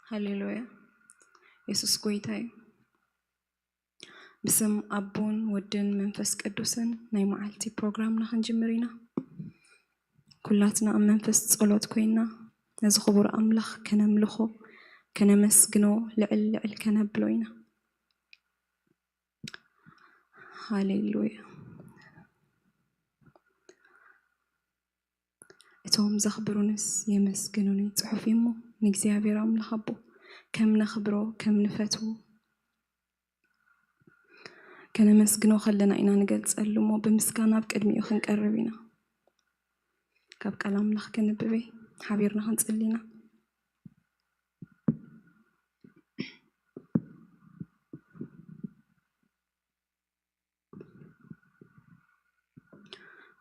ሃሌሉያ። የሱስ ጎይታ እዩ። ብስም ኣቦን ወድን መንፈስ ቅዱስን ናይ መዓልቲ ፕሮግራምና ክንጅምር ኢና። ኩላትና ኣብ መንፈስ ጸሎት ኮይና ነዚ ክቡር ኣምላኽ ከነምልኾ፣ ከነመስግኖ፣ ልዕል ልዕል ከነብሎ ኢና። ሃሌሉያ። እቶም ዘኽብሩንስ የመስግኑኒ ጽሑፍ እሞ ንእግዚኣብሔር ኣምላኽ ኣቦ ከም ነኽብሮ፣ ከም ንፈትዎ፣ ከነመስግኖ ከለና ኢና ንገልጸሉ እሞ ብምስጋና ኣብ ቅድሚኡ ክንቀርብ ኢና። ካብ ቃል ኣምላኽ ከንብበይ ሓቢርና ክንጽሊ ኢና።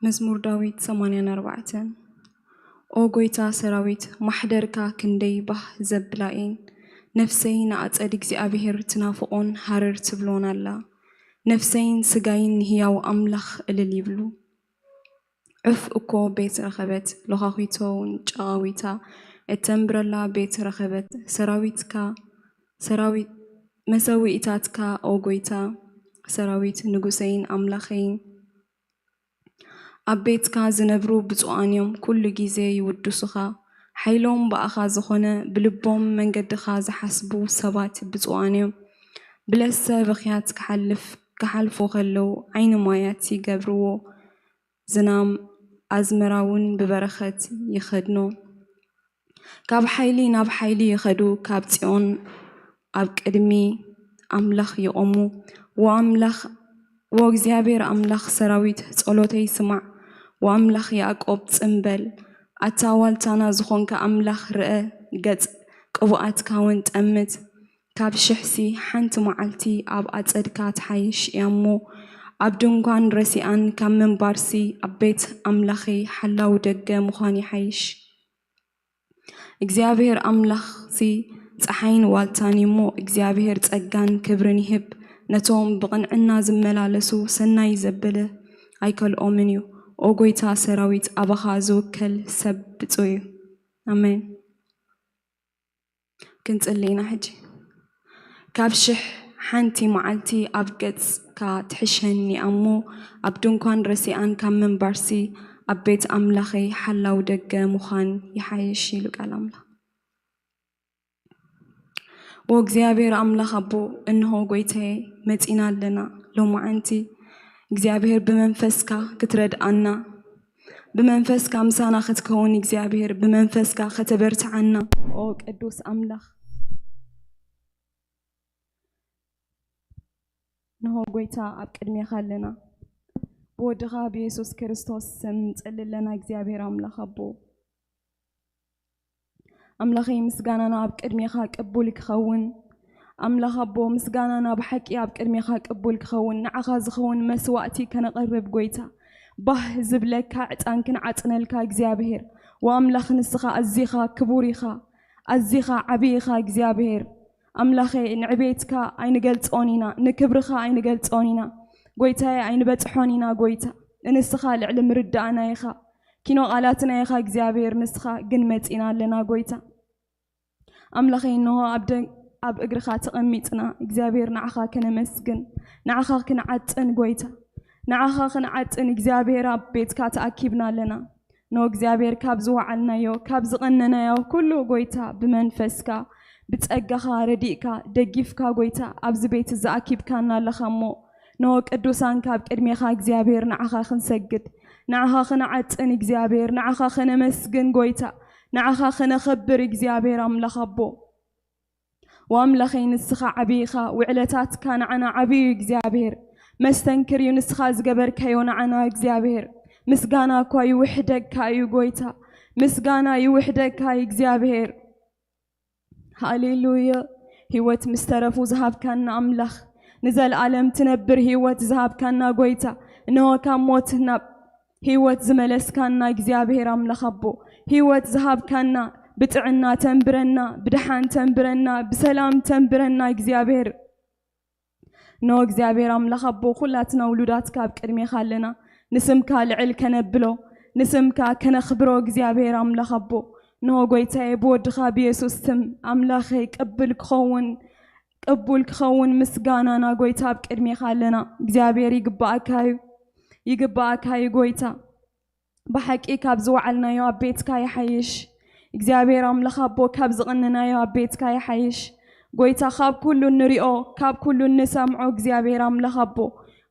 መዝሙር ዳዊት ሰማንያን ኣርባዕተን። ኦ ጎይታ ሰራዊት፣ ማሕደርካ ክንደይ ባህ ዘብላ እየን። ነፍሰይ ንኣጸድ እግዚኣብሔር ትናፍቖን ሃረር ትብሎን ኣላ። ነፍሰይን ስጋይን ንህያው ኣምላኽ እልል ይብሉ። ዑፍ እኮ ቤት ረኸበት፣ ሎኻኺቶ እውን ጨቓዊታ እተንብረላ ቤት ረኸበት። ሰራዊትካ፣ ሰራዊት፣ መሰውኢታትካ ኦ ጎይታ ሰራዊት፣ ንጉሰይን ኣምላኸይን። ኣብ ቤትካ ዝነብሩ ብፁዓን እዮም፣ ኩሉ ግዜ ይውድሱኻ። ሓይሎም ብኣኻ ዝኾነ፣ ብልቦም መንገድኻ ዝሓስቡ ሰባት ብፁዓን እዮም። ብለሰ ብኽያት ክሓልፍ፣ ክሓልፉ ከለዉ ዓይኒ ማያት ይገብርዎ፣ ዝናም ኣዝመራ እውን ብበረኸት ይኸድኖ። ካብ ሓይሊ ናብ ሓይሊ ይኸዱ፣ ካብ ጽዮን ኣብ ቅድሚ ኣምላኽ ይቖሙ። ወኣምላኽ፣ ወእግዚኣብሔር ኣምላኽ ሰራዊት፣ ጸሎተይ ስማዕ። ወኣምላኽ ያዕቆብ፣ ጽም በል። ኣታ ዋልታና ዝኾንካ ኣምላኽ፣ ርአ፣ ገጽ ቅቡኣትካ እውን ጠምት። ካብ ሽሕሲ ሓንቲ መዓልቲ ኣብ ኣጸድካ ትሓይሽ እያ እሞ፣ ኣብ ድንኳን ረሲኣን ካብ ምንባርሲ፣ ኣብ ቤት ኣምላኸይ ሓላው ደገ ምዃን ይሓይሽ። እግዚኣብሔር ኣምላኽሲ ጸሓይን ዋልታን እዩ እሞ፣ እግዚኣብሔር ጸጋን ክብርን ይህብ። ነቶም ብቕንዕና ዝመላለሱ ሰናይ ዘበለ ኣይከልኦምን እዩ። ኦ ጐይታ ሰራዊት፣ ኣባኻ ዝውከል ሰብ ብፁዕ እዩ። ኣሜን። ክንጽሊ ኢና ሕጂ። ካብ ሽሕ ሓንቲ መዓልቲ ኣብ ገጽካ ትሕሸኒ እያ እሞ፣ ኣብ ድንኳን ረሲኣን ካብ ምንባርሲ፣ ኣብ ቤት ኣምላኸይ ሓላው ደገ ምዃን ይሓይሽ ኢሉ ቃል ኣምላኽ። ኦ እግዚኣብሔር ኣምላኽ ኣቦ፣ እንሆ ጐይታዬ፣ መጺና ኣለና። ሎማዓንቲ እግዚኣብሔር ብመንፈስካ ክትረድኣና፣ ብመንፈስካ ምሳና ክትከውን እግዚኣብሔር፣ ብመንፈስካ ከተበርትዓና። ኦ ቅዱስ ኣምላኽ፣ እንሆ ጐይታ ኣብ ቅድሜኻ ኣለና። ብወድኻ ብየሱስ ክርስቶስ ስም ንጸሊ ኣለና እግዚኣብሔር ኣምላኽ ኣቦ። ኣምላኸይ፣ ምስጋናና ኣብ ቅድሜኻ ቅቡል ክኸውን። ኣምላኽ ኣቦ፣ ምስጋናና ብሓቂ ኣብ ቅድሜኻ ቅቡል ክኸውን፣ ንዓኻ ዝኸውን መስዋእቲ ከነቕርብ ጐይታ። ባህ ዝብለካ ዕጣን ክንዓጥነልካ እግዚኣብሔር። ወኣምላኽ፣ ንስኻ ኣዚኻ ክቡር ኢኻ፣ ኣዚኻ ዓቢ ኢኻ እግዚኣብሔር። ኣምላኸይ፣ ንዕቤትካ ኣይንገልጾን ኢና፣ ንክብርኻ ኣይንገልጾን ኢና። ጐይታዬ፣ ኣይንበጽሖን ኢና ጐይታ። ንስኻ ልዕሊ ምርዳእና ኢኻ። ኪኖ ቃላትና ኢኻ እግዚኣብሔር፣ ንስኻ ግን መጺና ኣለና ጐይታ። ኣምላኸይ፣ እንሆ ኣብ ደ-፣ ኣብ እግርኻ ተቐሚጥና እግዚኣብሔር፣ ንዓኻ ከነመስግን፣ ንዓኻ ክንዓጥን ጐይታ፣ ንዓኻ ክንዓጥን እግዚኣብሔር፣ ኣብ ቤትካ ተኣኪብና ኣለና። እንሆ እግዚኣብሔር፣ ካብ ዝወዓልናዮ፣ ካብ ዝቐነናዮ ኩሉ ጐይታ፣ ብመንፈስካ፣ ብጸጋኻ ረዲእካ፣ ደጊፍካ ጐይታ፣ ኣብዚ ቤት እዚ ኣኪብካና ኣለኻ እሞ፣ እንሆ ቅዱሳን ካብ ቅድሜኻ እግዚኣብሔር ንዓኻ ክንሰግድ፣ ንዓኻ ክንዓጥን እግዚኣብሔር፣ ንዓኻ ከነመስግን ጐይታ፣ ንዓኻ ከነኸብር እግዚኣብሔር ኣምላኽ ኣቦ። ወኣምላኸይ ንስኻ ዓብዪ ኢኻ፣ ውዕለታትካ ንዓና ዓብዪ እዩ እግዚኣብሔር። መስተንክር እዩ ንስኻ ዝገበርካዮ ንዓና እግዚኣብሔር። ምስጋና እኳ ይውሕደካ እዩ ጐይታ፣ ምስጋና ይውሕደካ እዩ እግዚኣብሔር። ሃሌሉያ። ህይወት ምስ ተረፉ ዝሃብካና ኣምላኽ፣ ንዘለኣለም ትነብር ህይወት ዝሃብካና ጐይታ፣ እንሆ ካብ ሞት ናብ ህይወት ዝመለስካና እግዚኣብሔር ኣምላኽ ኣቦ፣ ህይወት ዝሃብካና፣ ብጥዕና ተንብረና፣ ብደሓን ተንብረና፣ ብሰላም ተንብረና እግዚኣብሔር። እንሆ እግዚኣብሔር ኣምላኽ ኣቦ፣ ኩላትና ውሉዳትካ ኣብ ቅድሜኻ ኣለና። ንስምካ ልዕል ከነብሎ፣ ንስምካ ከነኽብሮ እግዚኣብሔር ኣምላኽ ኣቦ፣ እንሆ ጎይታዬ፣ ብወድኻ ብየሱስ ስም ኣምላኸይ ቅብል ክኸውን፣ ቅቡል ክኸውን ምስጋናና ጎይታ ኣብ ቅድሜኻ ኣለና። እግዚኣብሔር ይግባኣካ እዩ፣ ይግባኣካ እዩ ጎይታ። ብሓቂ ካብ ዝወዓልናዮ ኣብ ቤትካ ይሓይሽ። እግዚኣብሔር ኣምላኽ ኣቦ፣ ካብ ዝቕንናዮ ኣብ ቤትካ ይሓይሽ። ጎይታ፣ ካብ ኩሉ እንሪኦ፣ ካብ ኩሉ እንሰምዖ እግዚኣብሔር ኣምላኽ ኣቦ፣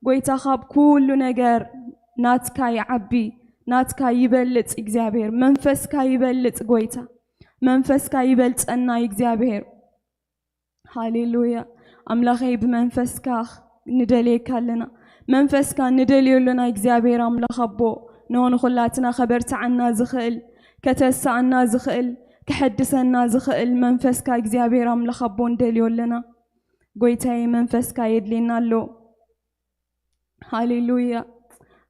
ጎይታ፣ ካብ ኩሉ ነገር ናትካ ይዓቢ፣ ናትካ ይበልጽ እግዚኣብሔር። መንፈስካ ይበልጽ ጎይታ፣ መንፈስካ ይበልጸና እግዚኣብሔር። ሃሌሉያ። ኣምላኸይ፣ ብመንፈስካ ንደልየካ ኣለና። መንፈስካ ንደልዮ ኣለና እግዚኣብሔር ኣምላኽ ኣቦ። እንሆ ንኹላትና ከበርትዓና ዝኽእል፣ ከተሳኣና ዝኽእል፣ ከሐድሰና ዝኽእል መንፈስካ እግዚኣብሔር ኣምላኽ ኣቦ ንደልዮ ኣለና። ጎይታዬ፣ መንፈስካ የድልየና ኣሎ። ሃሌሉያ።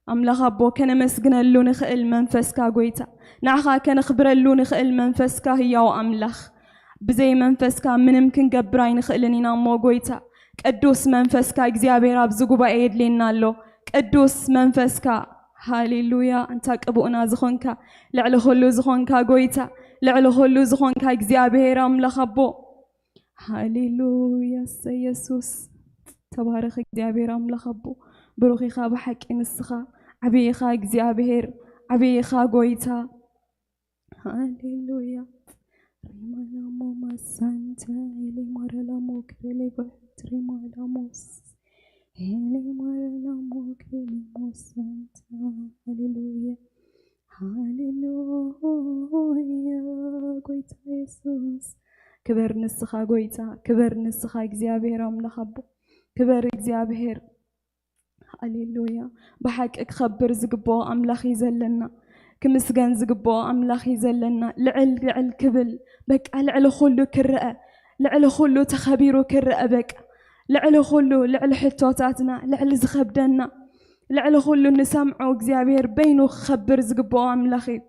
ኣምላኽ ኣቦ፣ ከነመስግነሉ ንኽእል መንፈስካ ጎይታ፣ ንዓኻ ከነኽብረሉ ንኽእል መንፈስካ ህያው ኣምላኽ። ብዘይ መንፈስካ ምንም ክንገብር ኣይንኽእልን ኢና እሞ ጎይታ፣ ቅዱስ መንፈስካ እግዚኣብሔር ኣብዚ ጉባኤ የድልየና ኣሎ። ቅዱስ መንፈስካ፣ ሃሌሉያ፣ ኣንታ ቅቡእና ዝኾንካ፣ ልዕሊ ኹሉ ዝኾንካ ጎይታ፣ ልዕሊ ኹሉ ዝኾንካ እግዚኣብሔር ኣምላኽ ኣቦ፣ ሃሌሉያ፣ እሰይ የሱስ። ተባረኽ እግዚኣብሔር ኣምላኽ ኣቦ። ብሩኽ ኢኻ ብሓቂ ንስኻ። ዓብዪ ኢኻ እግዚኣብሔር፣ ዓብዪ ኢኻ ጎይታ። ሃሌሉያ። ሪማላሞ ማሳንታ፣ ኤሌ ማራላሞ ክሬሌ ባት፣ ሪማላሞስ። ኤሌ ማራላሞ ክሬሌ ማሳንታ። ሃሌሉያ። ሃሌሉያ፣ ጎይታ የሱስ። ክበር ንስኻ ጎይታ፣ ክበር ንስኻ እግዚኣብሔር ኣምላኽ ኣቦ። ክበር እግዚኣብሔር። ሃሌሉያ። ብሓቂ ክኸብር ዝግብኦ ኣምላኽ እዩ ዘለና። ክምስገን ዝግብኦ ኣምላኽ እዩ ዘለና። ልዕል ልዕል ክብል፣ በቃ ልዕሊ ኩሉ ክረአ፣ ልዕሊ ኩሉ ተኸቢሩ ክረአ፣ በቃ ልዕሊ ኩሉ፣ ልዕሊ ሕቶታትና፣ ልዕሊ ዝኸብደና፣ ልዕሊ ኩሉ ንሰምዖ እግዚኣብሔር በይኑ ክኸብር ዝግብኦ ኣምላኽ እዩ።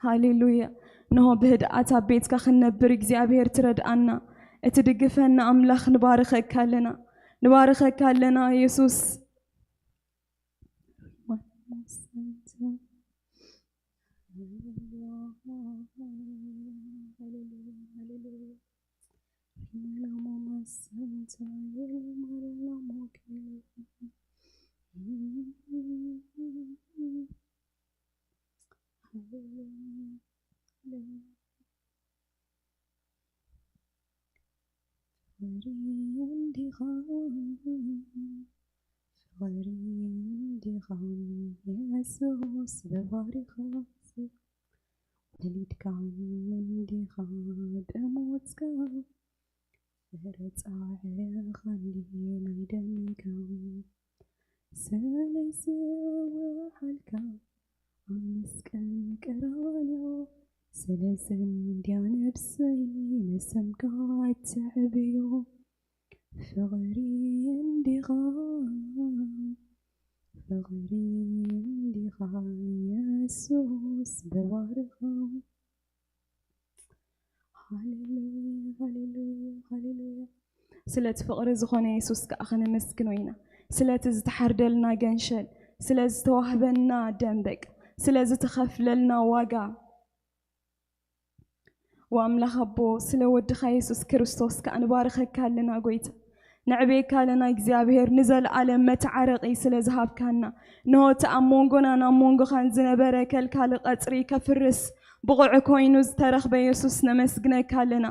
ሃሌሉያ። እንሆ ብህድኣት ኣብ ቤትካ ክንነብር እግዚኣብሔር ትረድኣና፣ እትድግፈና ኣምላኽ ንባርኸካ ኣለና፣ ንባርኸካ ኣለና የሱስ። ፍቕሪ እንዲኻ፣ ፍቕሪ እንዲኻ፣ የሱስ ብባሪኻ፣ ወሊድካ እንዲኻ፣ ብሞትካ፣ ፍረ ጻዕርኻ እንዲ ናይ ደምካ፣ ስለዚ ወሓልካ ኣብ መስቀል ቀራንዮ፣ ስለዚ እንድያ ነብሰይ ንስምካ እተዕብዮ። ፍቕሪ እንዲኻ፣ ፍቕሪ እንዲኻ የሱስ ብባርኻ። ሃሌሉያ፣ ሃሌሉያ፣ ሃሌሉያ። ስለቲ ፍቕሪ ዝኾነ የሱስ ከኣ ከነመስግኖ ኢና። ስለቲ ዝተሓርደልና ገንሸል፣ ስለ ዝተዋህበና ደም በቃ፣ ስለ ዝተኸፍለልና ዋጋ። ወኣምላኽ ኣቦ፣ ስለ ወድኻ የሱስ ክርስቶስ ከኣ ንባርኸካ ኣለና ጎይታ። ነዕብየካ ኣለና እግዚኣብሔር፣ ንዘለኣለም መተዓረቒ ስለ ዝሃብካና። እንሆ እቲ ኣብ መንጎናን ኣብ መንጎኻን ዝነበረ ከልካሊ ቀጽሪ ከፍርስ ብቑዕ ኮይኑ ዝተረኽበ የሱስ ነመስግነካ ኣለና።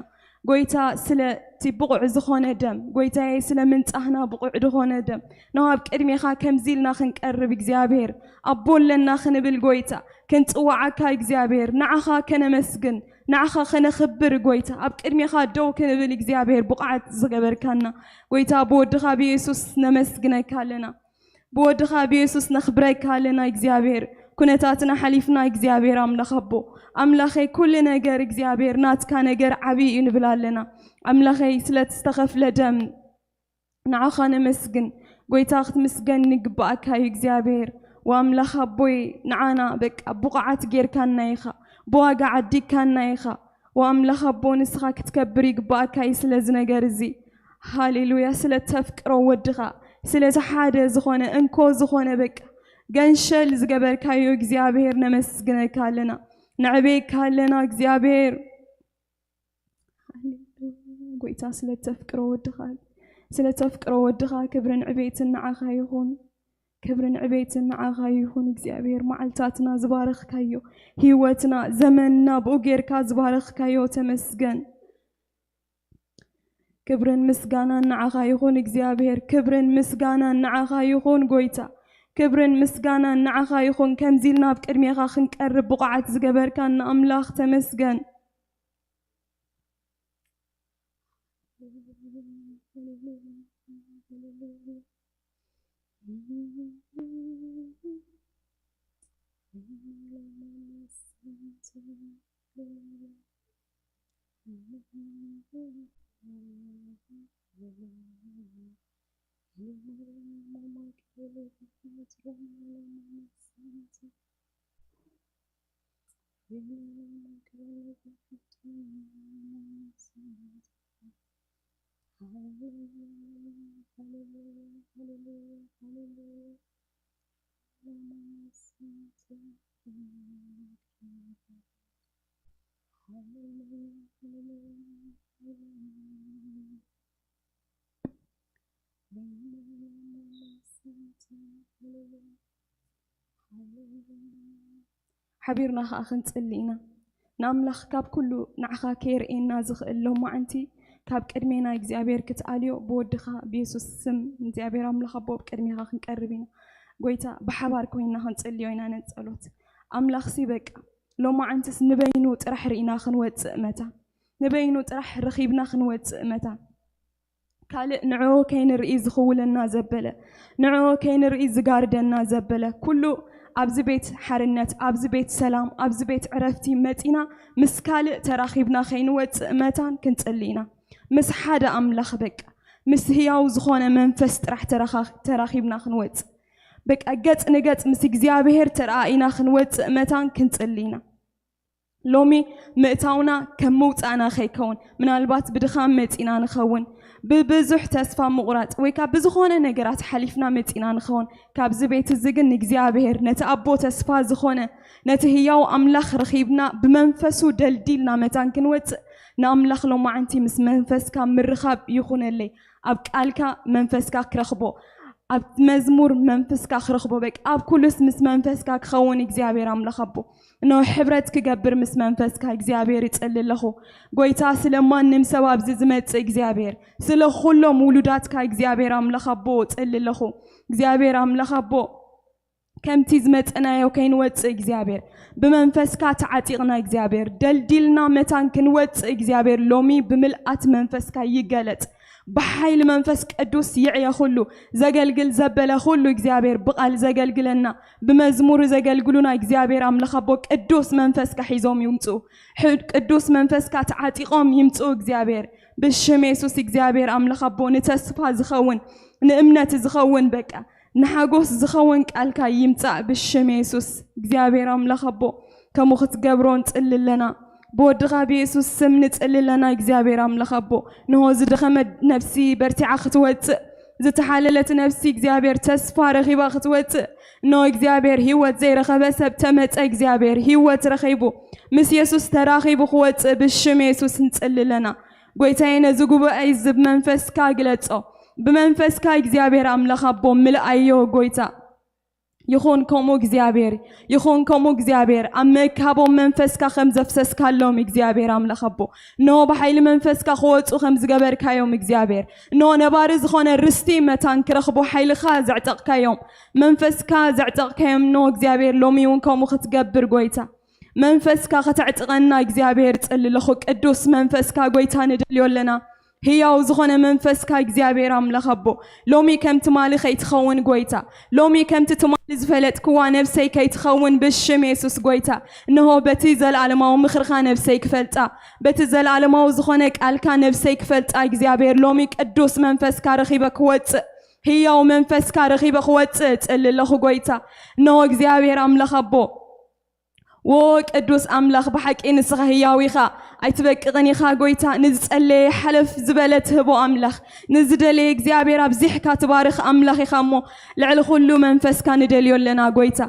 ጎይታ ስለቲ ብቑዕ ዝኾነ ደም፣ ጎይታዬ ስለ ምንጻህና ብቑዕ ዝኾነ ደም፣ እንሆ ኣብ ቅድሜኻ ከምዚ ኢልና ክንቀርብ እግዚኣብሔር፣ ኣቦ ኣለና ክንብል ጎይታ፣ ክንጽዋዓካ እግዚኣብሔር፣ ንዓኻ ከነመስግን፣ ንዓኻ ከነኽብር ጎይታ፣ ኣብ ቅድሜኻ ደው ክንብል እግዚኣብሔር ብቑዓት ዝገበርካና ጎይታ ብወድኻ ብየሱስ ነመስግነካ ኣለና። ብወድኻ ብየሱስ ነኽብረካ ኣለና እግዚኣብሔር። ኩነታትና ሓሊፍና እግዚኣብሔር ኣምላኽ ኣቦ፣ ኣምላኸይ ኩሉ ነገር እግዚኣብሔር ናትካ ነገር ዓብዪ እዩ ንብል ኣለና። ኣምላኸይ ስለቲ ዝተኸፍለ ደም ንዓኻ ነመስግን። ጎይታ ክትምስገን ይግባኣካ እዩ እግዚኣብሔር። ወኣምላኽ ኣቦይ ንዓና በቃ ብቑዓት ጌርካና ኢኻ። ብዋጋ ዓዲግካና ኢኻ። ወኣምላኽ ኣቦ ንስኻ ክትከብር ይግባኣካ እዩ ስለዚ ነገር እዚ። ሃሌሉያ። ስለ ተፍቅሮ ወድኻ፣ ስለዚ ሓደ ዝኾነ እንኮ ዝኾነ በቃ ገንሸል ዝገበርካዮ እግዚኣብሔር ነመስግነካ ኣለና። ነዕቤካ ኣለና እግዚኣብሔር። ሃሌሉያ። ጎይታ፣ ስለ ተፍቅሮ ወድኻ፣ ስለ ተፍቅሮ ወድኻ ክብርን ዕቤትን ንዓኻ ይኹን። ክብርን ዕቤትን ንዓኻ ይኹን እግዚኣብሔር። መዓልታትና ዝባረኽካዮ፣ ህይወትና፣ ዘመንና ብኡ ጌርካ ዝባረኽካዮ ተመስገን። ክብርን ምስጋናን ንዓኻ ይኹን እግዚኣብሔር። ክብርን ምስጋናን ንዓኻ ይኹን ጎይታ። ክብርን ምስጋናን ንዓኻ ይኹን። ከምዚ ኢልና ኣብ ቅድሜኻ ክንቀርብ ብቑዓት ዝገበርካን ንኣምላኽ ተመስገን። ሓቢርና ኸኣ ክንጽሊ ኢና። ንኣምላኽ ካብ ኩሉ ንዓኻ ከየርእየና ዝኽእል ሎማዓንቲ ካብ ቅድሜና እግዚኣብሔር ክትኣልዮ ብወድኻ ብየሱስ ስም እግዚኣብሔር ኣምላኽ ኣቦ ኣብ ቅድሜኻ ክንቀርብ ኢና። ጎይታ ብሓባር ኮይንና ክንጽልዮ ኢና ነጸሎት። ኣምላኽሲ በቃ ሎማዓንትስ ንበይኑ ጥራሕ ርኢና ክንወጽእ መታን፣ ንበይኑ ጥራሕ ረኺብና ክንወጽእ መታን፣ ካልእ ንዕኡ ከይንርኢ ዝኽውለና ዘበለ፣ ንዕኡ ከይንርኢ ዝጋርደና ዘበለ፣ ኩሉ ኣብዚ ቤት ሓርነት፣ ኣብዚ ቤት ሰላም፣ ኣብዚ ቤት ዕረፍቲ መጺና ምስ ካልእ ተራኺብና ከይንወጽእ መታን ክንጽሊ ኢና። ምስ ሓደ ኣምላኽ በቃ፣ ምስ ህያው ዝኾነ መንፈስ ጥራሕ ተራኻ-፣ ተራኺብና ክንወጽእ። በቃ ገጽ ንገጽ ምስ እግዚኣብሔር ተረኣኢና ክንወጽእ መታን ክንጽሊ ኢና። ሎሚ ምእታውና ከም ምውጻእና ከይከውን፣ ምናልባት ብድኻም መጺና ንኸውን፣ ብብዙሕ ተስፋ ምቑራጽ ወይ ካብ ብዝኾነ ነገራት ሓሊፍና መጺና ንኸውን። ካብዚ ቤት እዚ ግን ንእግዚኣብሔር፣ ነቲ ኣቦ ተስፋ ዝኾነ፣ ነቲ ህያው ኣምላኽ ረኺብና ብመንፈሱ ደልዲልና መታን ክንወጽእ፣ ንኣምላኽ ሎማዓንቲ ምስ መንፈስካ ምርኻብ ይኹነለይ። ኣብ ቃልካ መንፈስካ ክረኽቦ፣ ኣብ መዝሙር መንፈስካ ክረኽቦ፣ በቃ ኣብ ኩሉስ ምስ መንፈስካ ክኸውን እግዚኣብሔር ኣምላኽ ኣቦ። እነሆ ሕብረት ክገብር ምስ መንፈስካ እግዚኣብሔር ይጽሊ ኣለኹ። ጎይታ ስለ ማንም ሰብ ኣብዚ ዝመጽእ እግዚኣብሔር፣ ስለ ኩሎም ውሉዳትካ እግዚኣብሔር ኣምላኽ ኣቦ ጽሊ ኣለኹ። እግዚኣብሔር ኣምላኽ ኣቦ ከምቲ ዝመጸናዮ ከይንወጽእ እግዚኣብሔር ብመንፈስካ ተዓጢቕና እግዚኣብሔር ደልዲልና መታን ክንወጽእ እግዚኣብሔር ሎሚ ብምልኣት መንፈስካ ይገለጽ። ብሓይሊ መንፈስ ቅዱስ ይዕየ ኩሉ ዘገልግል ዘበለ ኩሉ እግዚኣብሔር ብቓል ዘገልግለና ብመዝሙር ዘገልግሉና እግዚኣብሔር ኣምላኽ ኣቦ ቅዱስ መንፈስካ ሒዞም ይምጽኡ። ሕ-፣ ቅዱስ መንፈስካ ተዓጢቖም ይምጽኡ እግዚኣብሔር ብሽም የሱስ እግዚኣብሔር ኣምላኽ ኣቦ ንተስፋ ዝኸውን ንእምነት ዝኸውን በቃ ንሓጎስ ዝኸውን ቃልካ ይምጻእ ብሽም የሱስ እግዚኣብሔር ኣምላኽ ኣቦ ከምኡ ክትገብሮ ንጽሊ ኣለና። ብወድኻ ብየሱስ ስም ንጽሊ ኣለና እግዚኣብሔር ኣምላኽ ኣቦ። ንሆ ዝደኸመት ነፍሲ በርቲዓ ክትወጽእ፣ ዝተሓለለት ነፍሲ እግዚኣብሔር ተስፋ ረኺባ ክትወጽእ፣ እንሆ እግዚኣብሔር ህይወት ዘይረኸበ ሰብ ተመጸ እግዚኣብሔር ህይወት ረኺቡ ምስ የሱስ ተራኺቡ ክወጽእ ብሽም የሱስ ንጽሊ ኣለና። ጎይታዬ ነዚ ጉባኤ እዚ ብመንፈስካ ግለጾ። ብመንፈስካ እግዚኣብሔር ኣምላኽ ኣቦ ምልኣዮ ጎይታ። ይኹን ከምኡ እግዚኣብሔር፣ ይኹን ከምኡ እግዚኣብሔር፣ ኣብ ምእካቦም መንፈስካ ከም ዘፍሰስካሎም እግዚኣብሔር ኣምላኽ ኣቦ፣ እንሆ ብሓይሊ መንፈስካ ክወፁ ከም ዝገበርካዮም እግዚኣብሔር፣ እንሆ ነባሪ ዝኾነ ርስቲ መታን ክረኽቡ ሓይልኻ ዘዕጠቕካዮም፣ መንፈስካ ዘዕጠቕካዮም፣ እንሆ እግዚኣብሔር ሎሚ እውን ከምኡ ክትገብር ጎይታ፣ መንፈስካ ከተዕጥቐና እግዚኣብሔር ጸሊ ኣለኹ። ቅዱስ መንፈስካ ጎይታ ንደልዮ ኣለና። ህያው ዝኾነ መንፈስካ እግዚኣብሔር ኣምላኽ ኣቦ፣ ሎሚ ከም ትማሊ ከይትኸውን ጎይታ፣ ሎሚ ከምቲ ትማሊ ዝፈለጥክዋ ነብሰይ ከይትኸውን ብሽም የሱስ ጎይታ፣ እንሆ በቲ ዘለኣለማዊ ምኽርኻ ነብሰይ ክፈልጣ፣ በቲ ዘለኣለማዊ ዝኾነ ቃልካ ነብሰይ ክፈልጣ እግዚኣብሔር ሎሚ ቅዱስ መንፈስካ ረኺበ ክወጽእ፣ ህያው መንፈስካ ረኺበ ክወጽእ እጽሊ ኣለኹ ጎይታ። እንሆ እግዚኣብሔር ኣምላኽ ኣቦ፣ ዎ ቅዱስ ኣምላኽ ብሓቂ ንስኻ ህያው ኢኻ፣ ኣይትበቅቕን ኢኻ ጎይታ። ንዝጸለየ ሓለፍ ዝበለ ትህቦ ኣምላኽ፣ ንዝደለየ እግዚኣብሔር ኣብዚሕካ ትባርኽ ኣምላኽ ኢኻ እሞ፣ ልዕሊ ኩሉ መንፈስካ ንደልዮ ኣለና ጎይታ።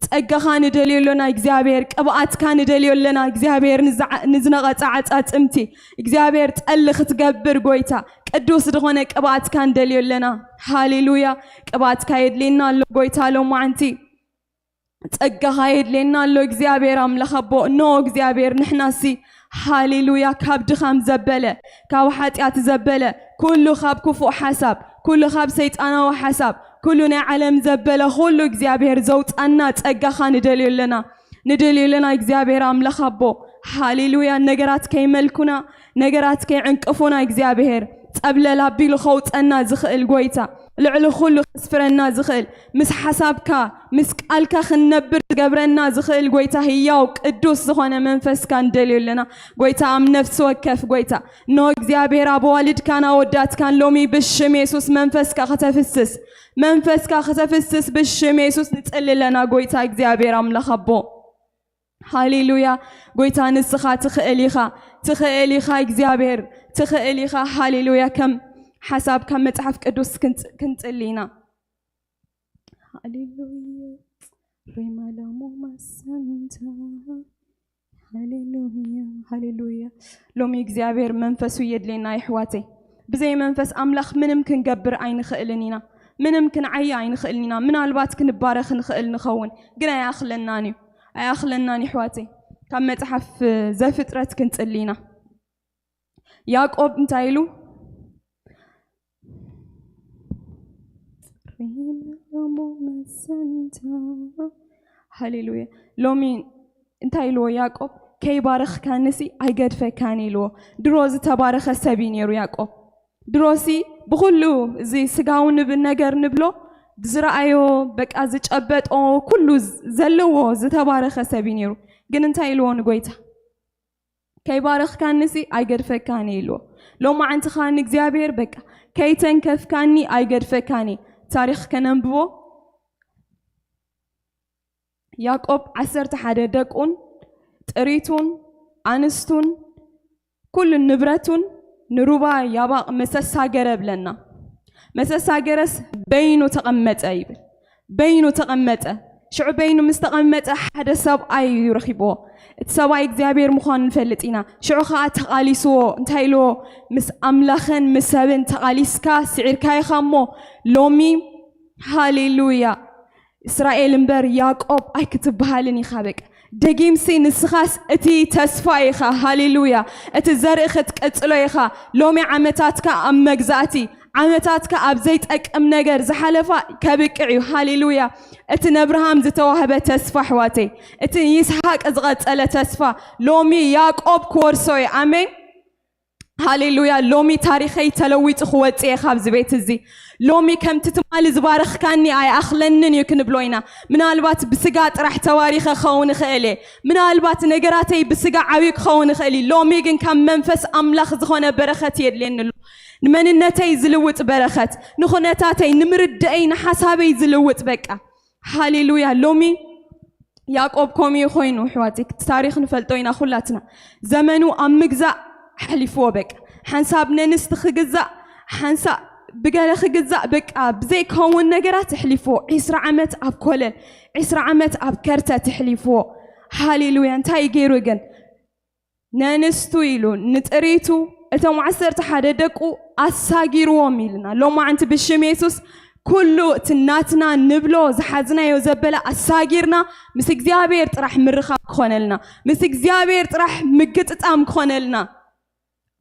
ጸጋኻ ንደልዮ ኣለና እግዚኣብሔር፣ ቅብኣትካ ንደልዮ ኣለና እግዚኣብሔር። ንዝዓ- ንዝነቐጸ ዓጻጽምቲ እግዚኣብሔር ጠሊ ክትገብር ጎይታ፣ ቅዱስ ዝኾነ ቅብኣትካ ንደልዮ ኣለና። ሃሌሉያ። ቅብኣትካ የድልየና ኣሎ ጎይታ ሎማዓንቲ። ጸጋኻ የድልየና ኣሎ እግዚኣብሔር ኣምላኽ ኣቦ። ኖ እግዚኣብሔር ንሕናሲ ሃሌሉያ፣ ካብ ድኻም ዘበለ፣ ካብ ሓጢኣት ዘበለ፣ ኩሉ ካብ ክፉእ ሓሳብ፣ ኩሉ ካብ ሰይጣናዊ ሓሳብ፣ ኩሉ ናይ ዓለም ዘበለ ኩሉ እግዚኣብሔር ዘውጻና ጸጋኻ ንደልዮ ኣለና። ንደልዮ ኣለና እግዚኣብሔር ኣምላኽ ኣቦ። ሃሌሉያ። ነገራት ከይመልኩና፣ ነገራት ከይዕንቅፉና እግዚኣብሔር ጸብለል ኣቢሉ ከውጸና ዝኽእል ጎይታ፣ ልዕሊ ኩሉ ከስፍረና ዝኽእል፣ ምስ ሓሳብካ ምስ ቃልካ ክንነብር ዝገብረና ዝኽእል ጎይታ ህያው ቅዱስ ዝኾነ መንፈስካ ንደልዮ ኣለና። ጎይታ ኣብ ነፍሲ ወከፍ ጎይታ ኖ እግዚኣብሔር ኣብ ዋልድካን ኣወዳትካን ሎሚ ብሽም የሱስ መንፈስካ ከተፍስስ፣ መንፈስካ ከተፍስስ ብሽም የሱስ ንጽሊ ኣለና ጎይታ እግዚኣብሔር ኣምላኽ ኣቦ። ሃሌሉያ። ጎይታ ንስኻ ትኽእል ኢኻ፣ ትኽእል ኢኻ እግዚኣብሔር፣ ትኽእል ኢኻ። ሃሌሉያ። ከም ሓሳብ ካብ መጽሓፍ ቅዱስ ክንጽ- ክንጽሊ ኢና። ሃሌሉያ። ሬማላሞ ማሰንታ። ሃሌሉያ፣ ሃሌሉያ። ሎሚ እግዚኣብሔር መንፈሱ የድልየና ይሕዋተይ። ብዘይ መንፈስ ኣምላኽ ምንም ክንገብር ኣይንኽእልን ኢና። ምንም ክንዓይ ኣይንኽእልን ኢና። ምናልባት ክንባረኽ ንኽእል ንኸውን፣ ግን ኣይኣኽለናን እዩ። ኣይኣኽለናን ይሕዋተይ። ካብ መጽሓፍ ዘፍጥረት ክንጽሊ ኢና። ያዕቆብ እንታይ ኢሉ? ሃሌሉያ። ሎሚ እንታይ ኢልዎ ያዕቆብ? ከይባረኽካንሲ ኣይገድፈካን ኢልዎ። ድሮ ዝተባረኸ ሰብ እዩ ነይሩ ያዕቆብ። ድሮሲ ብኹሉ እዚ ስጋዊ ንብ- ነገር ንብሎ ዝረኣዮ፣ በቃ ዝጨበጦ፣ ኩሉ ዘለዎ ዝተባረኸ ሰብ እዩ ነይሩ። ግን እንታይ ኢልዎ ንጎይታ? ከይባረኽካንሲ ኣይገድፈካን ኢልዎ። ሎማዓንቲ ኸኣ ንእግዚኣብሔር በቃ ከይተንከፍካኒ ኣይገድፈካን። ታሪኽ ከነንብቦ። ያዕቆብ ዓሰርተ ሓደ ደቁን ጥሪቱን ኣንስቱን ኩሉ ንብረቱን ንሩባ ያባቕ መሰሳገረ ብለና። መሰሳገረስ በይኑ ተቐመጠ ይብል። በይኑ ተቐመጠ። ሽዑ በይኑ ምስ ተቐመጠ ሓደ ሰብኣይ እዩ ረኺብዎ። እቲ ሰብኣይ እግዚኣብሔር ምዃኑ ንፈልጥ ኢና። ሽዑ ኸዓ ተቓሊስዎ። እንታይ ኢልዎ? ምስ ኣምላኽን ምስ ሰብን ተቓሊስካ ስዒርካ ኢኻ እሞ ሎሚ ሃሌሉያ እስራኤል እምበር ያዕቆብ ኣይክትበሃልን ኢኻ። በቃ ደጊምሲ ንስኻስ እቲ ተስፋ ኢኻ። ሃሌሉያ። እቲ ዘርኢ ክትቅጽሎ ኢኻ። ሎሚ ዓመታትካ ኣብ መግዛእቲ፣ ዓመታትካ ኣብ ዘይጠቅም ነገር ዝሓለፋ ከብቅዕ እዩ። ሃሌሉያ። እቲ ነብርሃም ዝተዋህበ ተስፋ ኣሕዋተይ፣ እቲ ይስሓቅ ዝቐጸለ ተስፋ ሎሚ ያዕቆብ ክወርሶ እዩ። ኣሜን። ሃሌሉያ። ሎሚ ታሪኸይ ተለዊጡ ክወጽእ እየ ካብዚ ቤት እዚ። ሎሚ ከምቲ ትማሊ ዝባረኽካኒ ኣይኣኽለንን እዩ ክንብሎ ኢና። ምናልባት ብስጋ ጥራሕ ተባሪኸ ክኸውን እኽእል እየ። ምናልባት ነገራተይ ብስጋ ዓብዩ ክኸውን እኽእል እዩ። ሎሚ ግን ካብ መንፈስ ኣምላኽ ዝኾነ በረኸት የድልየኒ ኣሎ። ንመንነተይ ዝልውጥ በረኸት፣ ንኹነታተይ፣ ንምርድአይ፣ ንሓሳበይ ዝልውጥ በቃ። ሃሌሉያ። ሎሚ ያዕቆብ ከምኡ ኮይኑ ኣሕዋተይ፣ እቲ ታሪኽ ንፈልጦ ኢና ኩላትና። ዘመኑ ኣብ ምግዛእ ኣሕሊፍዎ በቃ። ሓንሳብ ነንስቲ ክግዛእ፣ ሓንሳብ ብገለ ክግዛእ በቃ ብዘይከውን ነገራት ኣሕሊፍዎ። ዒስራ ዓመት ኣብ ኮለል፣ ዒስራ ዓመት ኣብ ከርተት ኣሕሊፍዎ። ሃሌሉያ። እንታይ እዩ ገይሩ ግን? ነንስቱ ኢሉ ንጥሪቱ እቶም ዓሰርተ ሓደ ደቁ ኣሳጊርዎም ኢልና። ሎማዓንቲ ብሽም የሱስ ኩሉ እቲ ናትና ንብሎ ዝሓዝናዮ ዘበለ ኣሳጊርና ምስ እግዚኣብሔር ጥራሕ ምርኻብ ክኾነልና፣ ምስ እግዚኣብሔር ጥራሕ ምግጥጣም ክኾነልና።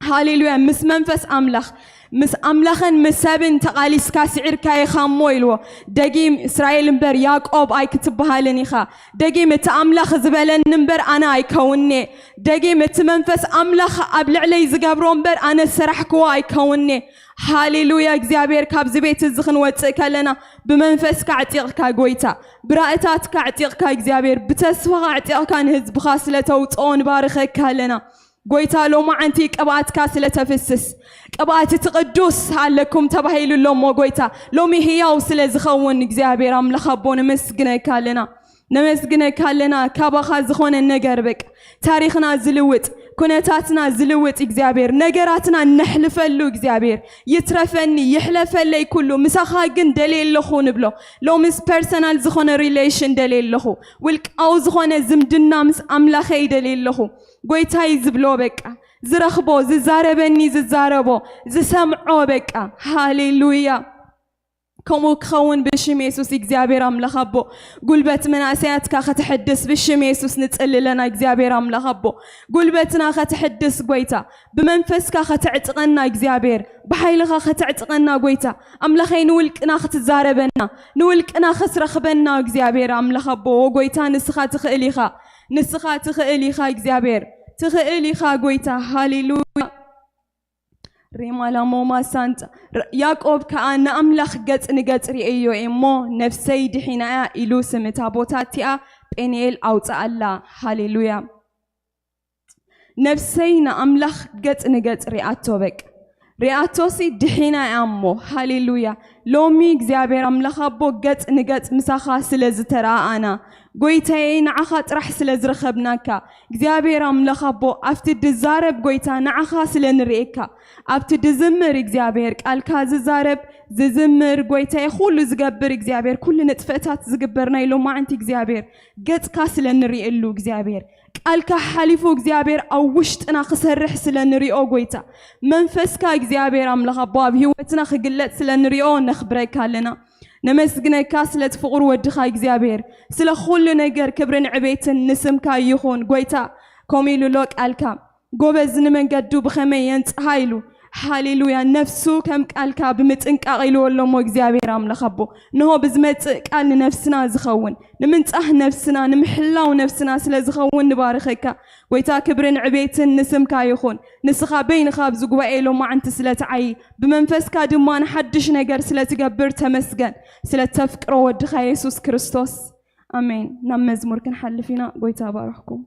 ሃሌሉያ። ምስ መንፈስ ኣምላኽ፣ ምስ ኣምላኽን ምስ ሰብን ተቓሊስካ ስዒርካ ኢኻ እሞ ኢልዎ። ደጊም እስራኤል እምበር ያዕቆብ ኣይክትበሃልን ኢኻ። ደጊም እቲ ኣምላኽ ዝበለኒ እምበር ኣነ ኣይከውን'የ። ደጊም እቲ መንፈስ ኣምላኽ ኣብ ልዕለይ ዝገብሮ እምበር ኣነ ዝሰራሕክዎ ኣይከውን'የ። ሃሌሉያ። እግዚኣብሔር፣ ካብዚ ቤት እዚ ክንወጽእ ከለና ብመንፈስካ ኣዕጢቕካ ጎይታ፣ ብራእታትካ ኣዕጢቕካ እግዚኣብሔር፣ ብተስፋኻ ኣዕጢቕካ ንህዝብኻ ስለ ተውጽኦ ንባርኸካ ኣለና። ጎይታ ሎማዓንቲ ቅብኣትካ ስለ ተፍስስ፣ ቅብኣት እቲ ቅዱስ ኣለኩም ተባሂሉ ኣሎ እሞ ጎይታ ሎሚ ህያው ስለ ዝኸውን እግዚኣብሔር ኣምላኽ ኣቦ ነመስግነካ ኣለና። ነመስግነካ ኣለና። ካባኻ ዝኾነ ነገር በቃ ታሪኽና ዝልውጥ፣ ኩነታትና ዝልውጥ እግዚኣብሔር፣ ነገራትና ነሕልፈሉ እግዚኣብሔር፣ ይትረፈኒ ይሕለፈለይ ኩሉ፣ ምሳኻ ግን ደልየ ኣለኹ ንብሎ። ሎምስ ፐርሰናል ዝኾነ ሪሌሽን ደልየ ኣለኹ፣ ውልቃዊ ዝኾነ ዝምድና ምስ ኣምላኸይ ደልየ ኣለኹ። ጎይታይ ዝብሎ በቃ ዝረኽቦ፣ ዝዛረበኒ ዝዛረቦ፣ ዝሰምዖ በቃ። ሃሌሉያ። ከምኡ ክኸውን ብሽም የሱስ እግዚኣብሔር ኣምላኽ ኣቦ፣ ጉልበት መናእሰያትካ ከተሕድስ ብሽም የሱስ ንጽሊ ኣለና። እግዚኣብሔር ኣምላኽ ኣቦ፣ ጉልበትና ከተሕድስ ጎይታ፣ ብመንፈስካ ከተዕጥቐና እግዚኣብሔር፣ ብሓይልኻ ከተዕጥቐና ጎይታ፣ ኣምላኸይ ንውልቅና ክትዛረበና፣ ንውልቅና ክትረኽበና እግዚኣብሔር ኣምላኽ ኣቦ፣ ወጎይታ ንስኻ ትኽእል ኢኻ፣ ንስኻ ትኽእል ኢኻ እግዚኣብሔር፣ ትኽእል ኢኻ ጎይታ። ሃሌሉያ። ሬማላሞማ ሳንጣ ር- ያዕቆብ ከኣ ንኣምላኽ ገጽ ንገጽ ርእዮ እሞ ነፍሰይ ድሒና እያ ኢሉ ስም እታ ቦታ እቲኣ ጴንኤል ኣውጽኣላ። ሃሌሉያ። ነፍሰይ ንኣምላኽ ገጽ ንገጽ ሪኣቶ በቅ ሪኣቶሲ ድሒና እያ እሞ። ሃሌሉያ። ሎሚ እግዚኣብሔር ኣምላኽ ኣቦ ገጽ ንገጽ ምሳኻ ስለ ዝተረኣኣና፣ ጎይታየ ንዓኻ ጥራሕ ስለ ዝረኸብናካ፣ እግዚኣብሔር ኣምላኽ ኣቦ ኣብቲ ድዛረብ ጎይታ ንዓኻ ስለ ንርእየካ፣ ኣብቲ ድዝምር እግዚኣብሔር ቃልካ ዝዛረብ ዝዝምር ጎይታየ ኩሉ ዝገብር እግዚኣብሔር ኩሉ ንጥፈታት ዝግበር ናይ ሎማዓንቲ እግዚኣብሔር ገጽካ ስለ ንርእየሉ እግዚኣብሔር ቃልካ ሓሊፉ እግዚኣብሔር ኣብ ውሽጥና ክሰርሕ ስለ ንሪኦ ጎይታ መንፈስካ እግዚኣብሔር ኣምላኽ ኣቦ ኣብ ህይወትና ክግለጽ ስለ ንሪኦ ነኽብረካ ኣለና። ነመስግነካ ስለቲ ፍቕሩ ወድኻ እግዚኣብሔር ስለ ኩሉ ነገር ክብርን ዕቤትን ንስምካ ይኹን ጎይታ። ከምኡ ኢሉ ኣሎ ቃልካ ጎበዝ ንመንገዱ ብኸመይ የንጽሃ ኢሉ። ሃሌሉያ። ነፍሱ ከም ቃልካ ብምጥንቃቕ ኢልዎ ኣሎ እሞ እግዚኣብሔር ኣምላኽ ኣቦ ንሆ ብዝመጽእ ቃል ንነፍስና ዝኸውን ንምንጻህ ነፍስና ንምሕላው ነፍስና ስለ ዝኸውን ንባርኸካ። ጎይታ ክብርን ዕቤትን ንስምካ ይኹን። ንስኻ በይንኻ ኣብዚ ጉባኤ ሎማዓንቲ ስለ ትዓዪ ብመንፈስካ ድማ ንሓድሽ ነገር ስለ ትገብር ተመስገን። ስለ ተፍቅሮ ወድኻ የሱስ ክርስቶስ ኣሜን። ናብ መዝሙር ክንሓልፍ ኢና። ጎይታ ባርኽኩም።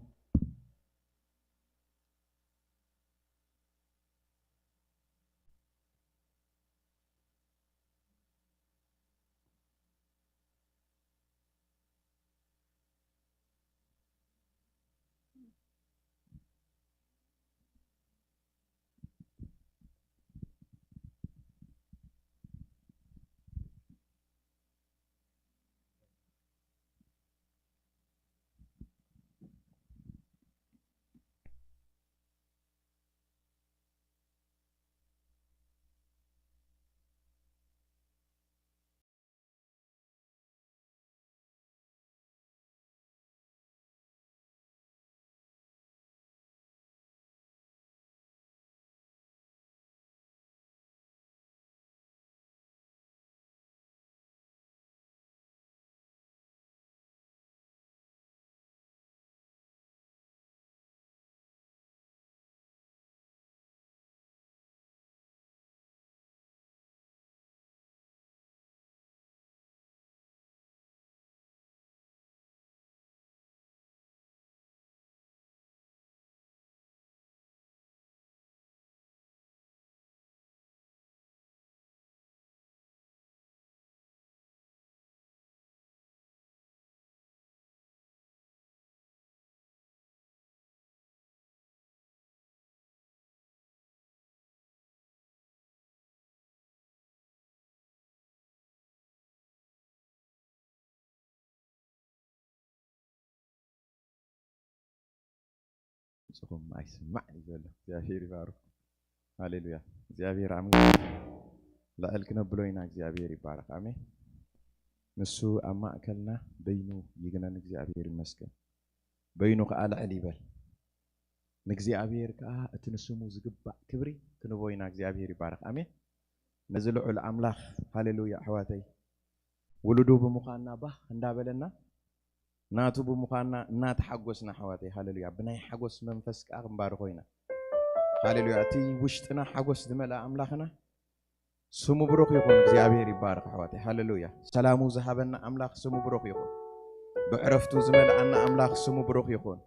ድምፅኹም ኣይስማዕ እዩ ዘሎ። እግዚኣብሔር ይባርኩም። ሃሌሉያ። እግዚኣብሔር ኣምላኽ ልዕል ክነብሎ ኢና። እግዚኣብሔር ይባረኽ። ኣሜን። ንሱ ኣብ ማእከልና በይኑ ይግነን። እግዚኣብሔር ይመስገን። በይኑ ከዓ ልዕል ይበል። ንእግዚኣብሔር ከዓ እቲ ንስሙ ዝግባእ ክብሪ ክንቦ ኢና። እግዚኣብሔር ይባረኽ። ኣሜን። ነዚ ልዑል ኣምላኽ ሃሌሉያ። ኣሕዋተይ፣ ውሉዱ ብምዃንና ባህ እንዳበለና ናቱ ብምዃንና እናተሓጎስና ኣሕዋተይ፣ ሃሌሉያ፣ ብናይ ሓጎስ መንፈስ ከዓ ክንባርኾ ኢና። ሃሌሉያ። እቲ ውሽጥና ሓጎስ ዝመልኣ ኣምላኽና ስሙ ብሩኽ ይኹን። እግዚኣብሔር ይባረኽ ኣሕዋተይ፣ ሃሌሉያ። ሰላሙ ዝሃበና ኣምላኽ ስሙ ብሩኽ ይኹን። ብዕረፍቱ ዝመልኣና ኣምላኽ ስሙ ብሩኽ ይኹን።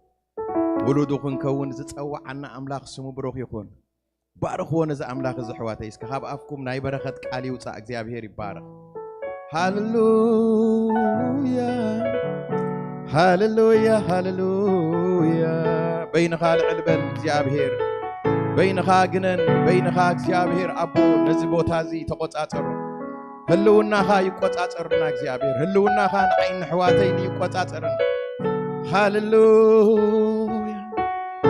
ውሉዱ ክንከውን ዝጸዋዓና ኣምላኽ ስሙ ብሩኽ ይኹን። ባርኽዎ ነዚ ኣምላኽ እዚ ኣሕዋተይ። እስከ ካብ ኣፍኩም ናይ በረኸት ቃል ይውጻእ። እግዚኣብሔር ይባረኽ። ሃሌሉያ፣ ሃሌሉያ፣ ሃሌሉያ። በይንኻ ልዕል በል እግዚኣብሔር። በይንኻ ግነን፣ በይንኻ እግዚኣብሔር ኣቦ ነዚ ቦታ እዚ ተቖጻጸሮ። ህልውናኻ ይቆጻጸርና እግዚኣብሔር። ህልውናኻ ንዓይን ንሕዋተይን ይቆጻጸርና። ሃሌሉያ።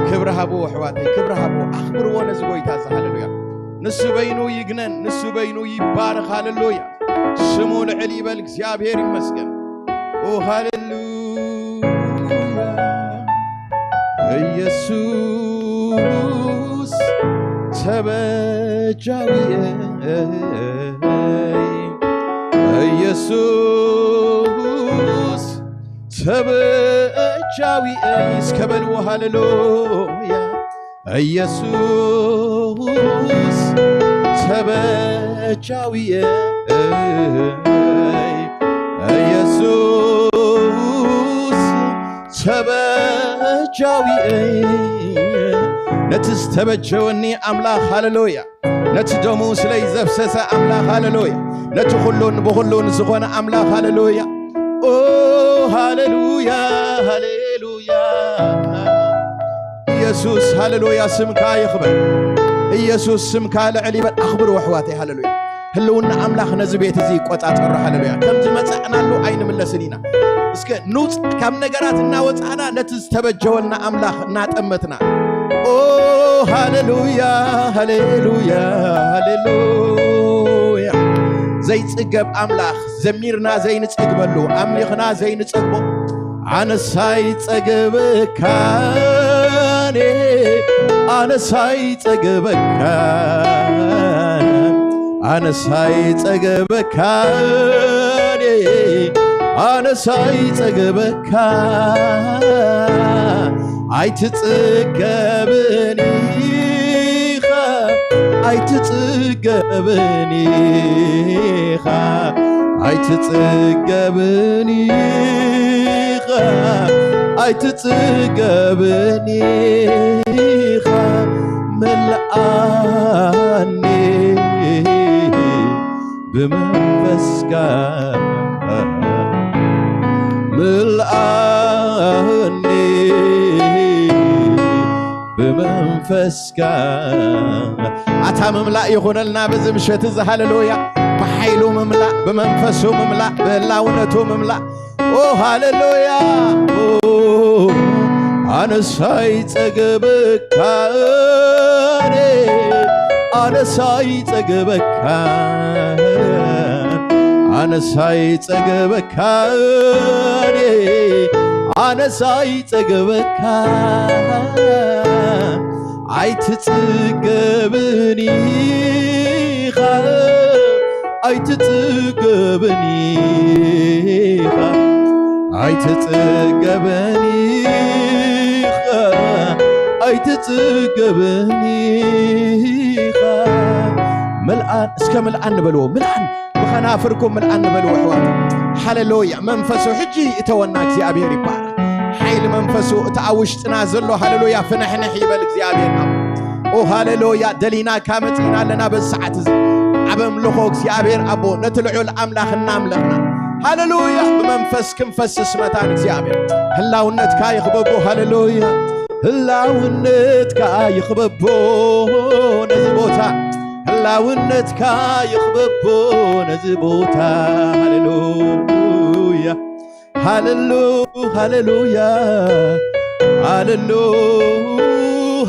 ክብሪ ሃብዎ ኣሕዋተይ፣ ክብሪ ሃብዎ። ኣኽብርዎ ነዚ ጎይታ እዚ። ሃሌሉያ። ንሱ በይኑ ይግነን፣ ንሱ በይኑ ይባረኽ። ሃሌሉያ። ስሙ ልዕል ይበል። እግዚኣብሔር ይመስገን። ኦ ሃሌሉያ። ኢየሱስ ተበጃዊየይ፣ ኢየሱስ ተበጃዊየይ። እስከ በልዎ ሃሌሉያ። ኢየሱስ ተበጃዊየይ፣ ኢየሱስ ተበጃዊየይ። ነቲ ዝተበጀወኒ ኣምላኽ ሃሌሉያ። ነቲ ደሙ ስለይ ዘፍሰሰ ኣምላኽ ሃሌሉያ። ነቲ ኩሉን ብኹሉን ዝኾነ ኣምላኽ ሃሌሉያ። ኦ ሃሌሉያ፣ ሃሌሉያ። ኢየሱስ ሃሌሉያ፣ ስምካ ይኽበር። ኢየሱስ ስምካ ልዕል ይበል። ኣኽብርዎ ኣሕዋተይ። ሃሌሉያ። ህልውና ኣምላኽ ነዚ ቤት እዚ ይቆጻጸሮ። ሃሌሉያ። ከም ዝመጻእናሉ ኣይንምለስን ኢና። እስከ ንውጻእ፣ ካብ ነገራት እናወጻእና ነቲ ዝተበጀወልና ኣምላኽ እናጠመትና። ኦ ሃሌሉያ፣ ሃሌሉያ፣ ሃሌሉያ። ዘይጽገብ ኣምላኽ፣ ዘሚርና ዘይንጸግበሉ፣ ኣምሊኽና ዘይንጸግቦ። ኣነሳይ ጸገበካኔ፣ ኣነሳይ ጸገበካ፣ ኣነሳይ ጸገበካኔ፣ ኣነሳይ ጸገበካ። ኣይትጽገብን ኢኻ፣ ኣይትጽገብን ኢኻ፣ ኣይትጽገብን ኢኻ፣ ኣይትጽገብን ኢኻ። መልኣኒ ብመንፈስካ፣ ምልኣኒ ብመንፈስካ። ኣታ ምምላእ ይኹነልና በዚ ምሸት እዚ። ሃሌሉያ። ብሓይሉ ምምላእ፣ ብመንፈሱ ምምላእ፣ ብህላውነቱ ምምላእ። ኦ ሃሌሉያ። ኦ ኣነሳይ ጸገበካ፣ ኣነሳይ ጸገበካ፣ ኣነሳይ ጸገበካ፣ ኣነሳይ ጸገበካ። ኣይትጽገብን ኢኻ፣ ኣይትጽገብን ኢኻ፣ ኣይትጽገብን ኢኻ፣ ኣይትጽገብን ኢኻ። ምልኣን፣ እስከ ምልኣን ንበልዎ፣ ምልኣን ብኸናፍርኩም ምልኣን ንበልዎ ኣሕዋት። ሃሌሉያ። መንፈሱ ሕጂ እተወና እግዚኣብሔር ይባረክ። ሓይሊ መንፈሱ እቲ ኣብ ውሽጥና ዘሎ ሃሌሉያ ፍንሕንሕ ይበል እግዚኣብሔር ኣብ። ኦ ሃሌሉያ። ደሊናካ መጺና ኣለና በዚ ሰዓት እዚ። ኣብ ኣምልኾ እግዚኣብሔር ኣቦ ነቲ ልዑል ኣምላኽ እናምለኽና። ሃሌሉያ። ብመንፈስ ክንፈስስ መታን እግዚኣብሔር። ህላውነትካ ይኽበቦ። ሃሌሉያ። ህላውነትካ ይኽበቦ ነዚ ቦታ። ህላውነትካ ይኽበቦ ነዚ ቦታ። ሃሌሉያ። ሃሌሉ-፣ ሃሌሉያ። ሃሌሉ-፣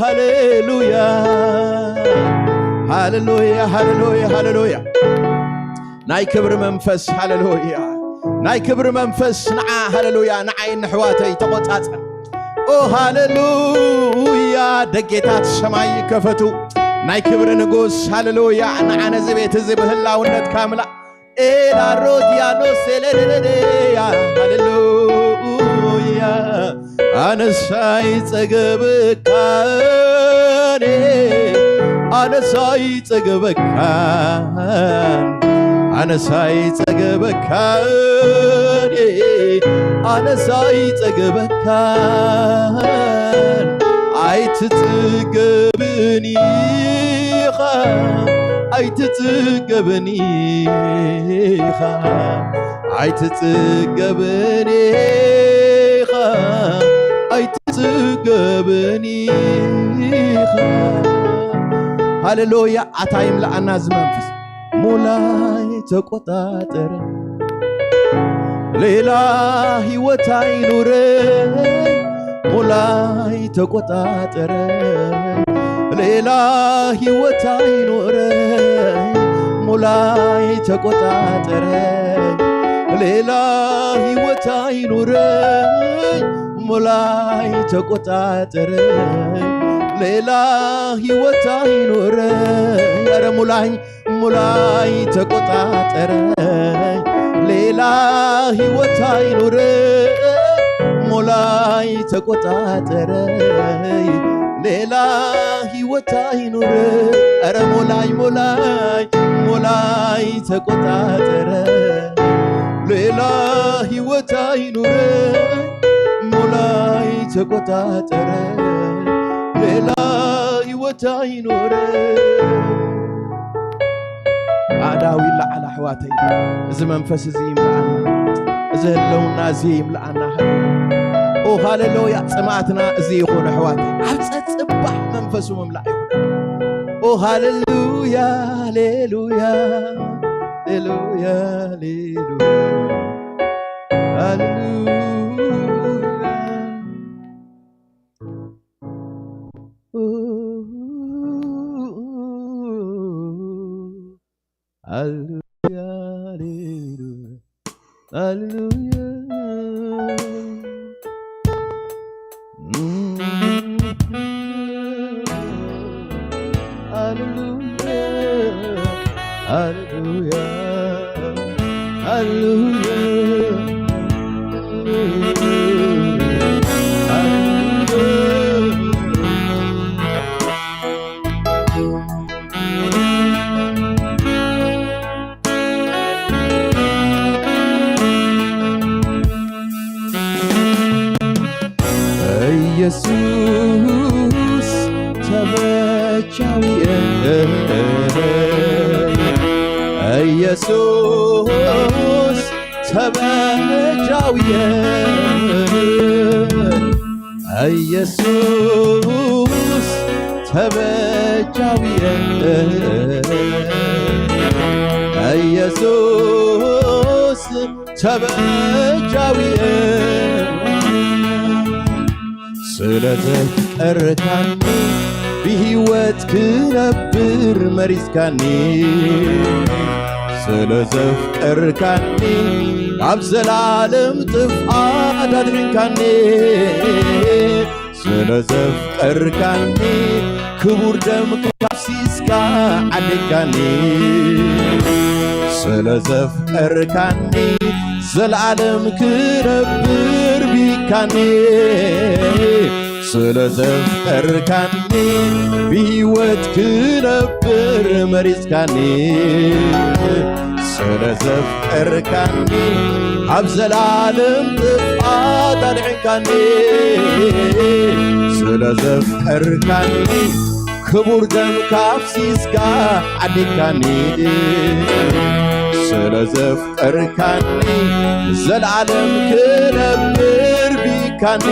ሃሌሉያ። ሃሌሉያ፣ ሃሌሉያ፣ ሃሌሉያ። ናይ ክብሪ መንፈስ፣ ሃሌሉያ። ናይ ክብሪ መንፈስ ንዓ፣ ሃሌሉያ፣ ንዓይ ንሕዋተይ ተቖጻጸር። ኦ ሃሌሉያ፣ ደጌታት ሰማይ ይከፈቱ። ናይ ክብሪ ንጉስ፣ ሃሌሉያ፣ ንዓ ነዚ ቤት እዚ ብህላውነትካ ምልኣ። ኤላ ሮዲያኖ ሴሌሌሌያ፣ ሃሌሉያ። ኣነሳይ ጸገበካኔ፣ ኣነሳይ ጸገበካን፣ ኣነሳይ ጸገበካኔ፣ ኣነሳይ ጸገበካን። ኣይትጽገብን ኢኻ፣ ኣይትጽገብን ኢኻ፣ ኣይትጽገብን ኣይትጽገብን ኢኻ። ሃሌሉያ። ኣታ ይምልኣና እዚ መንፈስ። ሙላይ ተቆጣጠረ፣ ሌላ ህይወት ኣይኑረኝ። ሙላይ ተቆጣጠረ፣ ሌላ ህይወት ኣይኑረኝ። ሙላይ ተቆጣጠረ፣ ሌላ ህይወት ኣይኑረኝ። ሙላይ ተቆጣጠረ፣ ሌላ ህይወት ኣይኑረኝ። ኧረ ሙላይ ሙላይ ተቆጣጠረኝ፣ ሌላ ህይወት አይኑረኝ። ሙላይ ተቆጣጠረኝ፣ ሌላ ህይወት አይኑረኝ። ኧረ ሙላይ፣ ሙላይ፣ ሙላይ ተቆጣጠረኝ፣ ሌላ ህይወት አይኑረኝ። ሙላይ ተቆጣጠረኝ፣ ሌላ ህይወት አይኑረኝ። ኣእዳው ይለዓል ኣሕዋተይ፣ እዚ መንፈስ እዚ ይምልኣና፣ እዚ ህልውና እዚ ይምልኣና። ኦ ሃሌሉያ፣ ጽምኣትና እዚ ይኹን ኣሕዋተይ፣ ኣብ ጸጽባሕ መንፈሱ ምምላእ ይኹን። ኦ ሃሌሉያ፣ ሃሌሉያ፣ ሃሌሉያ፣ ሃሌሉያ፣ ሃሌሉያ። ሃሌሉያ፣ ሃሌሉያ፣ ሃሌሉያ። ሃሌሉያ፣ ሃሌሉያ፣ ሃሌሉያ፣ ሃሌሉያ። ኢየሱስ ተበጃውየ፣ ኢየሱስ ተበጃውየ፣ ኢየሱስ ተበጃውየ፣ ኢየሱስ ተበጃውየ። ስለ ዘፍቀርካኒ ብህይወት ክነብር መሪጽካኒ። ስለ ዘፍቀርካኒ ካብ ዘላለም ጥፍኣት ኣድሕንካኒ። ስለ ዘፍቀርካኒ ክቡር ደምካ ኣፍሲስካ ዓደግካኒ። ስለ ዘፍቀርካኒ ዘላለም ክነብር ቢካኒ። ስለ ዘፍቀርካኒ ብህይወት ክነብር መሪጽካኒ። ስለ ዘፍቀርካኒ ኣብ ዘላለም ጥፍኣት ኣድሕንካኒ። ስለ ዘፍቀርካኒ ክቡር ደምካ ኣፍሲስካ ዓዲግካኒ። ስለ ዘፍቀርካኒ ዘላለም ክነብር ቢካኒ።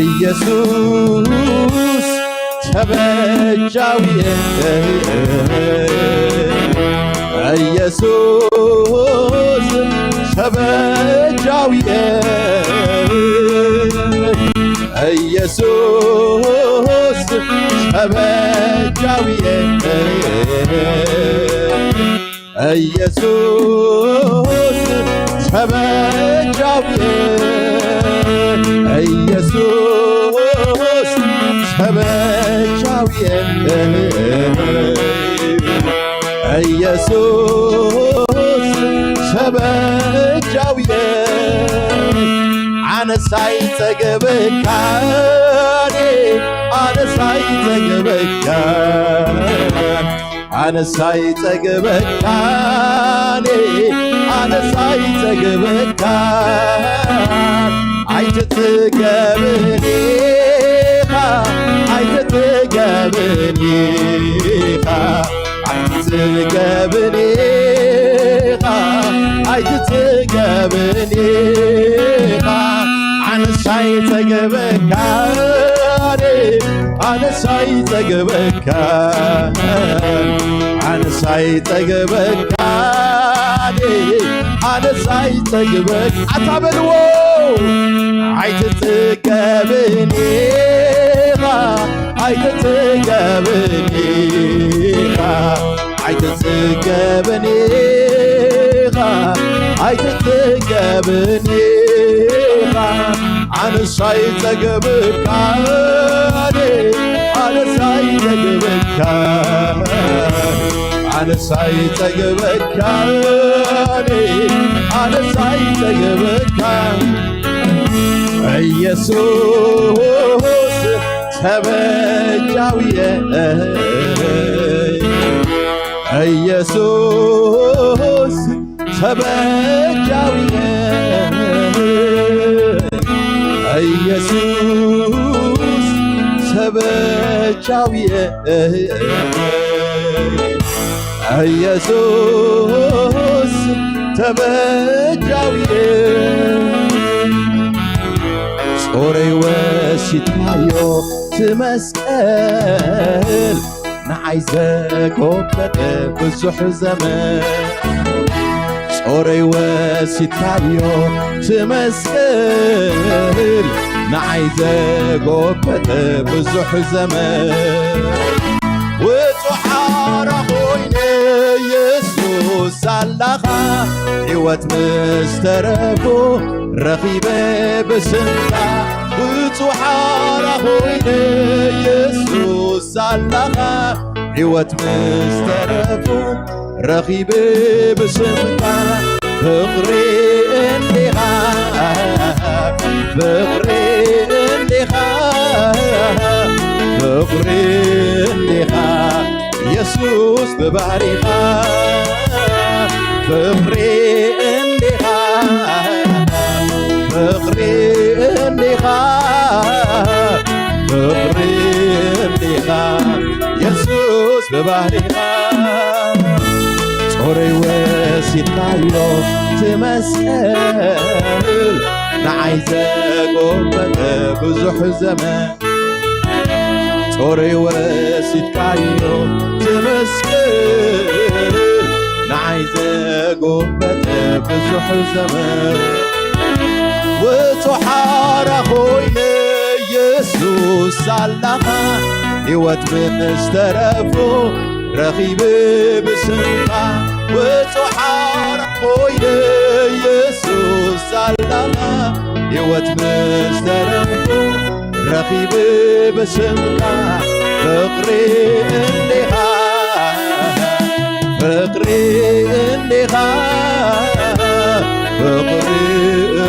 ኢየሱስ ተበጃውየ፣ ኢየሱስ ተበጃውየ፣ ኢየሱስ ተበጃውየ፣ ኢየሱስ ተበጃውየ፣ ኢየሱስ ተበጃውየ፣ ኢየሱስ ተበጃውየ። ኣነስ ኣይጸግበካን፣ ኣነስ ኣይጸግበካን፣ ኣነስ ኣይጸግበካን፣ ኣነስ ኣይጸግበካን። ኣይትጽገብን ኢኻ፣ ኣይትጽገብን ኢኻ፣ ኣይትጽገብን ኢኻ ኣይትጽገብን ኢኻ ኣነስ ኣይጸግበካን ኣነስ ኣይጸግበካን ኣነስ ኣይጸግበካን ኣነስ ኣይጸግበክ ኣታ በልዎ ኣይትጽገብን ኢኻ ኣይትጽገብን ኢኻ ኣይትጽገብን ኢኻ ኣይትጽገብን ኢኻ ኣነስ ኣይጸግበካን ኣነስ ኣይጸግበካን ኣነስ ኣይጸግበካን ኣነስ ኣይጸግበካን ኢየሱስ ተበጃውየ ኢየሱስ ተበጃውየ ኢየሱስ ተበጃውየ ኢየሱስ ተበጃውየ ጾረይ ወሲድካዮ ትመስቀል ንዓይ ዘጎበጠ ብዙሕ ዘመን ጾረይ ወሲድካዮ ትመስል ንዓይ ዘጎበጠ ብዙሕ ዘመን ውጹሓራ ኮይነ የሱስ ሳላኻ ሕይወት ምስ ተረፉ ረኺበ ብስምካ ውጹሓራ ኮይነ የሱስ ሳላኻ ሕይወት ምስ ተረፉ ረኺበ ብስምካ ፍቕሪ እንዲኻ ፍቕሪ እንዲኻ ፍቕሪ እንዲኻ የሱስ ብባህሪኻ ፍቕሪ እንዲኻ ፍቕሪ እንዲኻ ፍቕሪ እንዲኻ የሱስ ብባህሪኻ ጾረይ ወሲድካዮ ትመስል ንዓይ ዘጎበጠ ብዙሕ ዘመን ጾረይ ወሲድካዮ ትመስል ንዓይ ዘጎበጠ ብዙሕ ዘመን ውጹሓራ ኮይነ የሱስ ሳላኻ ሕይወት ምስ ተረፉ ረኺበ ብስምካ ውጹሓራ ኮይነ የሱስ ሳላኻ ሕይወት ምስ ተረፉ ረኺበ ብስምካ ፍቕሪ እንዲኻ ፍቕሪ እንዲኻ ፍቕሪ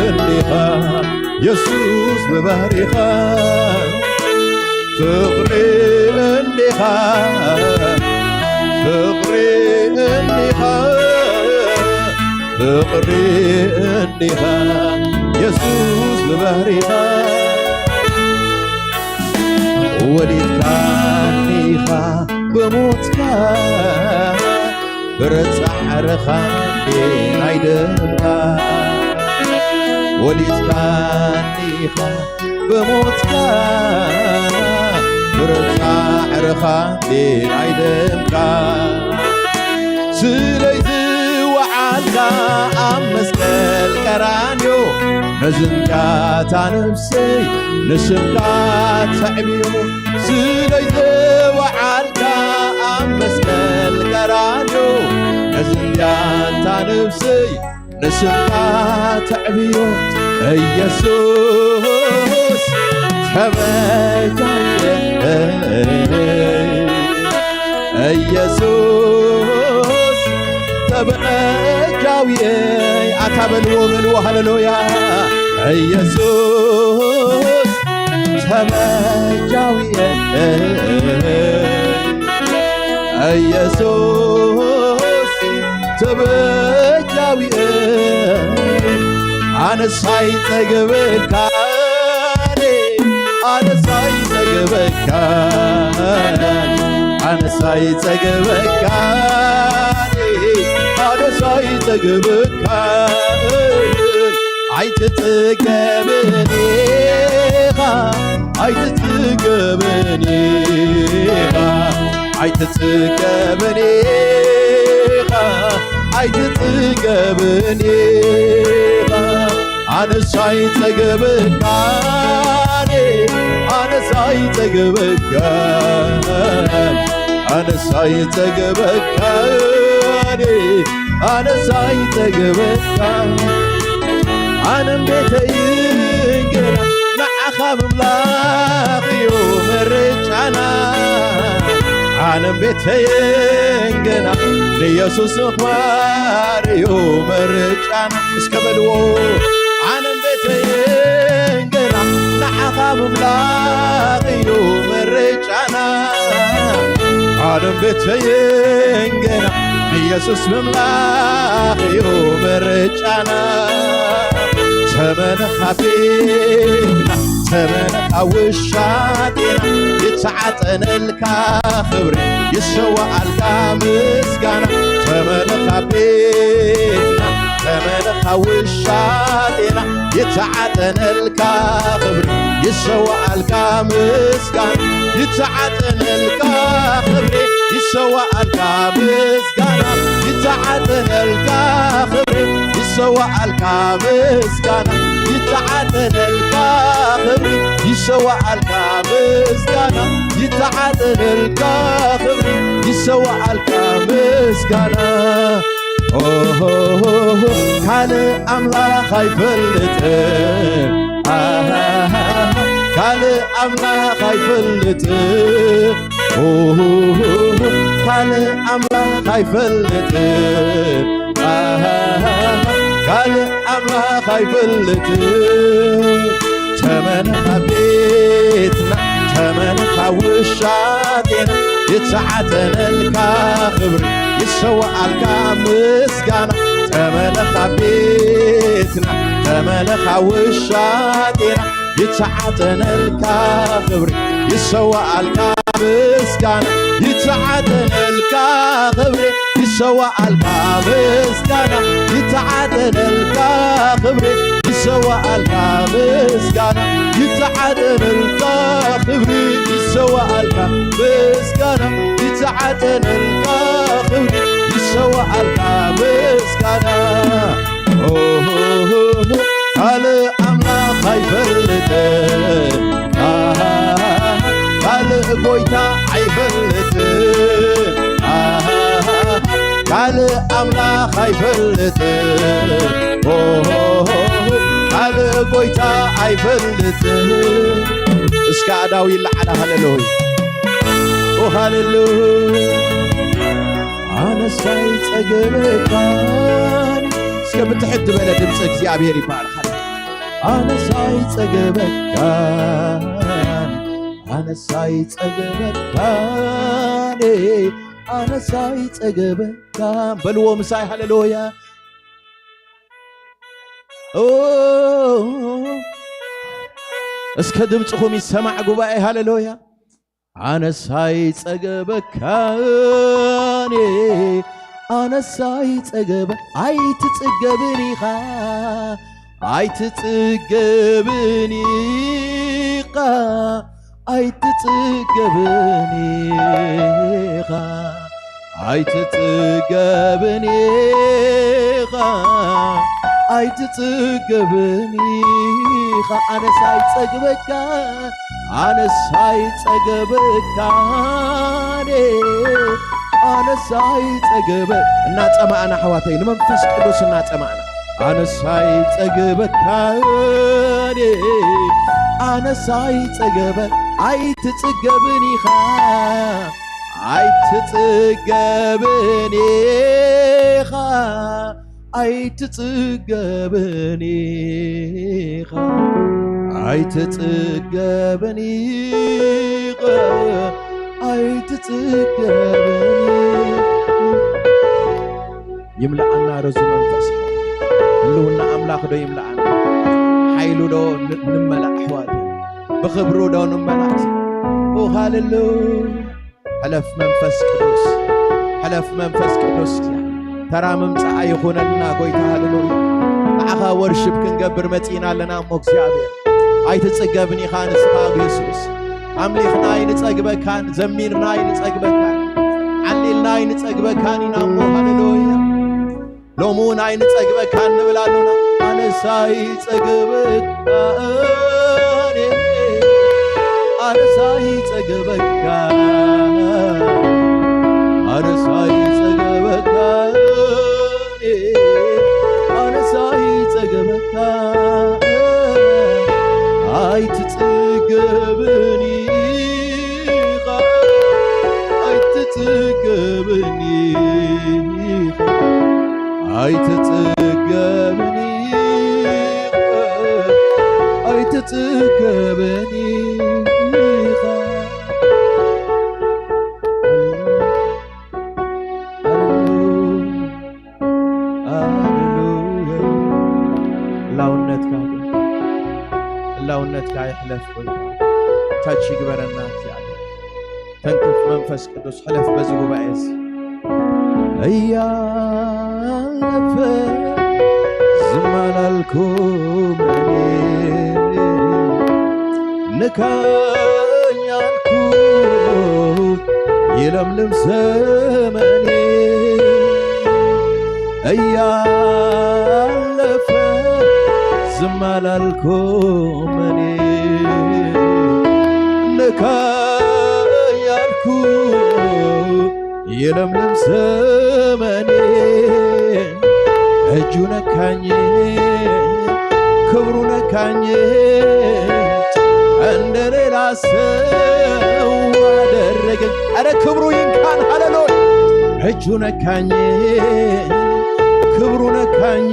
እንዲኻ የሱስ ብባህሪኻ ፍቕሪ እንዲኻ ፍቕሪ እንዲኻ ፍቕሪ እንዲኻ የሱስ ብባህሪኻ ወሊድካኒ ኢኻ ብሞትካ ብረጻዕርኻ ናይ ደምካ ወሊድካኒ ኢኻ ብሞትካ ብረጻዕርኻ ናይ ደምካ ስለይ ዝወዓልካ ኣብ መስቀል ቀራንዮ ነዝንጋታ ነፍሰይ ንስምካ ተዕብዮ ስለይ ዝወዓልካ ኣብ መስቀል ቀራንዮ ነዝንጋታ ነፍሰይ ንስምካ ተዕብዮ ኢየሱስ ተበጃየ ኢየሱስ ተበጃውየ ኣታ በልዎ በልዎ ሃሌሉያ ኢየሱስ ተበጃውየ ኢየሱስ ተበጃውየ ኣነስ ኣይጸግበካ ኣነስ ኣይጸግበካ ኣነስ ኣይጸግበካ ኣነስ ኣይትጽገብካን ኣይትጽገብን ኢኻ ኣይትጽገብን ኢኻ ኣይትጽገብን ኢኻ ኣይትጽገብን ኢኻ ኣነስ ኣይጸግበካን ኣነስ ኣይጸግበካን ኣነስ ኣይጸግበካን ኣነስ ኣይጸግበካን ኣነም ቤተይን ገና ንዓኻ ምምላኽ እዩ ምርጫና ኣነም ቤተይን ገና ንኢየሱስ ምኽባር እዩ ምርጫና እስከ በልዎ ኣነም ቤተይን ገና ንዓኻ ምምላኽ እዩ ምርጫና ኣነም ቤተይን ገና ንኢየሱስ ምምላኽ እዩ ምርጫና ተመንኻ ቤትና ተመንኻ ውሻጤና ይተዓጠነልካ ክብሪ ይሰዋኣልካ ምስጋና ተመንኻ ቤትና ተመንኻ ውሻጤና ይተዓጠነልካ ክብሪ ይሰዋኣልካ ምስጋና ይተዓጠነልካ ክብሪ ይሰዋኣልካ ምስጋና ይተዓጠነልካ ክብሪ ይሰዋኣልካ ምስጋና ይተዓጠነልካ ክብሪ ይሰዋኣልካ ምስጋና ይተዓጠነልካ ክብሪ ይሰዋኣልካ ምስጋና ኦሆሆሆ ካልእ ኣምላኽ ኣይፈልጥን ኣሃሃሃ ካልእ ኣምላኽ ኣይፈልጥን ኦሆሆሆ ካልእ ኣምላኽ ኣይፈልጥን ኣሃሃሃ ካልእ ኣምላኽ ኣይፈልጥን ተመንኻ ቤትና ተመንኻ ውሻጤና ይተዓጠነልካ ክብሪ ይሰዋኣልካ ምስጋና ተመንኻ ቤትና ተመንኻ ውሻጤና ይተዓጠነልካ ክብሪ ይሰዋኣልካ ምስጋና ይተዓጠነልካ ክብሪ ይሰዋኣልካ ምስጋና ይተዓጠነልካ ክብሪ ይሰዋኣልካ ምስጋና ይተዓጠነልካ ክብሪ ይሰዋኣልካ ምስጋና ይተዓጠነልካ ክብሪ ይሰዋኣልካ ምስጋና ካልእ ኣምላኽ ኣይፈልጥን ካልእ ጎይታ ኣይፈልጥን ካልእ ኣምላኽ ኣይፈልጥን ካልእ ጎይታ ኣይፈልጥን እስከ ኣዳው ይለዓል ሃለሉያ ሃለሉያ ኣነስ ኣይጸግበካን እስከ ብትሕት ዝበለ ድምፂ እግዚኣብሔር ይባርኻል ኣነስ ኣይጸግበካን ኣነስ ኣይጸግበካን ኣነስ ኣይጸግበካን በልዎ ምሳይ ሃለሉያ እስከ ድምፅኹም ይሰማዕ ጉባኤ ሃለሉያ ኣነስ ኣይጸገበካን ኣነስ ኣይጸገበ ኣይትጽገብን ኢኻ ኣይትጽገብን ኢኻ ኣይትጽገብን ኢኻ ኣይትጽገብን ኢኻ ኣይትጽገብን ኢኻ ኣነስ ኣይጸግበካ ኣነስ ኣይጸገበካን ኣነስ ኣይጸገበ እናጸማእና ኣሕዋተይ ንመንፈስ ቅዱስ እናጸማእና ኣነስ ኣይጸግበካን ኣነስ ኣይጸገበ ኣይትጽገብን ኢኻ ኣይትጽገብን ኢኻ ኣይትጽገብን ኢኻ ኣይትጽገብን ኢኻ ኣይትጽገብን ይምልኣና ርዙ መንፈስ ህልውና ኣምላኽ ዶ ይምልኣና ሓይሉ ዶ ንምመላእ ኣሕዋት ብኽብሩ ዶ ንመላእ ሃልሉ ሕለፍ መንፈስ ቅዱስ ሕለፍ መንፈስ ቅዱስ ተራ ምምጻእ ኣይኹነልና ጎይታ። ሃሌሉያ። ንዓኻ ወርሽፕ ክንገብር መጺእና ኣለና እሞ እግዚኣብሔር። ኣይትጽገብን ኢኻ ንስኻ ኣብ የሱስ። ኣምሊኽና ኣይንጸግበካን፣ ዘሚርና ኣይንጸግበካን፣ ዓሊልና ኣይንጸግበካን ኢና እሞ። ሃሌሉያ። ሎሚ እውን ኣይንጸግበካን ንብል ኣሎና። ኣነስ ኣይጸግበካን፣ ኣነስ ኣይጸግበካን፣ ኣነስ ኣይጸግበካን፣ ኣነስ ኣይጸግበካን። ኣይትጽገብን ኢኻ፣ ኣይትጽገብን ኢኻ፣ ኣይትጽገብን ኢኻ፣ ኣይትጽገብን ኢኻ። ሃሌሉያ። ህላውነትካ፣ ህላውነትካ ይሕለፍ ጎይታ። ታች ይግበረና እግዚኣብሔር። ተንክፍ መንፈስ ቅዱስ፣ ሕለፍ በዚ ጉባኤ እዚ። እያለፈ ዝም ኣላልኩም እኔ፣ ንካኝ አልኩ ይለምልም ዘመኔ። እያለፈ ዝም አላልኩም እኔ፣ ንካኝ አልኩ ይለምልም ዘመኔ። እጁ ነካኝ፣ ክብሩ ነካኝ፣ እንደ ሌላ ሰው አደረገኝ። ኧረ ክብሩ ይንካን። ሃሌሉያ። እጁ ነካኝ፣ ክብሩ ነካኝ፣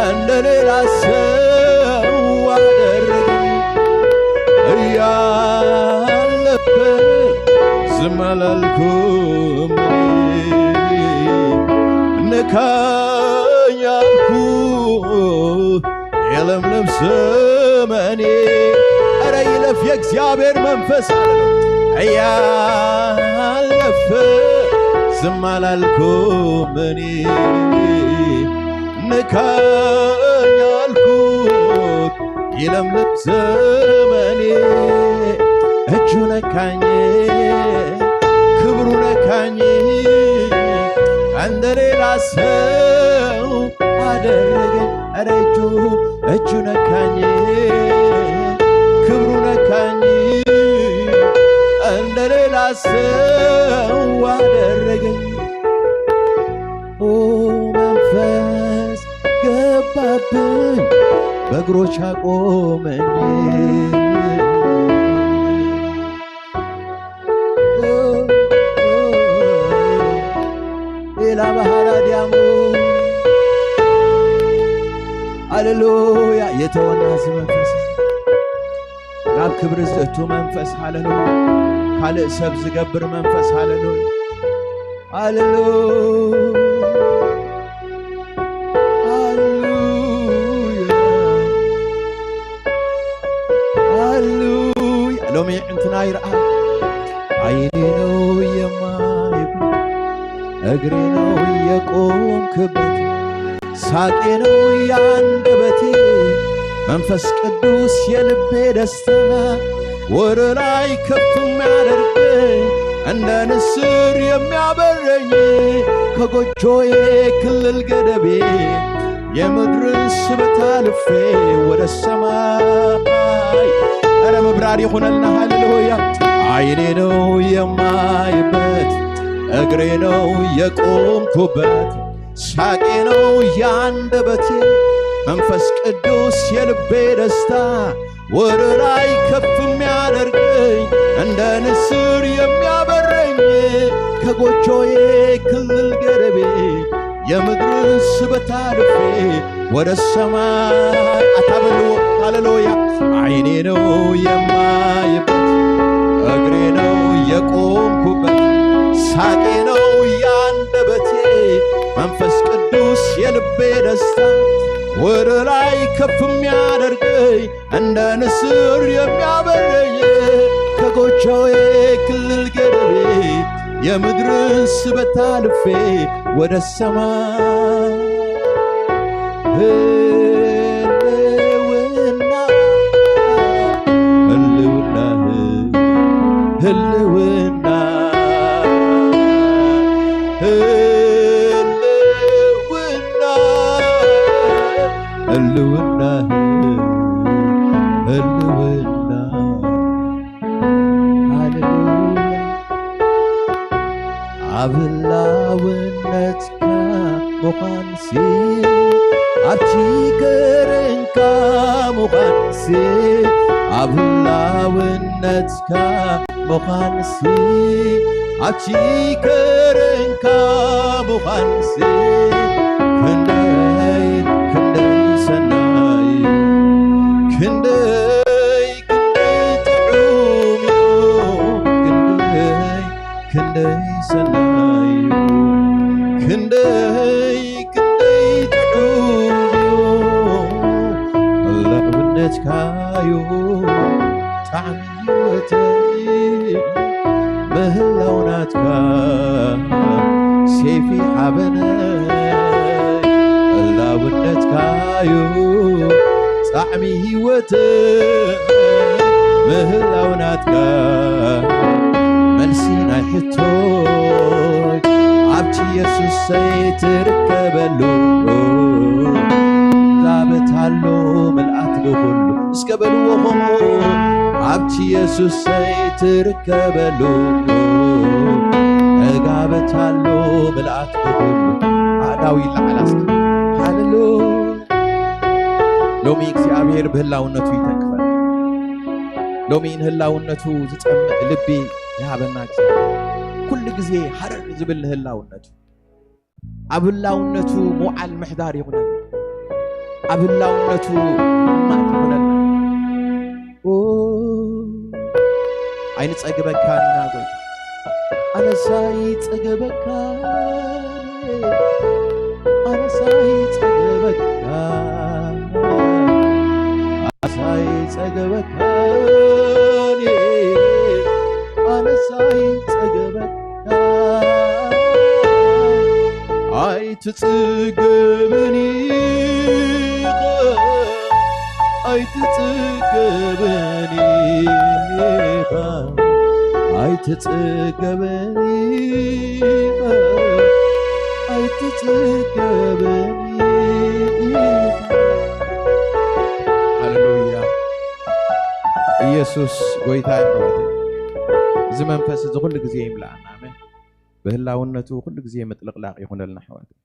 እንደ ሌላ ሰው አደረገኝ። እያለፈ ዝም አላልኩም፣ ንካኝ አልኩ የለምለም ዘመኔ። ኧረ ይለፍ የእግዚአብሔር መንፈስ አለ። እያለፈ ዝም አላልኩም እኔ፣ ንካኝ አልኩት ይለምልም ዘመኔ። እጁ ነካኝ፣ ክብሩ ነካኝ፣ እንደ ሌላ ሰው አደረገኝ። ኧረ እጁ፣ እጁ ነካኝ፣ ክብሩ ነካኝ፣ እንደ ሌላ ሰው አደረገኝ። ኦ መንፈስ ገባብኝ፣ በእግሮች አቆመኝ። ሌላ ባህራ ዲያሞ። ሃሌሉያ። የተወና እዚ መንፈስ፣ ናብ ክብሪ ዘእቱ መንፈስ፣ ሃሌሉያ። ካልእ ሰብ ዝገብር መንፈስ፣ ሃሌሉያ፣ ሃሌሉያ፣ ሃሌሉያ፣ ሃሌሉያ። ሎሚ ዕንትና ይርኣ። ዓይኔ ነው የማይበት፣ እግሬ ነው የቆምክበት፣ ሳቄ ነው ያንደበቴ፣ መንፈስ ቅዱስ የልቤ ደስታ፣ ወደ ላይ ከፍ የሚያደርገኝ፣ እንደ ንስር የሚያበረኝ፣ ከጎጆዬ ክልል ገደቤ የምድርን ስበት አልፌ ወደ ሰማይ። ኧረ መብራር ይሁነልና። ሃሌሉያ። ዓይኔ ነው የማይበት፣ እግሬ ነው የቆምኩበት፣ ሳቄ ነው ያንደበቴ፣ መንፈስ ቅዱስ የልቤ ደስታ፣ ወደ ላይ ከፍ የሚያደርገኝ፣ እንደ ንስር የሚያበረኝ፣ ከጎጆዬ ክልል ገደቤ የምድርን ስበት አልፌ ወደ ሰማይ አታበሉ። ሃሌሉያ። ዓይኔ ነው የማይበት፣ እግሬ ነው የቆምኩበት፣ ሳቄ ነው ያንደበቴ፣ መንፈስ ቅዱስ የልቤ ደስታ፣ ወደ ላይ ከፍ የሚያደርገኝ፣ እንደ ንስር የሚያበረኝ፣ ከጎጆዬ ክልል ገደቤ የምድርን ስበት አልፌ ወደ ሰማይ። ህልውና፣ ህልውና፣ ህልውና፣ ህልውና፣ ህልውና፣ ህልውና። ሃሌሉያ። ኣብ ህላውነትካ ምዃንሲ፣ ኣብ ችግርንካ ምዃንሲ፣ ኣብ ህላውነትካ ምዃንሲ፣ ኣብ ችግርንካ ምዃንሲ፣ ክንደይ፣ ክንደይ ሰናይ፣ ክንደይ ክንደይ ጥዑም እዩ፣ ክንደይ፣ ክንደይ ሰናይ እዩ፣ ክንደይ፣ ክንደይ ጥዑም እዩ። ህላውነትካ እዩ ጣዕሚ ህይወተይ፣ ምህላው ናትካ ሴፊ ሓበነይ። ህላውነትካ እዩ ጣዕሚ ህይወት፣ ምህላው ናትካ መልሲ ናይ ሕቶይ። ኣብቲ የሱሰይ ትርከበሉ ዛበት ኣሎ ምልኣት ብኹሉ። እስከ በልዎ ኾሞ፣ ኣብቲ የሱሰይ ትርከበሉ ዕጋበት ኣሎ ምልኣት ብኹሉ። ኣእዳው ይለዓላ እስከ። ሃሌሉያ። ሎሚ እግዚኣብሔር ብህላውነቱ ይተንክፈና። ሎሚ ንህላውነቱ ዝጸምእ ልቢ ይሃበና እግዚኣብሔር። ኩሉ ግዜ ሃረር ዝብል ንህላውነቱ። ኣብ ህላውነቱ ምውዓል ምሕዳር ይኹነልና። ኣብ ህላውነቱ ምቕማጥ ይኹነልና። ኦ፣ ኣይንጸግበካን ኢና ጎይታ። ኣነስ ኣይጸግበካን፣ ኣነስ ኣይጸግበካን፣ ኣነስ ኣይጸግበካን፣ ኣነስ ኣይጸግበካን። ኣይትጽገብን ኢኻ፣ ኣይትጽገብን ኢኻ፣ ኣይትጽገብን ኢኻ፣ ኣይትጽገብን ኢኻ። ሃሌሉያ። ኢየሱስ ጎይታ እዩ ኣሕዋተይ። እዚ መንፈስ እዚ ኩሉ ግዜ ይምልኣና። ኣሜን። ብህላውነቱ ኩሉ ግዜ ምጥልቕላቕ ይኹነልና ኣሕዋተይ።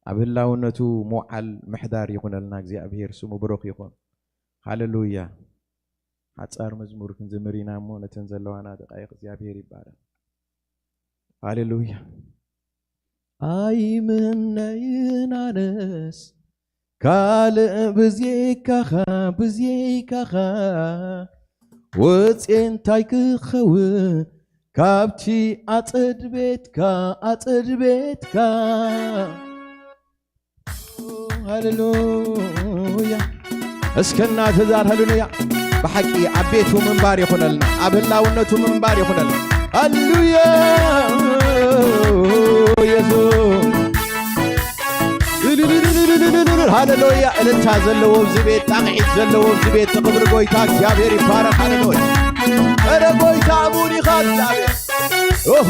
ኣብ ህላውነቱ ምውዓል ምሕዳር ይኹነልና። እግዚኣብሔር ስሙ ብሩኽ ይኹን። ሃሌሉያ። ሓጻር መዝሙር ክንዝምር ኢና እሞ ነተን ዘለዋና ደቃይቕ እግዚኣብሔር ይባረኽ። ሃሌሉያ። ኣይምነይን ኣነስ ካልእ ብዘይካኻ፣ ብዘይካኻ ወፅየ እንታይ ክኸውን ካብቲ ኣፀድ ቤትካ፣ ኣፀድ ቤትካ። ሃሌሉያ። እስከ እናተዛር ሃሌሉያ። ብሓቂ ኣብ ቤቱ ምንባር ይኹነልና፣ ኣብ ህላውነቱ ምንባር ይኹነልና። ሃሌሉያ። ኢየሱስ። ሃሌሉያ። እልልታ ዘለዎ ኣብዚ ቤት፣ ጣቕዒት ዘለዎ ኣብዚ ቤት፣ ንኽብሪ ጎይታ እግዚኣብሔር ይባረኽ። ሃሌሉያ። ኧረ ጎይታ እሙን ኢኻ እግዚኣብሔር። ኦሆ፣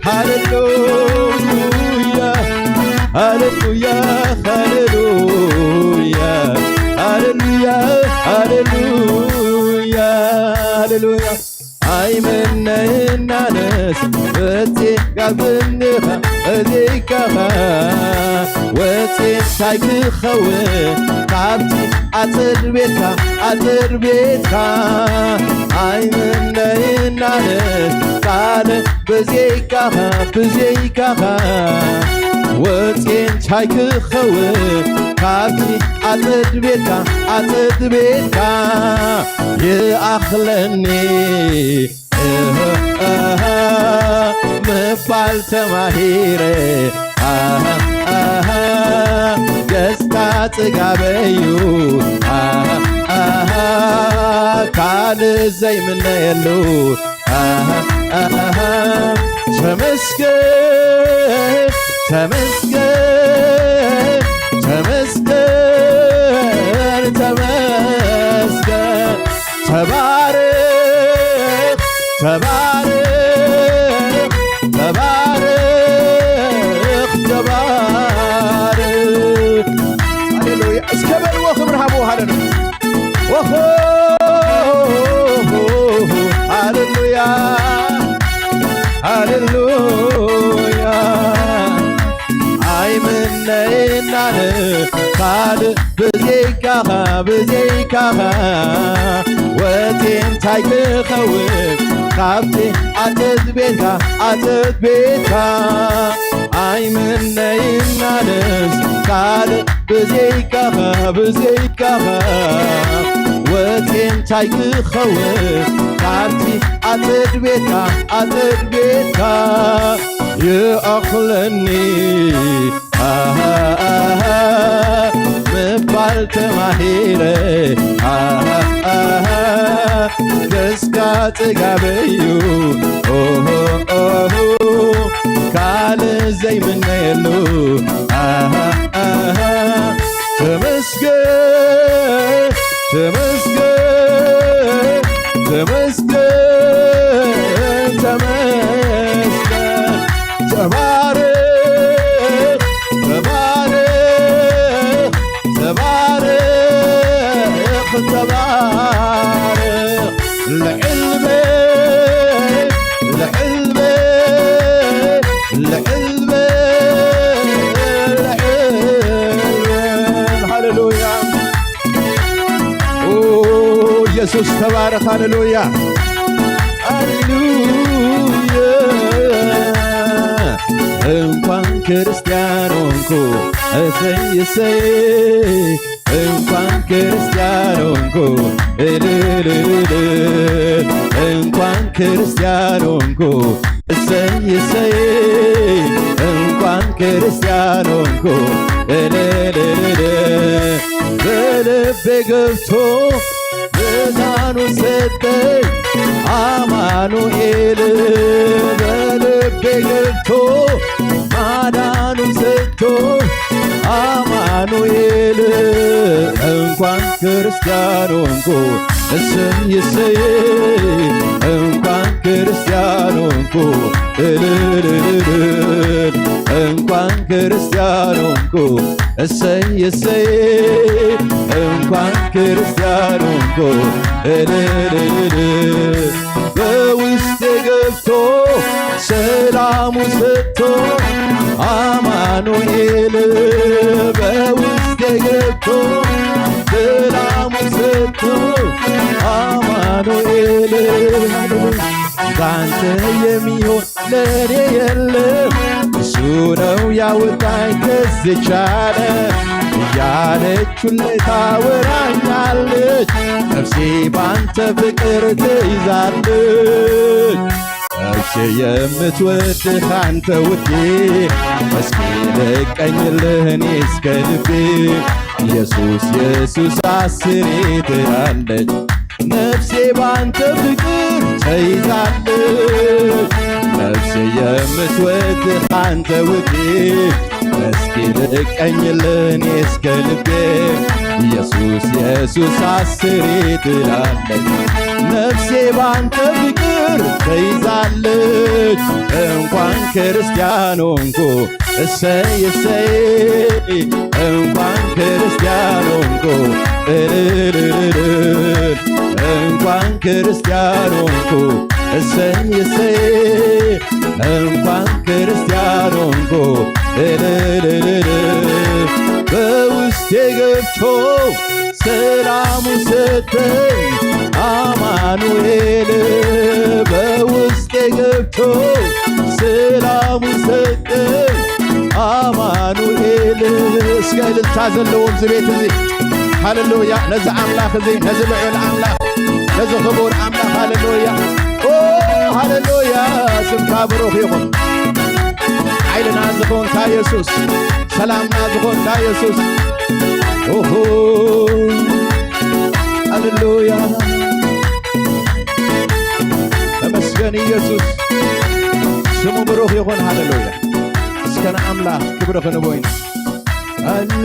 ሃሌሉያ፣ ሃሌሉያ፣ ሃሌሉያ፣ ሃሌሉያ፣ ሃሌሉያ፣ ሃሌሉያ። ኣይመነይን ኣነስ ወፂኻ ብንኻ እዚካኻ ወፂ እንታይ ክኸውን ካብቲ ኣፅር ቤትካ ኣፅር ቤትካ ኣይመነይን ኣነስ ቃል ብዘይካኻ ብዘይካኻ ወፂ እንታይ ክኸውን ካብቲ ኣፅር ቤትካ ኣፅር ቤትካ ይኣኽለኒ እህ፣ እህ፣ ምባል ተማሂረ ኣህ፣ ኣህ፣ ደስታ ጽጋበዩ ኣህ፣ ኣህ፣ ካልእ ዘይምነየሉ። ኣሃ፣ ኣሃ፣ ተመስገን፣ ተመስገን፣ ተመስገን፣ ተመስገን። ተባረኽ፣ ተባረኽ፣ ተባረኽ፣ ተባረኽ። ሃሌሉያ። እስከ በልዎ፣ ክብሪ ሃብዎ። ሃሌሉያ። ኦሆ፣ ሃሌሉያ፣ ሃሌሉያ። ኣይምነይናን ካልእ ብዘይካኻ፣ ብዘይካኻ ወፂኤ እንታይ ክኸውን ካብቲ ኣፀድ ቤትካ፣ ኣፀድ ቤትካ። ኣይምነይናንስ ካልእ ብዘይካኻ፣ ብዘይካኻ ወፂኤ እንታይ ክኸውን ካብቲ ኣፀድ ቤትካ፣ ኣፀድ ቤትካ። ይኣኽለኒ ኣሃ፣ ኣሃ፣ ምባል ተማሂረ። ኣሃ፣ ኣሃ፣ ደስካ ጽጋበዩ። ኦሆ፣ ኦሆ፣ ካልእ ዘይምነየሉ። ኣሃ፣ ኣሃ፣ ተመስገን፣ ተመስገን፣ ተመስገን፣ ተመስገን። ተባረኽ፣ ተባረኽ፣ ተባረኽ፣ ተባረኽ። ልዕል በል፣ ልዕል በል፣ ልዕል በል፣ ልዕል በል። ሃሌሉያ። ኦ፣ ኢየሱስ ተባረኽ። ሃሌሉያ፣ ሃሌሉያ። እንኳን ክርስቲያን ሆንኩ፣ እሰይ፣ እሰይ። እንኳን ክርስቲያን ሆንኩ፣ እልልልል። እንኳን ክርስቲያን ሆንኩ፣ እሰይ፣ እሰይ። እንኳን ክርስቲያን ሆንኩ፣ እልልልል። በልቤ ገብቶ መዳኑ ሰጠኝ አማኑኤል። በልቤ ገብቶ ማዳኑ ሰጥቶ አማኑኤል። እንኳን ክርስቲያን ሆንኩ፣ እሰይ፣ እሰይ። እንኳን ክርስቲያን ሆንኩ፣ እልልልልል። እንኳን ክርስቲያን ሆንኩ፣ እሰይ፣ እሰይ። እንኳን ክርስቲያን ሆንኩ፣ እልልልልል። በውስጤ ገብቶ ሰላሙ ሰጥቶ አማኑኤል። በውስጤ ገብቶ ሰላሙ ሰጥቶ አማኑኤል። ባንተ የሚሆን ለኔ የለም፣ እሱ ነው ያወጣኝ ከዚህ ቻለ እያለች ሁሌ ታወራኛለች። ነፍሴ ባንተ ፍቅር ተይዛለች። ነፍሴ የምትወድህ አንተ ውዴ፣ እስኪ ልቀኝልህ እኔ እስከ ልቤ። ኢየሱስ ኢየሱስ አስሬ ትላለች። ነፍሴ ባንተ ፍቅር ተይዛለች። ነፍሴ የምትወድህ አንተ ውዴ፣ እስኪ ልቀኝልህ እኔ እስከ ልቤ። ኢየሱስ ኢየሱስ አስሬ ትላለች። ነፍሴ ባንተ ፍቅር ተይዛለች። እንኳን ክርስቲያን ሆንኩ፣ እሰይ እሰይ። እንኳን ክርስቲያን ሆንኩ፣ እልልልልል። እንኳን ክርስቲያን ሆንኩ፣ እሰይ እሰይ። እንኳን ክርስቲያን ሆንኩ፣ እልልልልል። በውስጤ ገብቶ ሰላሙ ሰጠኝ አማኑኤል። በውስጤ ገብቶ ሰላሙ ሰጠኝ አማኑኤል። እስከ እልልታ ዘለዎም እዚ ቤት እዚ። ሃሌሉያ። ነዚ ኣምላኽ እዚ፣ ነዚ ልዑል ኣምላኽ፣ ነዚ ክቡር ኣምላኽ። ሃሌሉያ። ኦ፣ ሃሌሉያ። ስምካ ብሩኽ ይኹን። ሓይልና ዝኾንካ የሱስ፣ ሰላምና ዝኾንካ የሱስ። ኦሆ፣ ሃሌሉያ። ኣምላኽ ክብሪ ክንቦይን ኣሎ።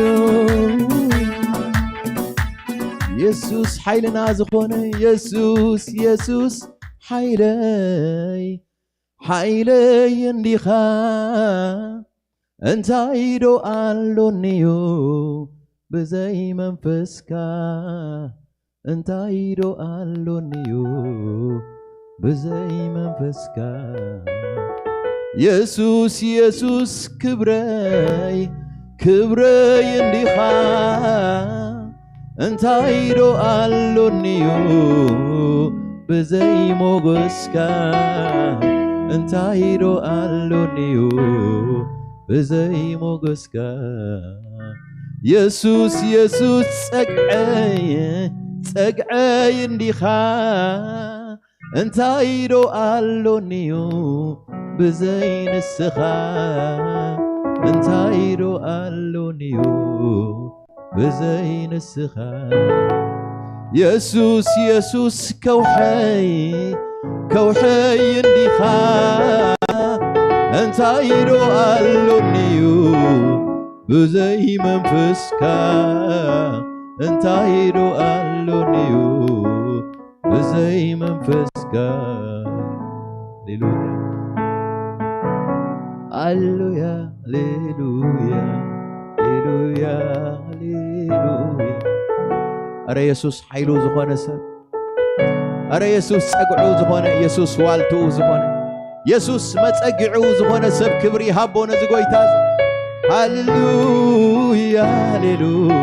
የሱስ ሓይልና ዝኾነ፣ የሱስ፣ የሱስ ሓይለይ፣ ሓይለይ እንዲኻ፣ እንታይ ዶ ኣሎኒዩ ብዘይ መንፈስካ? እንታይ ዶ ኣሎኒዩ ብዘይ መንፈስካ? የሱስ፣ የሱስ ክብረይ፣ ክብረይ እንዲኻ፣ እንታይ ዶ ኣሎኒዩ ብዘይ ሞገስካ? እንታይ ዶ ኣሎኒዩ ብዘይ ሞገስካ? የሱስ፣ የሱስ ጸግዐይ፣ ጸግዐይ እንዲኻ፣ እንታይ ዶ ኣሎኒዩ ብዘይ ንስኻ? እንታይ ዶ ኣሎኒዩ ብዘይ ንስኻ? የሱስ፣ የሱስ ከውሐይ፣ ከውሐይ እንዲኻ፣ እንታይ ዶ ኣሎኒዩ ብዘይ መንፈስካ? እንታይ ዶ ኣሎኒዩ ብዘይ መንፈስካ? ሃሌሉያ፣ ሃሌሉያ፣ ሃሌሉያ፣ ሃሌሉያ፣ ሃሌሉያ። ኣረ የሱስ ሓይሉ ዝኾነ ሰብ፣ ኣረ የሱስ ጸግዑ ዝኾነ፣ የሱስ ዋልትኡ ዝኾነ፣ የሱስ መጸጊዑ ዝኾነ ሰብ ክብሪ ይሃቦ ነዚ ጎይታ እዚ። ሃሌሉያ፣ ሃሌሉያ፣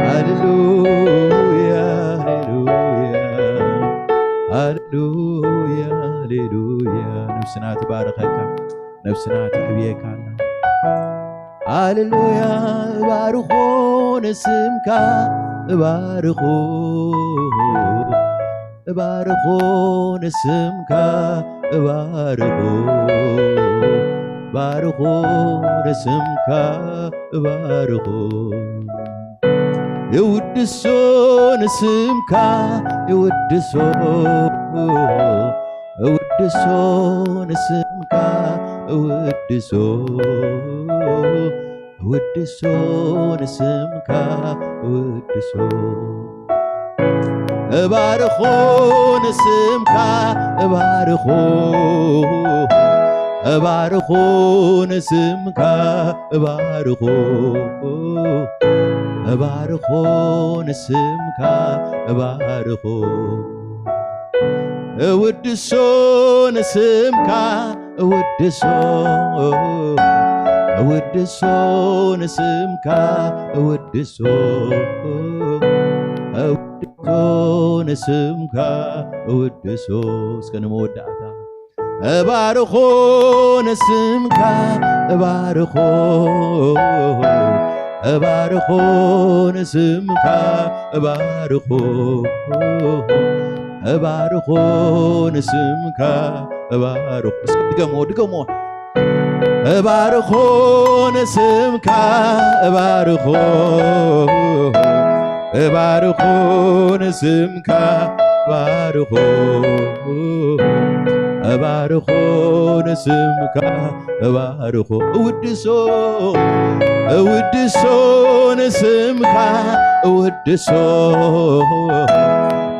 ሃሌሉያ፣ ሃሌሉያ፣ ሃሌሉያ፣ ሃሌሉያ። ነብስና ትባርኸካ፣ ነብስና ተሕብየካ ኣላ። ሃሌሉያ፣ እባርኾ ንስምካ፣ እባርኾ፣ እባርኾ ንስምካ፣ እባርኾ፣ እባርኾ ንስምካ፣ እባርኾ። እውድሶ ንስምካ፣ እውድሶ፣ እውድሶ ንስምካ፣ እውድሶ፣ እውድሶ ንስምካ፣ እውድሶ። እባርኾ ንስምካ፣ እባርኾ፣ እባርኾ ንስምካ፣ እባርኾ፣ እባርኾ ንስምካ፣ እባርኾ። እውድሶ ንስምካ፣ እውድሶ፣ እውድሶ ንስምካ፣ እውድሶ፣ እውድሶ ንስምካ፣ እውድሶ። እስከ ንመወዳእታ። እባርኾ ንስምካ፣ እባርኾ፣ እባርኾ ንስምካ፣ እባርኾ፣ እባርኾ ንስምካ፣ እባርኾ። እስኪ ድገሞ፣ ድገሞ። እባርኾ ንስምካ፣ እባርኾ፣ እባርኾ ንስምካ፣ እባርኾ፣ እባርኾ ንስምካ፣ እባርኾ። እውድሶ፣ እውድሶ ንስምካ፣ እውድሶ፣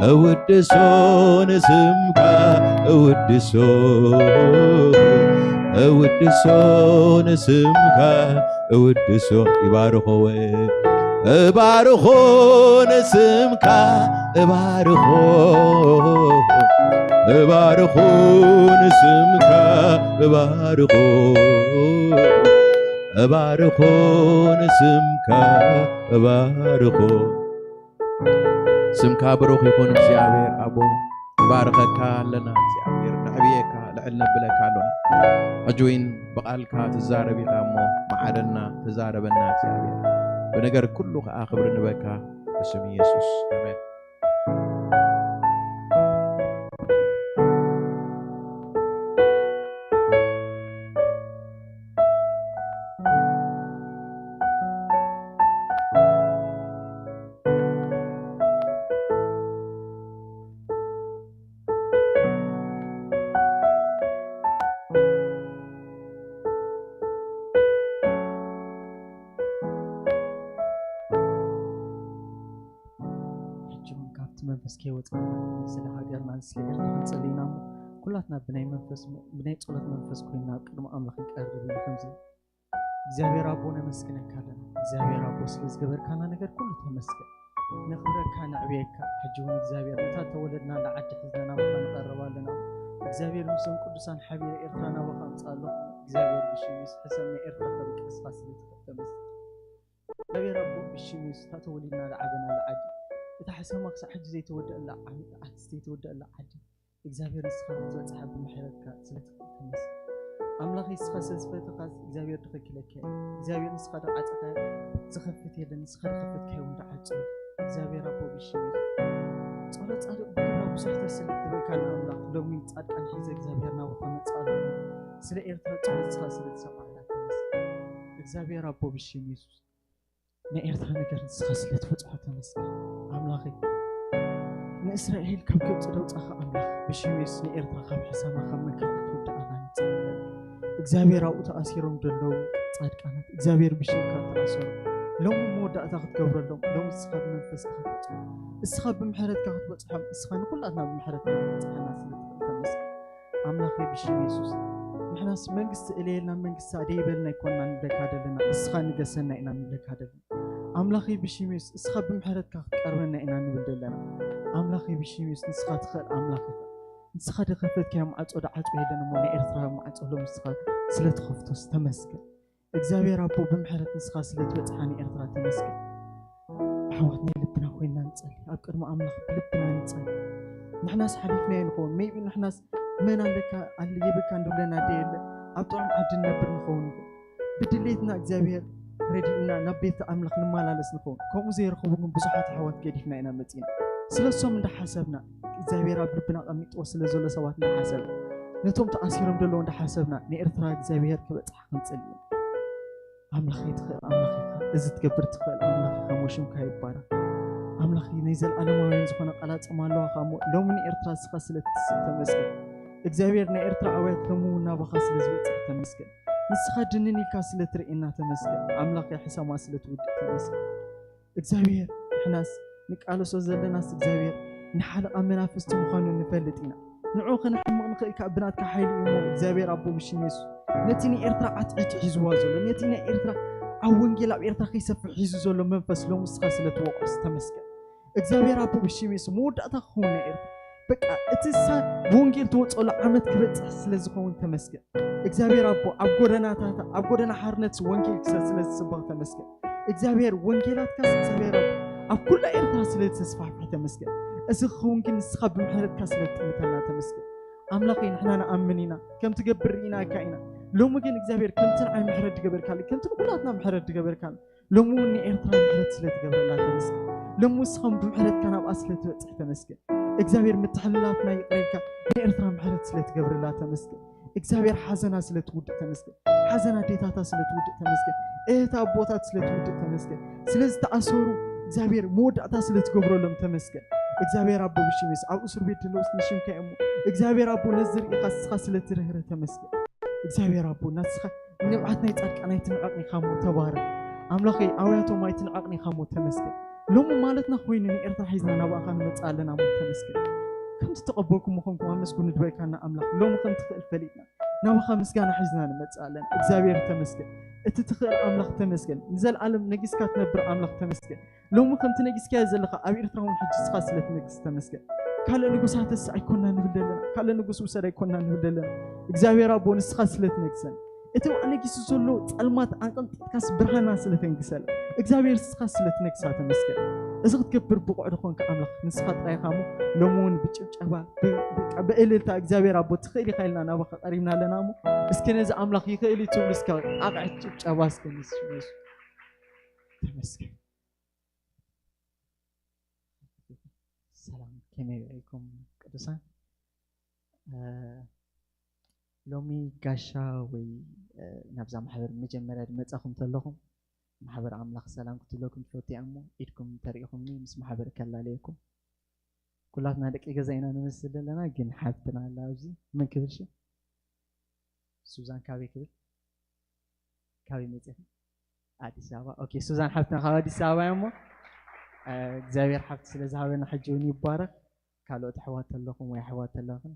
እውድሶ ንስምካ፣ እውድሶ፣ እውድሶ ንስምካ፣ እውድሶ። ይባርኾ ወ-፣ እባርኾ ንስምካ፣ እባርኾ፣ እባርኾ ንስምካ፣ እባርኾ፣ እባርኾ ንስምካ፣ እባርኾ። ስምካ ብሩኽ ይኹን እግዚኣብሔር ኣቦ፣ ንባርኸካ ኣለና እግዚኣብሔር፣ ነዕብየካ፣ ልዕል ነብለካ ኣሎና። ሕጂ እውን ብቓልካ ትዛረብ ኢኻ እሞ፣ መዓረና፣ ተዛረበና እግዚኣብሔር። ብነገር ኩሉ ኸኣ ክብሪ ንበካ፣ ብስም ኢየሱስ፣ ኣሜን። መንፈስ ከይወፀና ስለ ሃገርና ስለ ኤርትራ ክንፅሊ ኢና እሞ ኩላትና ብናይ መንፈስ ብናይ ፀሎት መንፈስ ኮይና ኣብ ቅድሚ ኣምላኽ ክንቀርብ ኢና። ከምዚ እግዚኣብሔር ኣቦ ነመስግነካ ኣለና። እግዚኣብሔር ኣቦ ስለ ዝገበርካና ነገር ኩሉ ተመስገን። ነኽብረካ ነዕብየካ። ሕጂ እውን እግዚኣብሔር ነታ ተወለድናላ ዓዲ ሒዝና ናባኻ ንቐርብ ኣለና። እግዚኣብሔር ምስዞም ቅዱሳን ሓቢረ ኤርትራ ናባኻ ኣምፅኣ ኣለኹ። እግዚኣብሔር ብሽም የሱስ ሕሰም ናይ ኤርትራ ከብቅዕ ንስኻ ስለ ትኽእል ተመስገን። እግዚኣብሔር ኣቦ ብሽም የሱስ እታ ተወሊድናላ ዓበናላ ዓዲ እታ ሕሰማ ክሳዕ ሕጂ ዘይተወደአላ ዓመት ዓርስ ዘይተወደአላ ዓዲ እግዚኣብሔር ንስኻ ክትበጽሓ ብምሕረትካ ስለ ትኽእል ተመስገን። ኣምላኸይ ንስኻ ስለ ዝፈተኻስ እግዚኣብሔር ድኸልክለካ እዩ። እግዚኣብሔር ንስኻ ድዓጸኻ ዝኸፍት የለን፣ ንስኻ ድኸፈትካዮ እውን ድዓጹ የለን። እግዚኣብሔር ኣቦ ብሽም የሱስ ጸሎት ጻድቕ ብግብራ ብዙሕ ተስል ትበልካና ኣምላኽ ሎሚ ጻድቃን ሒዘ እግዚኣብሔር ናባኻ መጽእ ኣለኹ። ስለ ኤርትራ ጸሎት ንስኻ ስለ ዝሰማዕና ተመስገን። እግዚኣብሔር ኣቦ ብሽም የሱስ ናይ ኤርትራ ነገር ንስኻ ስለ ትፈጽሖ ተመስገን ኣምላኸይ። ንእስራኤል ካብ ግብፂ ደውፃኻ ኣምላኽ ብሽም የሱስ ንኤርትራ ካብ ሕሰማ ካብ መከራ ክትውድኣና ንፅሊ። እግዚኣብሔር ኣብኡ ተኣሲሮም ዘለዉ ጻድቃናት እግዚኣብሔር ብሽምካ ተኣሰሩ። ሎሚ መወዳእታ ክትገብረሎም ሎሚ ንስኻ ብመንፈስካ ክትበፅሖም እስኻ ብምሕረትካ ክትበፅሖም እስኻ ንኩላትና ብምሕረትካ ክትበፅሓና ስለ ትኽእል ተመስገን ኣምላኸይ ብሽም የሱስ። ንሕናስ መንግስቲ እለየልና መንግስቲ ኣደይበልና ኣይኮንና ንብለካ ዘለና እስኻ ንገሰና ኢና ንብለካ ዘለና ኣምላኸይ ብሽም የሱስ እስኻ ብምሕረትካ ክትቀርበና ኢና ንብል ዘለና ኣምላኸይ ብሽም የሱስ ንስኻ ትኽእል ኣምላኽ ኢኻ ንስኻ ደኸፈትካዮ ማዕጾ ዳዓጾ የለን እሞ ናይ ኤርትራ ማዕጾ ሎም ንስኻ ስለ ትኸፍቶስ ተመስገን እግዚኣብሔር ኣቦ ብምሕረት ንስኻ ስለ ትበጽሓ ንኤርትራ ተመስገን ኣሕዋት ናይ ልብና ኮይንና ንጸሊ ኣብ ቅድሚ ኣምላኽ ብልብና ንጸሊ ንሕናስ ሓሊፍናዮ ንኸውን ሜቢ ንሕናስ መን ኣለካ ኣለ የብልካን ድብለና ደየለ ኣብ ጥዑም ዓዲ ንነብር ንኸውን ንኸውን ብድሌትና እግዚኣብሔር ረዲኡና ናብ ቤት ኣምላኽ ንመላለስ ንኸውን ከምኡ ዘይረኸቡ ግን ብዙሓት ኣሕዋት ገዲፍና ኢና መጺና ስለሶም እንዳሓሰብና እግዚኣብሔር ኣብ ልብና ቀሚጥዎ ስለ ዘሎ ሰባት እንዳሓሰብና ነቶም ተኣሲሮም ዘለዉ እንዳሓሰብና ንኤርትራ እግዚኣብሔር ክበጽሓ ክንጽሊ ኣምላኸይ ትኽእል ኣምላኽ ኢኻ እዚ ትገብር ትኽእል ኣምላኽ ኢኻ ሞ ሽምካ ይባረኽ ኣምላኸይ ናይ ዘለኣለማውያን ዝኾነ ቃላጽም ኣለዋኻ እሞ ሎሚ ንኤርትራ ስኻ ስለ ትስእ ተመስገን እግዚኣብሔር ናይ ኤርትራ ኣውያት ሎሚ እውን ናባኻ ስለ ዝበጽሕ ተመስገን ንስኻ ድንን ኢልካ ስለ ትርእየና ተመስገን ኣምላኸይ ሕሰማ ስለ ትውድእ ተመስገን እግዚኣብሔር ንሕናስ ንቃለሶ ዘለናስ እግዚኣብሔር ንሓለቓ መናፍስቲ ምዃኑ ንፈልጥ ኢና ንዑ ከነሕምቕ ንኽእል ካብ ብናትካ ሓይሊ እዩ እሞ እግዚኣብሔር ኣቦ ብሽም የሱስ ነቲ ንኤርትራ ዓትዒቱ ሒዝዋ ዘሎ ነቲ ናይ ኤርትራ ኣብ ወንጌል ኣብ ኤርትራ ከይሰፍሕ ሒዙ ዘሎ መንፈስ ሎሚ ንስኻ ስለ ትወቕዖስ ተመስገን እግዚኣብሔር ኣቦ ብሽም የሱስ መወዳእታ ክኸውን ናይ ኤርትራ በቃ እቲ ሳ ብወንጌል ትወፀሉ ዓመት ክበፅሕ ስለ ዝኸውን ተመስገን እግዚኣብሔር ኣቦ ኣብ ጎደናታታ ኣብ ጎደና ሓርነት ወንጌል ክሰ ስለ ዝስበኽ ተመስገን እግዚኣብሔር ወንጌላትካስ እግዚኣብሔር ኣቦ ኣብ ኩላ ኤርትራ ስለ ዝተስፋሕፍሐ ተመስገን እዚ ክኸውን ግን ንስኻ ብምሕረትካ ስለ ትጥምተና ተመስገን ኣምላኸይ ንሕና ንኣምን ኢና ከም ትገብር ርኢናካ ኢና ሎሚ ግን እግዚኣብሔር ከምቲ ንዓይ ምሕረት ድገበርካለ ከምቲ ንኩላትና ምሕረት ድገበርካለ ሎሚ እውን ንኤርትራ ምሕረት ስለ ትገብረላ ተመስገን ሎሚ ንስኻ እውን ብምሕረትካ ናብኣ ስለ ትበፅሕ ተመስገን እግዚኣብሔር ምትሕልላፍና ይቕረ ኢልካ ንኤርትራ ምሕረት ስለ ትገብረላ ተመስገን እግዚኣብሔር ሓዘና ስለ ትውድእ ተመስገን ሓዘን ኣዴታታ ስለ ትውድእ ተመስገን እህት ኣቦታት ስለ ትውድእ ተመስገን ስለ ዝተኣሰሩ እግዚኣብሔር መወዳእታ ስለ ትገብረሎም ተመስገን እግዚኣብሔር ኣቦ ብሽም የሱስ ኣብ እስር ቤት ዘለውስ ንሽምካ እሞ እግዚኣብሔር ኣቦ ነዚ ርኢኻ ንስኻ ስለ ትርህርህ ተመስገን እግዚኣብሔር ኣቦ ናስኻ ንብዓት ናይ ጻድቃን ኣይትንዕቕ ኢኻ እሞ ተባረኽ ኣምላኸይ ኣውያቶም ኣይትንዕቕ ኢኻ እሞ ተመስገን ሎሚ ማለትና ኮይኑ ንኤርትራ ሒዝና ናባእኻ ንመጽእ ኣለና እሞ ተመስገን ከምቲ ተቐበልኩም ምኾንኩም ኣመስግኑ ዝበልካና ኣምላኽ ሎሚ ከም ትኽእል ፈሊጥና ናባኻ ምስጋና ሒዝና ንመጽእ ኣለና እግዚኣብሔር ተመስገን እቲ ትኽእል ኣምላኽ ተመስገን ንዘለኣለም ነጊስካ ትነብር ኣምላኽ ተመስገን ሎሚ ከምቲ ነጊስካዮ ዘለኻ ኣብ ኤርትራ እውን ሕጂ ስኻ ስለ ትነግስ ተመስገን ካልእ ንጉሳተስ ኣይኮና ንብል ዘለና ካልእ ንጉስ ውሰድ ኣይኮና ንብል ዘለና እግዚኣብሔር ኣቦ ንስኻ ስለ ትነግሰን እቲ ነጊሱ ዘሎ ጸልማት ኣንቀንጢጥካስ ብርሃና ስለ ተንግሰል እግዚኣብሔር ንስኻ ስለ ትነግሳ ተመስገን እዚ ክትገብር ብቑዕ ዝኾንካ ኣምላኽ ንስኻ ጥራይኻ እሞ ሎሚ እውን ብጭብጨባ ብእልልታ እግዚኣብሔር ኣቦ ትኽእል ኢኻ ኢልና ናባኻ ቀሪብና ኣለና እሞ እስኪ ነዚ ኣምላኽ ይኽእል እዩ ትብሉ እስከ ኣቕዕት ጭብጨባ እስከ ንሱ ተመስገን ሰላም ከመይ ውዒልኩም ቅዱሳን ሎሚ ጋሻ ወይ ናብዛ ማሕበር መጀመርያ ዝመፃኹም ተለኹም ማሕበር ኣምላኽ ሰላም ክትብለኩም ትፈቱ እያ እሞ ኢድኩም እንተሪኢኹምኒ ምስ ማሕበር ከላለየኩም ኩላትና ደቂ ገዛ ኢና ንመስል ዘለና ግን ሓብትና ኣላ ኣብዚ መን ክብል ሽም ሱዛን ካበይ ክብል ካበይ መፂኹም ኣዲስ ኣበባ ኦኬ ሱዛን ሓብትና ካብ ኣዲስ ኣበባ እያ እሞ እግዚኣብሔር ሓፍቲ ስለ ዝሃበና ሕጂ እውን ይባረኽ። ካልኦት ኣሕዋት ኣለኹም ወይ ኣሕዋት ኣለኽን?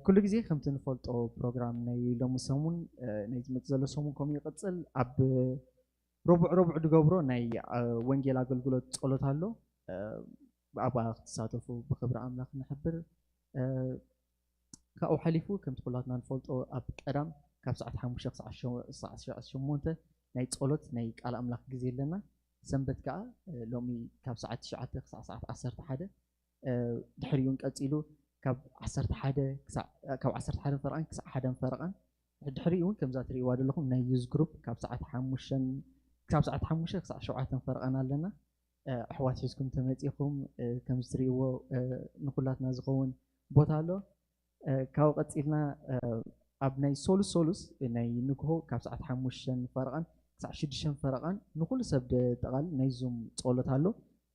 ኩሉ ግዜ ከምቲ ንፈልጦ ፕሮግራም ናይ ሎሚ ሰሙን፣ ናይ ዝመፅእ ዘሎ ሰሙን ከምኡ ይቕፅል። ኣብ ረቡዕ ረቡዕ ዝገብሮ ናይ ወንጌል ኣገልግሎት ጸሎት ኣሎ። ኣብኣ ክትሳተፉ ብክብሪ ኣምላኽ ንሕብር። ካብኡ ሓሊፉ ከምቲ ኩላትና ንፈልጦ ኣብ ቀዳም ካብ ሰዓት ሓሙሽተ ክሳዕ ሸሞንተ ናይ ጸሎት ናይ ቃል ኣምላኽ ግዜ ኣለና። ሰንበት ከኣ ሎሚ ካብ ሰዓት ትሽዓተ ክሳዕ ሰዓት ዓሰርተ ሓደ፣ ድሕሪኡን ቀጺሉ ካብ ዓሰርተ ሓደ ክሳዕ ካብ ዓሰርተ ሓደ ፈረቓን ክሳዕ ሓደ ፈረቓን፣ ድሕሪኡ እውን ከምዛ ትርእይዋ ዘለኹም ናይ ዩዝ ግሩፕ ካብ ሰዓት ሓሙሽተ ክሳብ ሰዓት ሓሙሽተ ክሳዕ ሸውዓተ ፈረቓን ኣለና። ኣሕዋት ሒዝኩም ተመጺኹም፣ ከምዚ ትርእይዎ ንኩላትና ዝኸውን ቦታ ኣሎ። ካብኡ ቀጺልና ኣብ ናይ ሶሉስ ሶሉስ ናይ ንግሆ ካብ ሰዓት ሓሙሽተ ፈረቓን ክሳዕ ሽዱሽተ ፈረቓን ንኩሉ ሰብ ዘጠቓልል ናይ ዙም ጸሎት ኣሎ።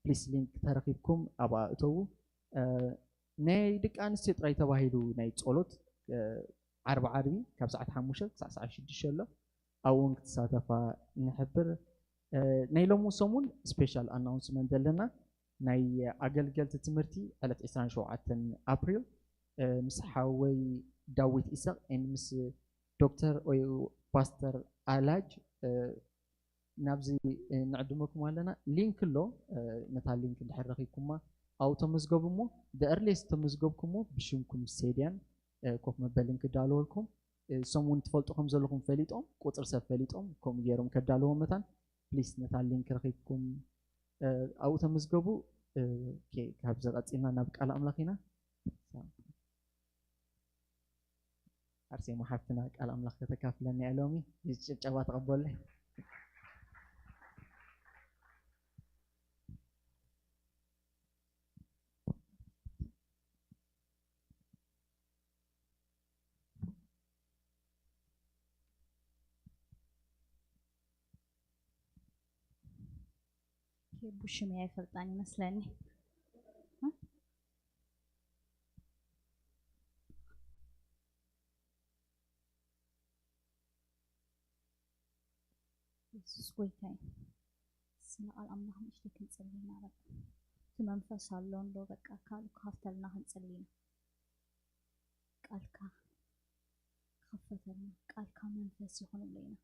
ፕሊስ ሊንክ ተረኺብኩም ኣብኣ እተዉ። ናይ ደቂ ኣንስትዮ ጥራይ ተባሂሉ ናይ ጸሎት ዓርቢ ዓርቢ ካብ ሰዓት ሓሙሽተ ክሳዕ ሰዓት ሽዱሽተ ኣሎ። ኣብኡ እውን ክትሳተፋ ንሕብር። ናይ ሎሚ ሰሙን ስፔሻል ኣናውንስመንት ዘለና ናይ ኣገልገልቲ ትምህርቲ ዕለት ዕስራን ሸውዓተን ኣፕሪል ምስ ሓወይ ዳዊት ኢሳቅ ኤንድ ምስ ዶክተር ወይ ፓስተር ኣላጅ ናብዚ ንዕድመኩም ኣለና። ሊንክ ኣሎ። ነታ ሊንክ እንድሕር ረኺብኩማ ኣብኡ ተመዝገቡ እሞ፣ the earliest ተመዝገብኩሞ ብሽምኩም ሴድያን ኮፍ መበልን ክዳለወልኩም። እሶም እውን ትፈልጡ ከም ዘለኹም ፈሊጦም፣ ቁፅሪ ሰብ ፈሊጦም፣ ከምኡ ገይሮም ከዳለዎ መታን። ፕሊስ ነታ ሊንክ ረኺብኩም ኣብኡ ተመዝገቡ። ካብዚ ቀፂልና ናብ ቃል ኣምላኽ ኢና። ኣርሴማ ሓፍትና ቃል ኣምላኽ ከተካፍለና እያ ሎሚ። ብጭብጨባ ተቐበሉለይ። ቡሽም እያ ይፈልጣን ይመስለኒ። የሱስ ጎይታ እዩ። ስለ ቃል ኣምላኽ ንእሽተይ ክንጽሊ ኢና። በቃ እቲ መንፈስ ኣሎ እንዶ በቃ ካልእ ክኸፍተልና ክንጽሊ ኢና። ቃልካ ክኸፈተልና፣ ቃልካ መንፈስ እዩ ክንብሎ ኢና።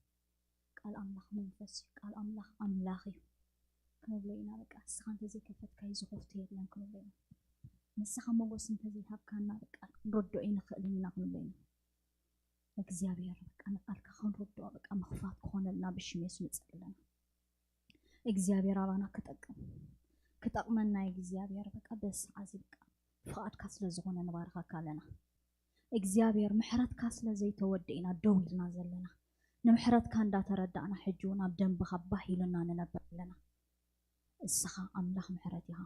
ቃል ኣምላኽ መንፈስ እዩ፣ ቃል ኣምላኽ ኣምላኽ እዩ ክንብሎ ኢና። በቃ እስኻ እንተዘይከፈትካዮ ዝኸፍቶ የለን ክንብሎ ኢና። ንስኻ ሞጎስ እንተዘይሃብካና በቃ ክንረድኦ ኣይንኽእልን ኢና ክንብሎ ኢና። እግዚኣብሔር በቃ ንቃልካ ክንርድኦ በቃ ምኽፋት ክኾነልና ብሽም የሱስ ንጽሊ ኣለና። እግዚኣብሔር ኣባና ክጠቅም ክጠቅመና እግዚኣብሔር በቃ በስዓ እዚ በቃ ፍቓድካ ስለ ዝኾነ ንባርኸካ ኣለና። እግዚኣብሔር ምሕረትካ ስለ ዘይተወደ ኢና ደው ኢልና ዘለና። ንምሕረትካ እንዳተረዳእና ሕጂ እውን ኣብ ደንብኻ ባህ ኢሉና ንነብር ኣለና። እስኻ ኣምላኽ ምሕረት ኢኻ።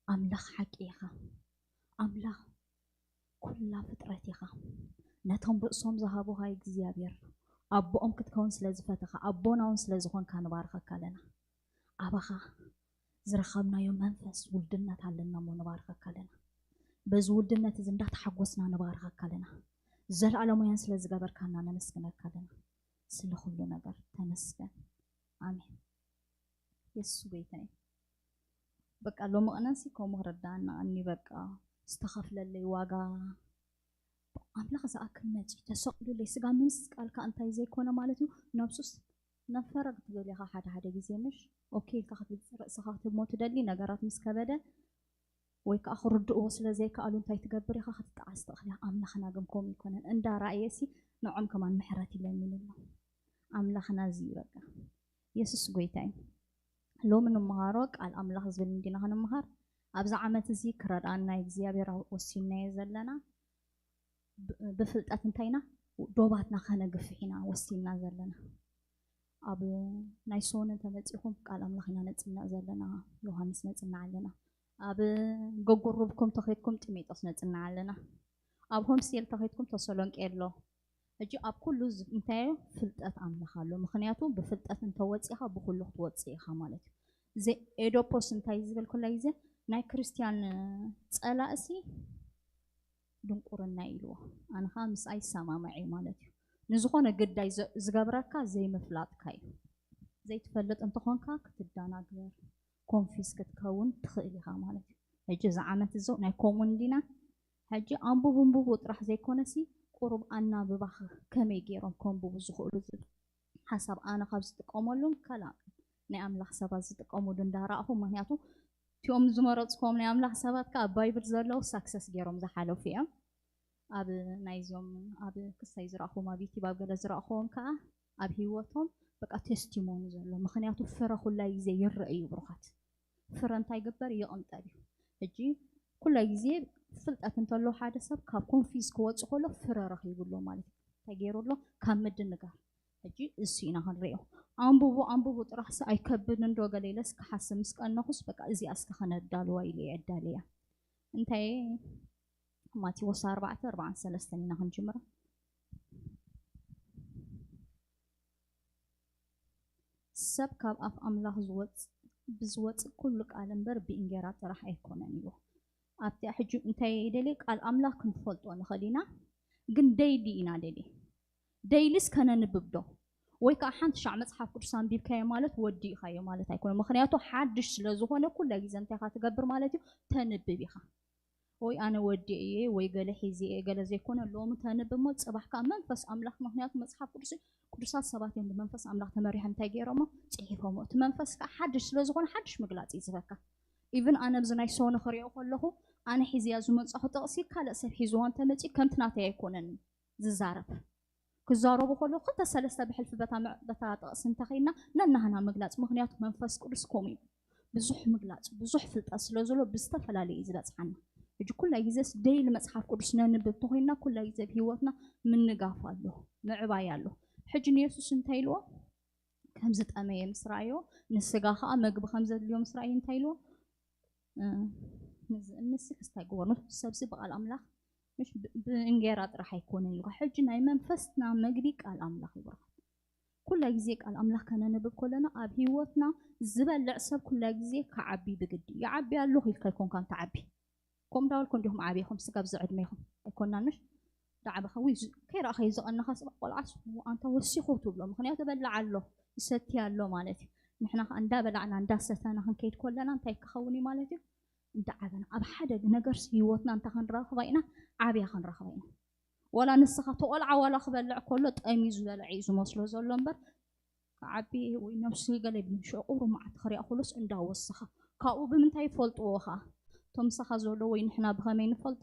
ኣምላኽ ሓቂ ኢኻ። ኣምላኽ ኩላ ፍጥረት ኢኻ። ነቶም ርእሶም ዝሃቡኻ እግዚኣብሔር ኣቦኦም ክትከውን ስለ ዝፈተኻ ኣቦና እውን ስለ ዝኾንካ ንባርኸካ ኣለና። ኣባኻ ዝረኸብናዮ መንፈስ ውልድነት ኣለና እሞ ንባርኸካ ኣለና። በዚ ውልድነት እዚ እንዳተሓጎስና ንባርኸካ ኣለና። ዘለኣለማውያን ስለ ዝገበርካና ነመስግነካ ኣለና። ስለ ኩሉ ነገር ተመስገን። ኣሜን። የሱስ ጎይታ እዩ። በቃ ሎሚ ቅነሲ ከምኡ ክርዳእና እኒ በቃ ዝተኸፍለለይ ዋጋ ኣምላኽ ዝኣክል መፂ ተሰቂሉለይ ስጋ ምስ ቃልካ እንታይ ዘይኮነ ማለት እዩ። ነብሱስ ነፈረ ክትብል ኢኻ ሓደ ሓደ ግዜ ምሽ ኦኬ ኢልካ ክትብል ርእስኻ ክትህብሞ ትደሊ ነገራት ምስ ከበደ ወይ ከዓ ክርድእዎ ስለ ዘይከኣሉ እንታይ ትገብር ኢኻ ክትጠዓስ ትኽእል ኢኻ። ኣምላኽና ግን ከምኡ ኣይኮነን። እንዳ ረኣየ ሲ ንዖም ከማን ምሕረት ይለምንሎም። ኣምላኽና እዚ እዩ በቃ። የሱስ ጎይታ እዩ። ሎሚ ንምሃሮ ቃል ኣምላኽ ዝብል እንዲና ክንምሃር ኣብዚ ዓመት እዚ ክረድኣና እግዚኣብሔር ወሲንናዮ ዘለና ብፍልጠት እንታይና ዶባትና ከነግፍሕ ኢና ወሲንና ዘለና። ኣብ ናይ ሶን እንተመፂኹም ቃል ኣምላኽ ኢና ነፅንዕ ዘለና። ዮሃንስ ነፅንዕ ኣለና። ኣብ ገጉሩብኩም ተኸድኩም ጢሜጦስ ነፅንዕ ኣለና። ኣብ ሆምስቴል ተኸድኩም ተሰሎንቄ ኣሎ። ሕጂ ኣብ ኩሉ እንታይ ፍልጠት ኣምላኽ ኣሎ። ምክንያቱ ብፍልጠት እንተወፂኻ ብኩሉ ክትወፅእ ኢኻ ማለት እዩ። ኤዶፖስ እንታይ ዝበልኩላ ግዜ ናይ ክርስትያን ፀላእሲ ድንቁርና ኢልዎ። ኣነ ከዓ ምስኣ ይሰማማዕ እዩ ማለት እዩ። ንዝኾነ ግዳይ ዝገብረካ ዘይምፍላጥካ እዩ። ዘይትፈልጥ እንተኾንካ ክትደናገር፣ ኮንፊዝ ክትከውን ትኽእል ኢኻ ማለት እዩ። ሕጂ እዚ ዓመት እዚ ናይ ኮሙን ዲና? ሕጂ ኣንቡቡ ኣንቡቡ ጥራሕ ዘይኮነሲ፣ ቁሩብ ኣናብባኸ ከመይ ገይሮም ከንብቡ ዝኽእሉ ዝብል ሓሳብ ኣነ ካብ ዝጥቀመሉን ካልእ ናይ ኣምላኽ ሰባት ዝጥቀምሉ እንዳረኣኹ፣ ምኽንያቱ እቲኦም ዝመረፅኩም ናይ ኣምላኽ ሰባት ከኣ ኣብ ባይብል ዘለዉ ሳክሰስ ገይሮም ዝሓለፉ እዮም። ኣብ ናይዞም ኣብ ክሳይ ዝረኣኹዎም ኣብ ዩቲብ ኣብ ገለ ዝረኣኹዎም ከኣ ኣብ ህይወቶም በቃ ቴስቲሞኒ ዘሎ፣ ምኽንያቱ ፍረ ኩላይ ግዜ ይረአ እዩ ብሩኻት። ፍረ እንታይ ይግበር? ይቕንጠብ እዩ። ሕጂ ኩላይ ግዜ ፍልጠት እንተሎ ሓደ ሰብ ካብ ኮንፊዝ ክወፅእ ከሎ ፍረ ረኺቡ ኣሎ ማለት እዩ። እንታይ ገይሩ ኣሎ? ካብ ምድንጋር። ሕጂ እሱ ኢና ክንሪኦ። ኣንብቡ ኣንብቡ ጥራሕሲ ኣይከብድን ዶ ገለ ኢለስ ክሓስብ ምስ ቀነኹስ በቃ እዚኣ እስከ ከነዳልዋ ኢለ እየ ኣዳልያ። እንታይ ማቴዎስ ኣርባዕተ ኣርባዓን ሰለስተን ኢና ክንጅምራ። ሰብ ካብ ኣፍ ኣምላኽ ዝወጽእ ብዝወጽእ ኩሉ ቃል እምበር ብእንጌራ ጥራሕ ኣይኮነን ኢሉ። ኣብቲ ሕጂ እንታይ ደልየ ቃል ኣምላኽ ክንፈልጦ ንኽእል ኢና፣ ግን ደይሊ ኢና ደልየ። ደይሊስ ከነንብብ ዶ? ወይ ከዓ ሓንቲ ሻዕ መጽሓፍ ቅዱስ ኣንቢብካዮ ማለት ወዲእካዮ ማለት ኣይኮነ። ምኽንያቱ ሓድሽ ስለ ዝኾነ ኩላ ግዜ እንታይ ኢኻ ትገብር ማለት እዩ? ተንብብ ኢኻ። ወይ ኣነ ወዲእ እየ ወይ ገለ ሒዚ እየ ገለ ዘይኮነ ሎሚ ተንብብ እሞ ጽባሕ ከዓ መንፈስ ኣምላኽ፣ ምኽንያቱ መጽሓፍ ቅዱስ ቅዱሳት ሰባት እዮም ብመንፈስ ኣምላኽ ተመሪሖም እንታይ ገይሮሞ ጽሒፎሞ። እቲ መንፈስ ከዓ ሓድሽ ስለ ዝኾነ ሓድሽ ምግላጽ እዩ ዝህበካ። ኢቭን ኣነ ኣብዚ ናይ ሶኒ ክሪኦ ከለኹ ኣነ ሒዝያ ዝመጻኹ ጥቕሲ ካልእ ሰብ ሒዝዋ እንተመጺኡ ከምቲ ናተይ ኣይኮነን ዝዛረብ። ክዛረቡ ከለዉ ክልተ ሰለስተ ብሕልፊ በታ መ- በታ ጥቕሲ እንተኸይድና ነናህና ምግላጽ፣ ምኽንያቱ መንፈስ ቅዱስ ከምኡ እዩ። ብዙሕ ምግላጽ ብዙሕ ፍልጠት ስለ ዘሎ ብዝተፈላለየ እዩ ዝበጽሓና። ሕጂ ኩላይ ግዜስ ደይሊ መጽሓፍ ቅዱስ ነንብብ ተኾይንና ኩላይ ግዜ ኣብ ህይወትና ምንጋፍ ኣሎ፣ ምዕባይ ኣሎ። ሕጂ ንየሱስ እንታይ ኢልዎ? ከም ዝጠመየ ምስ ረኣዮ፣ ንስጋ ኸኣ መግቢ ከም ዘድልዮ ምስ ረኣዮ እንታይ ኢልዎ? እ፣ ንዚ እምንሲ ክስታይ ግበሩ። ሰብሲ ብቓል ኣምላኽ ምሽ ብ- ብእንጌራ ጥራሕ ኣይኮነን ኢልካ። ሕጂ ናይ መንፈስና መግቢ ቃል ኣምላኽ ይበሃል። ኩላ ግዜ ቃል ኣምላኽ ከነንብብ ከለና ኣብ ህይወትና ዝበልዕ ሰብ ኩላ ግዜ ክዓቢ ብግዲ ይዓቢ ኣለኹ ኢልካ ኣይኮንካን ትዓቢ። ከምኡ እንዳበልኩ እንዲኹም ዓቢኹም ስጋብ ዝዕድሜኹም ኣይኮናንሽ ዳዕበኻ ወይ ከይረኣኸ ዝቐነኻ ስባ ቆልዓስ ኣንታ ወሲኹ ትብሎ። ምኽንያቱ በልዕ ኣሎ ይሰቲ ኣሎ ማለት እዩ። ንሕና ከዓ እንዳበላዕና እንዳሰተና ክንከይድ ከለና እንታይ ክኸውን እዩ ማለት እዩ? እንዳዓበና ኣብ ሓደ ነገር ህይወትና እንታ ክንረኽባ ኢና፣ ዓብያ ክንረኽባ ኢና። ዋላ ንስኻ ተቆልዓ ዋላ ክበልዕ ከሎ ጠምዩ ዝበልዐ እዩ ዝመስሎ ዘሎ እምበር ክዓቢ ወይ ነብሱ ገለ ይብል ሽዑ ቁሩብ መዓት ክሪኣ ከሎስ እንዳወሰኻ ካብኡ ብምንታይ ይፈልጥዎ ኸዓ? እቶም ምሳኻ ዘሎ ወይ ንሕና ብኸመይ ንፈልጦ?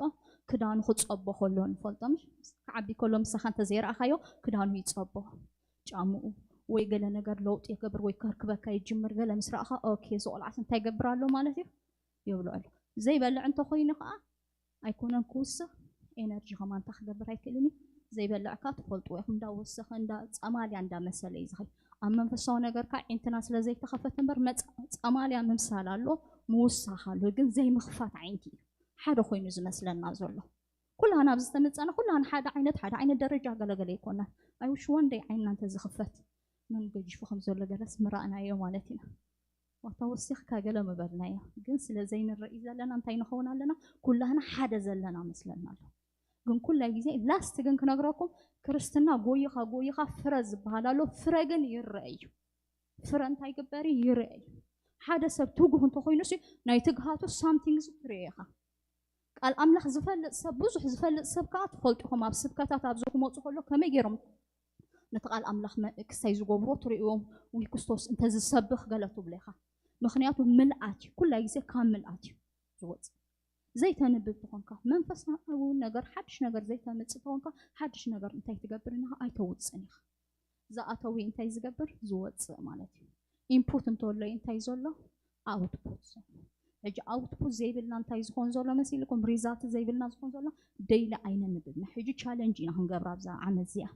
ክዳኑ ክጸቦ ከሎ ንፈልጦ። ምሽ ክዓቢ ከሎ ምሳኻ እንተዘይረኣኻዮ ክዳኑ ይጸቦ፣ ጫምኡ ወይ ገለ ነገር ለውጢ ይገብር ወይ ከርክበካ ይጅምር። ገለ ምስ ረኣኻ ኦኬ እዚ ቆልዓስ እንታይ ይገብር ኣሎ ማለት እዩ ይብሎ ኣሎ። ዘይበልዕ እንተኾይኑ ኸዓ ኣይኮነን ክውስኽ፣ ኤነርጂ ከማን እንታይ ክገብር ኣይክእልን እዩ። ዘይበልዕካ ትፈልጥዎ ኢኹም እንዳወሰኸ እንዳ ጸማልያ እንዳመሰለ እዩ ዝኸይ ኣብ መንፈሳዊ ነገርካ ዒንትና ስለ ዘይተኸፈተ እምበር መጽ- ጸማልያ ምምሳል ኣሎ ምውሳኽ ኣሎ ግን ዘይምኽፋት ዓይንቲ እዩ ሓደ ኮይኑ ዝመስለና ዘሎ። ኩላህና ኣብዚ ዝተመጸና ኩላህና ሓደ ዓይነት ሓደ ዓይነት ደረጃ ገለገለ ይኮና። ኣይውሽ ወንደይ ዓይንና እንተዝኽፈት መን ገጂፉ ከም ዘሎ ገለስ ምራእናዮ ማለት ኢና። ዋታ ወሲኽካ ገለ ምበልናዮ ግን ስለ ዘይንረኢ ዘለና እንታይ ንኸውን ኣለና? ኩላህና ሓደ ዘለና መስለና ኣሎ። ግን ኩላይ ግዜ ላስት ግን ክነግረኩም ክርስትና ጎይኻ ጎይኻ ፍረ ዝበሃል ኣሎ። ፍረ ግን ይረአ እዩ። ፍረ እንታይ ግበር እዩ? ይረአ እዩ። ሓደ ሰብ ትጉህ እንተኮይኑ ሲ ናይ ትግሃቱ ሳምቲንግ ዚ ትሪኦ ኢኻ። ቃል ኣምላኽ ዝፈልጥ ሰብ ብዙሕ ዝፈልጥ ሰብ ከዓ ትፈልጡ ኢኹም። ኣብ ስብከታት ኣብዚ ክመፁ ከሎ ከመይ ገይሮም ነቲ ቃል ኣምላኽ ክሳይ ዝገብርዎ ትርእዎም። ወይ ክርስቶስ እንተዝሰብኽ ገለ ትብሎ ኢኻ። ምኽንያቱ ምልኣት እዩ። ኩላይ ግዜ ካብ ምልኣት እዩ ዝወፅእ። ዘይተንብብ ተኾንካ መንፈሳዊ ነገር ሓድሽ ነገር ዘይተምፅእ ተኾንካ ሓድሽ ነገር እንታይ ትገብር ኢና ኣይተውፅን ኢኻ። ዝኣተዊ እንታይ ዝገብር ዝወፅእ ማለት እዩ። ኢንፑት እንተሎ እንታይ ዘሎ ኣውትፑት ዘሎ። ሕጂ ኣውትፑት ዘይብልና እንታይ ዝኾን ዘሎ መሲልኩም? ሪዛልት ዘይብልና ዝኾን ዘሎ ደይሊ ኣይነንብብና። ሕጂ ቻለንጅ ኢና ክንገብራ ኣብዛ ዓመት እዚኣ።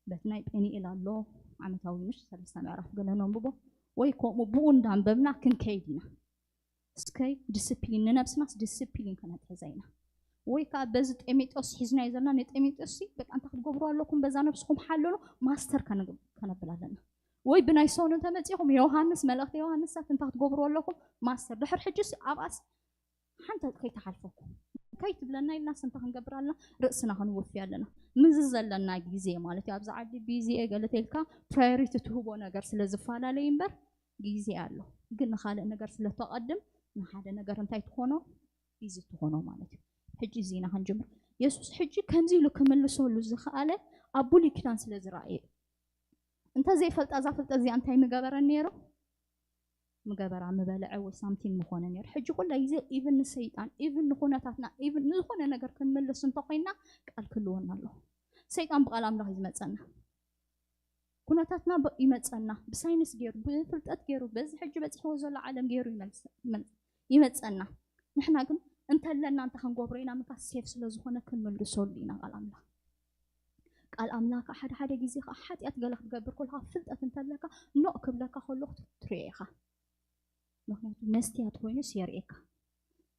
በቲ ናይ ጴኒኤል ኣሎ ዓመታዊ ምሽ ሰለስተ ምዕራፍ ገለ ነንብቦ ወይ ከምኡ ብኡ እንዳንበብና ክንከይድ ኢና። እስከይ ዲስፕሊን ንነብስናስ ዲስፕሊን ከነትሕዘ ኢና። ወይ ከዓ በዚ ጤሜጦስ ሒዝናዮ ዘለና ንጤሜጦስ ሲ በቃ እንታይ ክትገብሩ ኣለኩም በዛ ነብስኹም ሓልሉ ማስተር ከነብል ኣለና። ወይ ብናይ ሰውኑ እንተመፂኹም ዮሃንስ መልእክቲ ዮሃንስ ሳት እንታይ ክትገብሩ ኣለኩም ማስተር ድሕር ሕጂ ሲ ኣብኣስ ሓንቲ ከይተሓልፈኩም እንታይ ትብለና ኢልና ስንታ ክንገብር ኣለና? ርእስና ክንወፊ ኣለና። ምዚ ዘለና ግዜ ማለት እዩ። ኣብዚ ዓዲ ቢዚ እየ ገለ ተልካ ፕራዮሪቲ ትህቦ ነገር ስለ ዝፈላለዩ እምበር ግዜ ኣሎ። ግን ንኻልእ ነገር ስለ ተቐድም ንሓደ ነገር እንታይ ትኾኖ? ቢዚ ትኾኖ ማለት እዩ። ሕጂ እዚ ኢና ክንጅምር። የሱስ ሕጂ ከምዚ ኢሉ ክምልሰሉ ዝኸኣለ ኣብ ብሉይ ኪዳን ስለ ዝረኣየ እዩ። እንተ ዘይፈልጣ እዛ ፍልጠት እዚኣ እንታይ ምገበረ ነይሩ? ምገበራ ምበልዐ ወይ ሳምቲንግ ምኾነ ነይሩ። ሕጂ ኩለ ግዜ ኢቭን ንሰይጣን ኢቭን ንኩነታትና ኢቭን ንዝኾነ ነገር ክንምልስ እንተኮይና ቃል ክህልወና ኣለዎ። ሰይጣን ብቃል ኣምላኽ እዩ ዝመፀና። ኩነታትና ብ- ይመፀና ብሳይንስ ገይሩ ብፍልጠት ገይሩ በዚ ሕጂ በፂሕዎ ዘሎ ዓለም ገይሩ ይመልስ- ይመል- ይመፀና። ንሕና ግን እንተለና እንተ ክንገብሮ ኢና ምካ ሴፍ ስለ ዝኾነ ክንምልሰሉ ኢና ቃል ኣምላኽ። ቃል ኣምላኽ ሓደ ሓደ ግዜ ከዓ ሓጢኣት ገለ ክትገብር ከለካ ፍልጠት እንተለካ ኖእ ክብለካ ከሎ ክትሪኦ ኢኻ። ምክንያቱ መስትያት ኮይኑስ የርእየካ።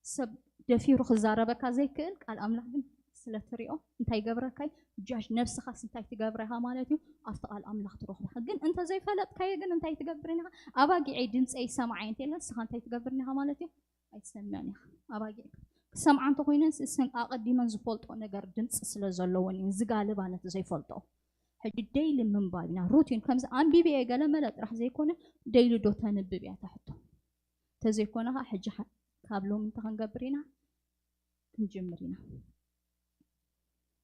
ሰብ ደፊሩ ክዛረበካ ዘይክእል ቃል ኣምላኽ ግን ስለ ትሪኦ እንታይ ይገብረካ እዩ? ጃጅ ነብስኻስ እንታይ ትገብር ኢኻ ማለት እዩ? ኣብቲ ቃል ኣምላኽ ትረኽቦ ኢኻ። ግን እንተ ዘይፈለጥካዮ ግን እንታይ ትገብር ኢኻ? ኣባጊዐይ ድምፀይ ይሰምዓይ እንተ ኢለን ንስኻ እንታይ ትገብር ኢኻ ማለት እዩ? ኣይትሰምዕን ኢኻ። ኣባጊዕ ክሰምዓ እንተኮይነን እሰን ኣቐዲመን ዝፈልጦ ነገር ድምፂ ስለ ዘለወን እየን ዝጋልባ ነቲ ዘይፈልጦ። ሕጂ ደይሊ ምንባብ ኢና ሩቲን ከምዚ ኣንቢቢ እየ ገለ መለ ጥራሕ ዘይኮነ ደይሊ ዶ ተንብብ እያ እታ ሕቶ። እንተዘይኮነ ከዓ ሕጂ ሓ- ካብ ሎሚ እንታይ ክንገብር ኢና? ክንጅምር ኢና።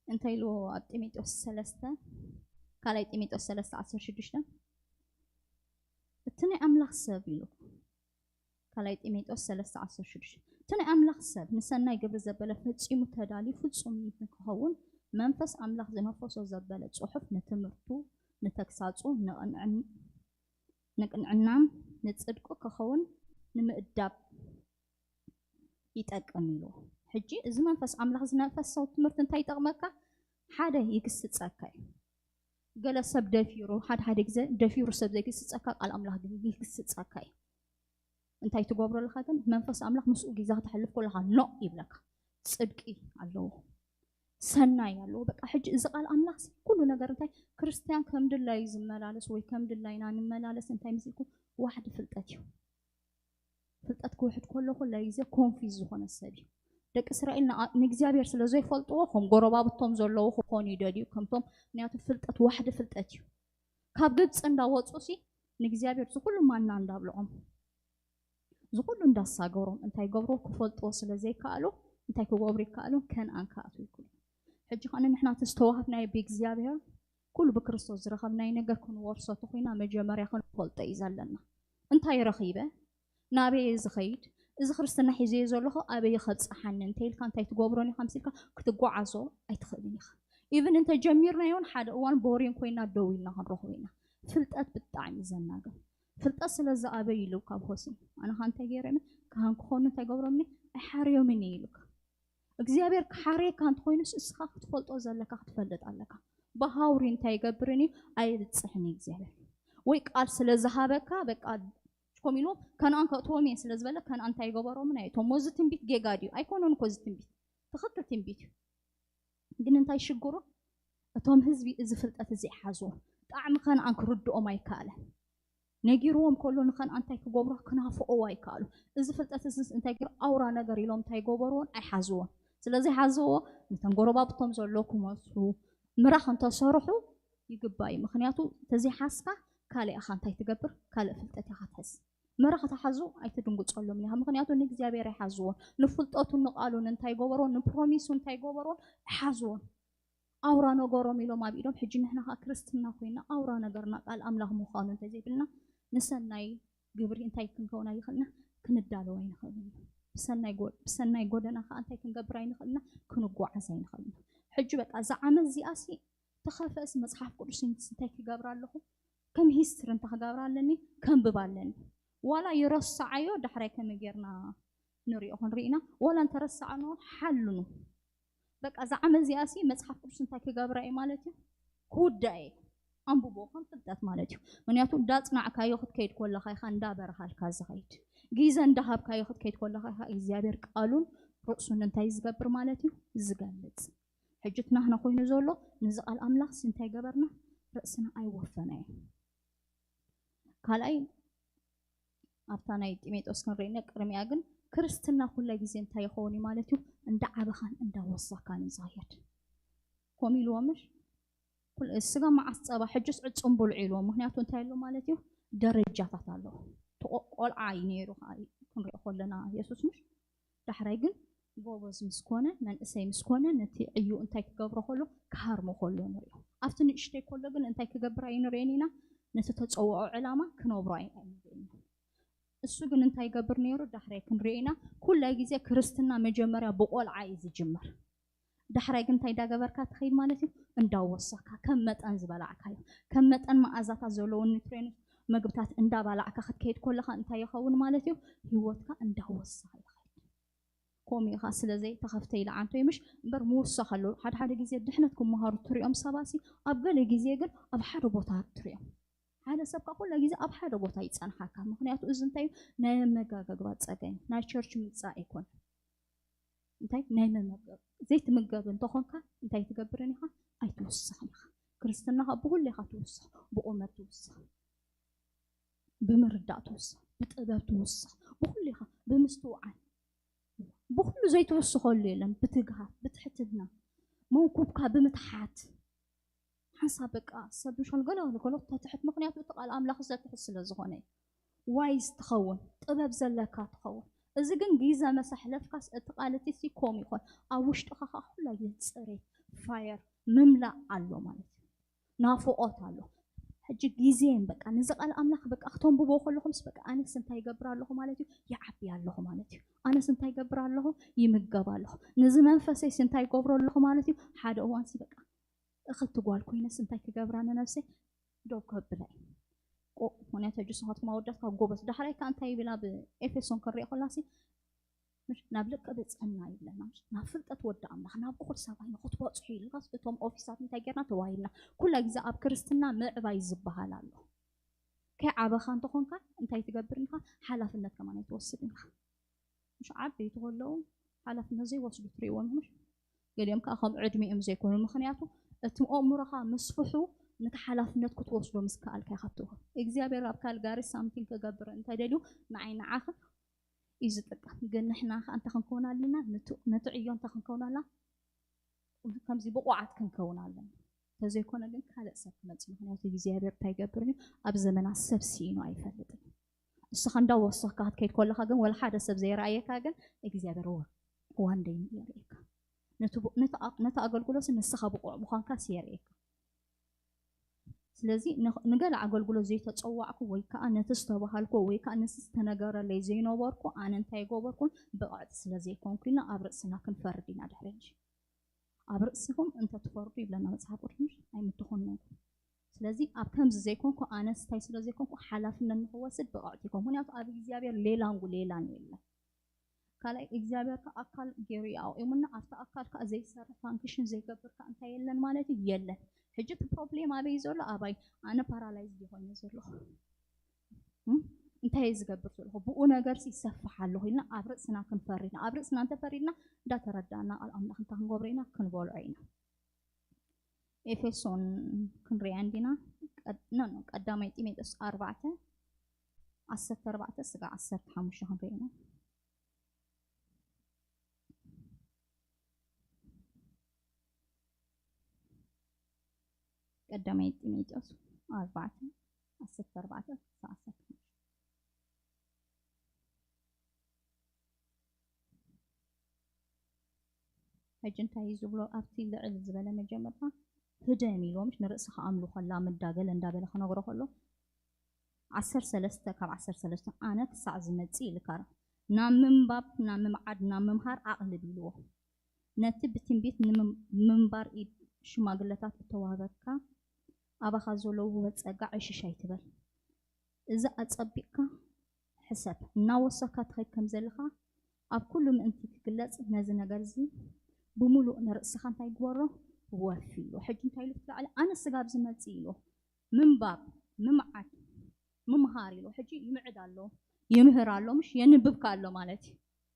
እንታይ ኢልዎ ኣብ ጢሞቴዎስ ሰለስተ ካልኣይ ጢሞቴዎስ ሰለስተ ዓሰርተ ሽዱሽተ እቲ ናይ ኣምላኽ ሰብ ኢሉ ካልኣይ ጢሞቴዎስ ሰለስተ ዓሰርተ ሽዱሽተ እቲ ናይ ኣምላኽ ሰብ ንሰናይ ግብሪ ዘበለ ፈጺሙ ተዳልዩ ፍጹም ንክኸውን መንፈስ ኣምላኽ ዝነፈሶ ዘበለ ጽሑፍ ንትምህርቱ ንተግሳጹ ንቕንዕን- ንቅንዕናን ንጽድቁ ክኸውን ንምእዳብ ይጠቅም ኢሉ። ሕጂ እዚ መንፈስ ኣምላኽ ዝነፈሰው ትምህርቲ እንታይ ይጠቕመካ? ሓደ ይግስጸካ እዩ። ገለ ሰብ ደፊሩ ሓደ ሓደ ግዜ ደፊሩ ሰብ ዘይግስጸካ ቃል ኣምላኽ ግን ይግስጸካ እዩ። እንታይ ትገብሮ ኣለካ ግን መንፈስ ኣምላኽ ምስኡ ግዜ ክተሕልፍ ከለካ ኖ ይብለካ። ጽድቂ ኣለዎ ሰናይ ኣለዎ። በቃ ሕጂ እዚ ቃል ኣምላኽ ኩሉ ነገር እንታይ ክርስትያን ከም ድላዩ ዝመላለስ ወይ ከም ድላይና ንመላለስ እንታይ ምስልኩም ዋሕዲ ፍልጠት እዩ። ፍልጠት ክውሕድ ከሎ ኩሉ ግዜ ኮንፊዝ ዝኾነ ሰብ እዩ። ደቂ እስራኤል ንኣ- ንእግዚኣብሔር ስለ ዘይፈልጥዎ ከም ጎረባብቶም ዘለዉ ክኾኑ ይደልዩ ከምቶም ምክንያቱ ፍልጠት ዋሕዲ ፍልጠት እዩ። ካብ ግብፂ እንዳወፁ ሲ ንእግዚኣብሔር ዝኩሉ ማና እንዳብልዖም ዝኩሉ እንዳሳገሮም እንታይ ገብሮ ክፈልጥዎ ስለ ዘይከኣሉ እንታይ ክገብሩ ይከኣሉ ከነኣን ክኣትዉ ይክእሉ። ሕጂ ከነ ንሕና እቲ ዝተዋህብናዮ ብእግዚኣብሔር ኩሉ ብክርስቶስ ዝረኸብናዮ ነገር ክንወርሶ ተኮይና መጀመርያ ክንፈልጦ እዩ ዘለና። እንታይ ረኺበ ናበየ ዝኸይድ እዚ ክርስትና ሒዘዮ ዘለኹ ኣበይ ከብፅሓኒ እንተ ኢልካ እንታይ ትገብሮን ኢኻ ምሲልካ ክትጓዓዞ ኣይትኽእልን ኢኻ። ኢቭን እንተጀሚርናዮን ሓደ እዋን ቦሪን ኮይና ደው ኢልና ክንረኽቦ ኢና። ፍልጠት ብጣዕሚ ዘናግር። ፍልጠት ስለ ዝኣበይ ኢሉ ካብ ሆሲ ኣነ ካ እንታይ ገይረኒ ካህን ክኾኑ እንታይ ገብሮምኒ ኣይሓርዮምን እየ ኢሉካ። እግዚኣብሔር ክሓርየካ እንተኮይኑስ እስኻ ክትፈልጦ ዘለካ ክትፈልጥ ኣለካ። ብሃውሪ እንታይ ይገብርን እዩ ኣይብፅሕን እዩ እግዚኣብሔር። ወይ ቃል ስለ ዝሃበካ በቃ ኮም ኢሉ ከነኣን ከእትዎም እየ ስለ ዝበለ ከነኣን እንታይ ይገበሮምን ኣየእትዎም። እዚ ትንቢት ጌጋ ድዩ? ኣይኮነን እኮ እዚ ትንቢት ትኽክል ትንቢት እዩ። ግን እንታይ ሽግሩ እቶም ህዝቢ እዚ ፍልጠት እዚ ይሓዝዎ ጣዕሚ ከነኣን ክርድኦም ኣይከኣለን። ነጊርዎም ከሎ ንኸነኣን እንታይ ክገብሩ ክናፍቕዎ ኣይከኣሉ። እዚ ፍልጠት እዚ እንታይ ገይሩ ኣውራ ነገር ኢሎም እንታይ ገበርዎን ኣይሓዝዎን። ስለዚ ሓዝዎ ነቶም ጎረባብቶም ዘሎ ክመስሉ ምራኽ እንተሰርሑ ይግባእ እዩ። ምክንያቱ ተዘይሓዝካ ካልእ ኢኻ እንታይ ትገብር ካልእ ፍልጠት ኢኻ ትሕዝ። መራኽ ተሓዙ ኣይትድንግፀሎም ኢኻ። ምክንያቱ ንእግዚኣብሔር ኣይሓዝዎን ንፍልጠቱን ንቃሉን እንታይ ገበርዎን ንፕሮሚሱ እንታይ ገበርዎን ኣይሓዝዎን። ኣውራ ነገሮም ኢሎም ኣብ ኢዶም ሕጂ ንሕና ከዓ ክርስትና ኮይና ኣውራ ነገርና ቃል ኣምላኽ ምዃኑ እንተዘይብልና ንሰናይ ግብሪ እንታይ ክንከውን ኣይኽእልና ክንዳለው ኣይንኽእልን። ብሰናይ ጎ- ብሰናይ ጎደና ከዓ እንታይ ክንገብር ኣይንኽእልና ክንጓዓዝ ኣይንኽእልና። ሕጂ በቃ እዛ ዓመት እዚኣ ሲ ተኸፈእስ መፅሓፍ ቅዱስ እንታይ ክገብር ኣለኹ ከም ሂስትሪ እንታይ ክገብር ኣለኒ ከንብብ ኣለኒ። ዋላ ይረስዓዮ ዳሕራይ ከመይ ጌርና ንሪኦ ክንርኢ ኢና። ዋላ እንተረሳዕኖ ሓልኑ በቃ እዛ ዓመት እዚኣ ሲ መፅሓፍ ቅዱስ እንታይ ክገብራ እዩ ማለት እዩ ክውዳእ እየ ኣንብቦ ከም ፍልጠት ማለት እዩ። ምክንያቱ እንዳፅናዕካዮ ክትከይድ ከለካ ኢካ እንዳበረሃልካ ዝኸይድ ግዘ እንዳሃብካዮ ክትከይድ ከለካ ኢካ እግዚኣብሔር ቃሉን ርእሱን እንታይ ዝገብር ማለት እዩ ዝገልፅ። ሕጂ እቲ ናህና ኮይኑ ዘሎ ነዚ ቃል ኣምላክ ሲ እንታይ ገበርና ርእስና ኣይወፈና እዩ። ካልኣይ ኣብታ ናይ ጢሜጦስ ክንርእነ ቅድሚያ ግን ክርስትና ኩለ ግዜ እንታይ ይኸውን እዩ ማለት እዩ? እንዳ ዓበኻን እንዳ ወሳካን እዩ ዝኸየድ። ከምኡ ኢልዎ ምሽ? ኩል-፣ ስጋ መዓስ ጸባ፣ ሕጅስ ዕጹም ብልዑ ኢልዎ። ምኽንያቱ እንታይ ኣሎ ማለት እዩ? ደረጃታት ኣለዎ። እቲ ቆ-፣ ቆልዓ እዩ ነይሩ ከዓ ክንሪኦ ከለና የሱስ ምሽ? ዳሕራይ ግን ጎበዝ ምስ ኮነ፣ መንእሰይ ምስ ኮነ፣ ነቲ ዕዩ እንታይ ክገብሮ ከሎ? ክሃርሞ ከሎ ንሪኦ። ኣብቲ ንእሽተይ ከሎ ግን እንታይ ክገብር ኣይንሪኦን ኢና? ነቲ ተጸውዖ ዕላማ ክነብሮ ኣይ-፣ ኣይንሪኦን ኢና። እሱ ግን እንታይ ይገብር ነይሩ? ዳሕራይ ክንሪኦ ኢና። ኩላይ ግዜ ክርስትና መጀመርያ ብቆልዓ እዩ ዝጅምር። ዳሕራይ ግን እንታይ እንዳገበርካ ትኸይድ ማለት እዩ? እንዳወሰካ፣ ከም መጠን ዝበላዕካዮ፣ ከም መጠን መኣዛታት ዘለዎም ኒትሬንት መግብታት እንዳባላዕካ ክትከይድ ከለኻ እንታይ ይኸውን ማለት እዩ? ህይወትካ እንዳወሰኻ ይኸይድ። ከምኡ ኢኻ ስለ ዘይተኸፍተ ኢለ ዓንቶ ምሽ እምበር ምውሳኽ ኣለዎ። ሓደ ሓደ ግዜ ድሕነት ክመሃሩ ትሪኦም ሰባሲ ኣብ ገለ ግዜ ግን ኣብ ሓደ ቦታ ትሪኦም። ሓደ ሰብ ከዓ ኩለ ግዜ ኣብ ሓደ ቦታ ይጸንሓካ። ምኽንያቱ እዚ እንታይ እዩ? ናይ ኣመጋግባ ጸገም፣ ናይ ቸርች ምምጻእ ኣይኮነን። እንታይ ናይ መመገብ ዘይትምገብ እንተኾንካ እንታይ ትገብርን ኢኻ? ኣይትውስኽን ኢኻ። ክርስትና ከዓ ብኹሉ ኢኻ ትውስኽ፣ ብቁመት ትውስኽ፣ ብምርዳእ ትውስኽ፣ ብጥበብ ትውስኽ፣ ብኹሉ ኢኻ ብምስትውዓል። ብኹሉ ዘይትውስኸሉ የለን። ብትግሃት፣ ብትሕትና፣ መንኩብካ ብምትሓት፣ ሓንሳብ በቃ ሰብ ምሸል ገለ ገለ ገለ ተትሕት፣ ምኽንያቱ እቲ ቃል ኣምላኽ ዘትሕት ስለ ዝኾነ እዩ። ዋይዝ ትኸውን፣ ጥበብ ዘለካ ትኸውን። እዚ ግን ግዜ መሳሕለፍካስ እቲ ቃል እቲ ሲ ኮም ይኾን ኣብ ውሽጥኻ ከዓ ኩላ ግዜ ጽሬት ፋየር ምምላእ ኣሎ ማለት እዩ። ናፍቆት ኣሎ። ሕጂ ግዜን በቃ ነዚ ቃል ኣምላኽ በቃ ክተንብቦ ከለኹምስ በቃ ኣነስ እንታይ ይገብር ኣለኹ ማለት እዩ? ይዓቢ ኣለኹ ማለት እዩ። ኣነስ እንታይ ይገብር ኣለኹ? ይምገብ ኣለኹ። ነዚ መንፈሰይስ እንታይ ይገብሮ ኣለኹ ማለት እዩ? ሓደ እዋንሲ በቃ እኽልቲ ጓል ኮይነስ እንታይ ክገብራ ንነብሰይ? ደው ከብላ እዩ። ቆ-፣ ምኽንያቱ ሕጂ ንስኻትኩም ኣወዳት ካብ ጎበዝ ዳሕራይ ከኣ እንታይ ይብል ኣብ ኤፌሶን ክሪኦ ከላሲ ምሽ ናብ ልቂ ብጽሕና ይብለና፣ ምሽ ናብ ፍልጠት ወዲ ኣምላኽ፣ ናብ እኹል ሰብኣይ ንኽትበጽሑ ኢልካስ እቶም ኦፊሳት እንታይ ጌርና ተዋሂብና። ኩላ ግዜ ኣብ ክርስትና ምዕባይ ዝበሃል ኣሎ። ከይዓበኻ እንተኾንካ እንታይ ትገብር ኢኻ? ሓላፍነት ከማን ኣይትወስድ ኢኻ። ምሽ ዓበይቲ ከለዉ ሓላፍነት ዘይወስዱ ትርእይዎም ምሽ? ገሊኦም ከኣ ከም ዕድሚኦም ዘይኮኑ። ምኽንያቱ እቲ ኣእምሮኻ ምስፍሑ ነቲ ሓላፍነት ክትወስዶ ምስ ከኣልካ ኢኻ ትውሃብ። እግዚኣብሔር ኣብ ካልጋሪ ሳምቲንግ ክገብር እንተደልዩ ንዓይ ንዓኻ እዩ ዝጥቀም። ግን ንሕና ከኣ እንታይ ክንከውን ኣለና? ነቲ፣ ነቲ ዕዮ እንታይ ክንከውን ኣለና? ከምዚ ብቑዓት ክንከውን ኣለና። እንተዘይኮነ ግን ካልእ ሰብ ክመጽእ። ምኽንያቱ እግዚኣብሔር እንታይ ይገብር እዩ? ኣብ ዘመና ሰብ ስኢኑ ኣይፈልጥን። ንስኻ እንዳወሰኽካ ክትከይድ ከለኻ ግን ወላ ሓደ ሰብ ዘይረኣየካ ግን እግዚኣብሔር ወ-፣ ዋን ደይ የርእየካ። ነቲ ቡ-፣ ነቲ ኣ-፣ ነቲ ኣገልግሎት ንስኻ ብቑዕ ምዃንካስ የርእየካ። ስለዚ ን-፣ ንገለ ኣገልግሎት ዘይተጸዋዕኩ ወይ ከኣ ነቲ ዝተባሃልኩ ወይ ከኣ ነቲ ዝተነገረለይ ዘይነበርኩ ኣነ እንታይ ገበርኩን ብቕዕቲ ስለ ዘይኮንኩ ኢልና ኣብ ርእስና ክንፈርድ ኢና ድሕሪ ሕጂ። ኣብ ርእስኹም እንተ ትፈርዱ ይብለና መጽሓፍ ቅዱስ ኣይምትኾንንኩም። ስለዚ ኣብ ከምዚ ዘይኮንኩ ኣነስ እንታይ ስለ ዘይኮንኩ ሓላፍነት ንኽወስድ ብቕዕቲ ይኮን። ምኽንያቱ ኣብ እግዚኣብሔር ሌላንጉ ሌላን የለን። ካልኣይ እግዚኣብሔር ከኣ ኣካል ገይሩ እዩ ኣቑሙና። ኣብቲ ኣካል ከኣ ዘይሰርሕ ፋንክሽን ዘይገብር ከኣ እንታይ የለን ማለት እዩ? የለን። ሕጂ እቲ ፕሮብሌም ኣበይ ዘሎ? ኣባይ? ኣነ ፓራላይዝ ኮይነ ዘለኹ። እም? እንታይ እየ ዝገብር ዘለኹ? ብኡ ነገርሲ ይሰፍሕ ኣለኹ ኢልና ኣብ ርእስና ክንፈርድ ኢና። ኣብ ርእስና እንተፈሪድና እንዳተረዳእና ቃል ኣምላኽ እንታይ ክንገብሮ ኢና? ክንበልዖ ኢና። ኤፌሶን ክንሪኣ እንዲና። ቀድ-፣ ኖ፣ ኖ፣ ቀዳማይ ጢሞቴዎስ ኣርባዕተ፣ ዓሰርተ ኣርባዕተ ስጋዕ ዓሰርተ ሓሙሽተ ክንሪኣ ኢና። ቀዳማይ ጢሞቴዎስ ኣርባዕተ፣ ዓሰርተ ኣርባዕተ ክሳዕ ዓሰርተ ሓሙሽተ። ሕጂ እንታይ እዩ ዝብሎ ኣብቲ ልዕል ዝበለ መጀመርታ? ህደም ኢልዎ፣ ምሽ ንርእስኻ ኣምልኾ ኣላ ምዳገለ እንዳበለ ክነግሮ ከሎ፣ ዓሰርተ ሰለስተ ካብ ዓሰርተ ሰለስተ ኣነ ክሳዕ ዝመጽእ ኢልካ ናብ ምንባብ፣ ናብ ምምዓድ፣ ናብ ምምሃር ኣቕልብ ኢልዎ። ነቲ ብትንቢት ንምም-፣ ምንባር ኢድ ሽማግለታት እተዋህበካ ኣባኻ ዘሎ ውህበት ጸጋ ዕሽሽ ኣይትበል። እዚ ኣጸቢቕካ ሕሰብ። እናወሰካ ትኸይድ ከም ዘለኻ ኣብ ኩሉ ምእንቲ ክግለጽ ነዚ ነገር እዚ ብምሉእ ንርእስኻ እንታይ ግበሮ? ወፊ ኢሉ። ሕጂ እንታይ ኢሉ? እቲ ላዕሊ ኣነ ስጋብ ዝመጽእ ኢሉ ምንባብ፣ ምምዓድ፣ ምምሃር ኢሉ። ሕጂ ይምዕድ ኣሎ፣ ይምህር ኣሎ፣ ምሽ የንብብካ ኣሎ ማለት እዩ።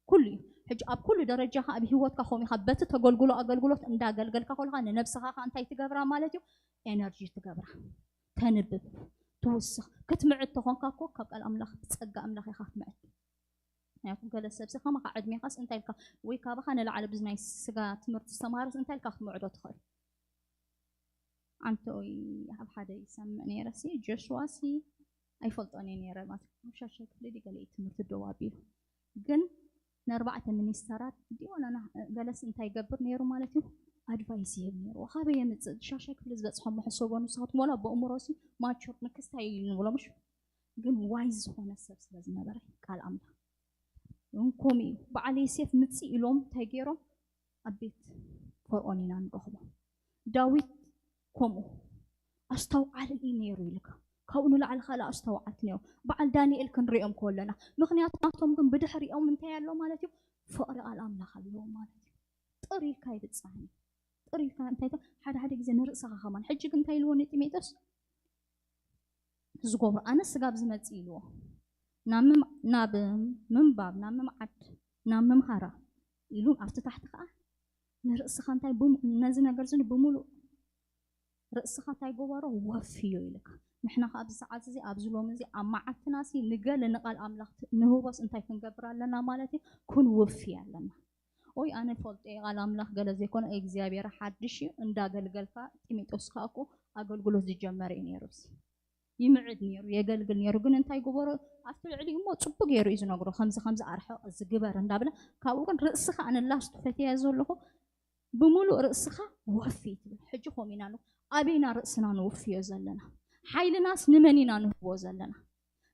ኩሉ እዩ። ሕጂ ኣብ ኩሉ ደረጃኻ ኣብ ህይወትካ ከምኡ ኢኻ። በቲ ተገልግሎ ኣገልግሎት እንዳገልገልካ ከለኻ ንነብስኻ ኸኣ እንታይ ትገብራ ማለት እዩ? ኤነርጂ ትገብራ። ተንብብ፣ ትውስኽ። ክትምዕድ ተኾንካ እኮ ካብ ቃል ኣምላኽ ብጸጋ ኣምላኽ ኢኻ ክትምዕድ። ምክንያቱም ገለ ሰብሲ ከማኻ ዕድሜኻስ እንታይ ኢልካ፣ ወይ ካባኻ ንላዕሊ ብናይ ስጋ ትምህርቲ ዝተማሃረስ እንታይ ኢልካ ክትምዕዶ ትኽእል? ኣንተ ወይ ኣብ ሓደ ይሰምዕ ነይረ ሲ ጆሽዋ ሲ ኣይፈልጦን እየ ነይረ ማለት ኣብ ሻሻይ ክፍሊ ድዩ ገለ እዩ ትምህርቲ ደው ኣቢሉ ግን ንኣርባዕተ ሚኒስተራት ድዩ ዋላ ና- ገለስ እንታይ ይገብር ነይሩ ማለት እዩ ኣድቫይስ ይህብ ነይሩ ካበይ የምፅእ ሻሻይ ክፍሊ ዝበፅሖም መሕሰቦ ንስኻትኩም ዋላ በእምሮ ሲ ማቹር ንክስታይ እዩ ንብሎ ምሽ ግን ዋይዝ ዝኾነ ሰብ ስለ ዝነበረ ቃል ኣምላኽ እንኮም እዩ በዓል ዮሴፍ ምፅእ ኢሎም እንታይ ገይሮም ኣብ ቤት ፈርዖን ኢና ንረኽቦ ዳዊት ከምኡ ኣስተውዓሊ እዩ ነይሩ ኢልካ ካብኡ ንላዕሊ ካልእ ኣስተውዓልቲ ነይሩ በዓል ዳንኤል ክንሪኦም ከለና ምክንያቱ ናቶም ግን ብድሕሪኦም እንታይ ኣሎ ማለት እዩ ፍቕሪ ቃል ኣምላኽ ኣለዎ ማለት እዩ ጥር ኢልካ ይብፅሓኒ ጥር ኢልካ እንታይ ሓደ ሓደ ግዜ ንርእስኻ ከማን ሕጂ ግን እንታይ ኢልዎ ንጢሜጦስ ዝገብሮ ኣነ ስጋብ ዝመጽእ ኢልዎ ናብ ምም- ናብ ምንባብ ናብ ምምዓድ ናብ ምምሃራ ኢሉ ኣብቲ ታሕቲ ከዓ ንርእስኻ እንታይ ብሙ- ነዚ ነገር ዝን ብምሉእ ርእስኻ እንታይ ጎበሮ ወፍዮ ኢልካ ንሕና ከዓ ኣብዚ ሰዓት እዚ ኣብዚ ሎም እዚ ኣብ መዓልትና ሲ ንገለ ንቃል ኣምላኽ ት- ንህቦስ እንታይ ክንገብር ኣለና ማለት እዩ ክንውፊ ኣለና ኦይ ኣነ ፈልጦ ቃል ኣምላኽ ገለ ዘይኮነ እግዚኣብሔር ሓድሽ እዩ እንዳገልገልካ ጢሜጦስ ከዓ እኮ ኣገልግሎት ዝጀመረ እዩ ነይሩ ይምዕድ ነይሩ የገልግል ነይሩ ግን እንታይ ግበሮ ኣብቲ ልዕሊ እሞ ፅቡቅ ገይሩ እዩ ዝነግሮ ከምዚ ከምዚ ኣርሕቕ ዝግበር እንዳብለ ካብኡ ግን ርእስኻ ኣነ ላስት ፈትያ ዘለኹ ብምሉእ ርእስኻ ወፊ ትብል ሕጂ ኮሚና ኣሎ ኣበይና ርእስና ንውፍዮ ዘለና ሓይልናስ ንመን ኢና ንህቦ ዘለና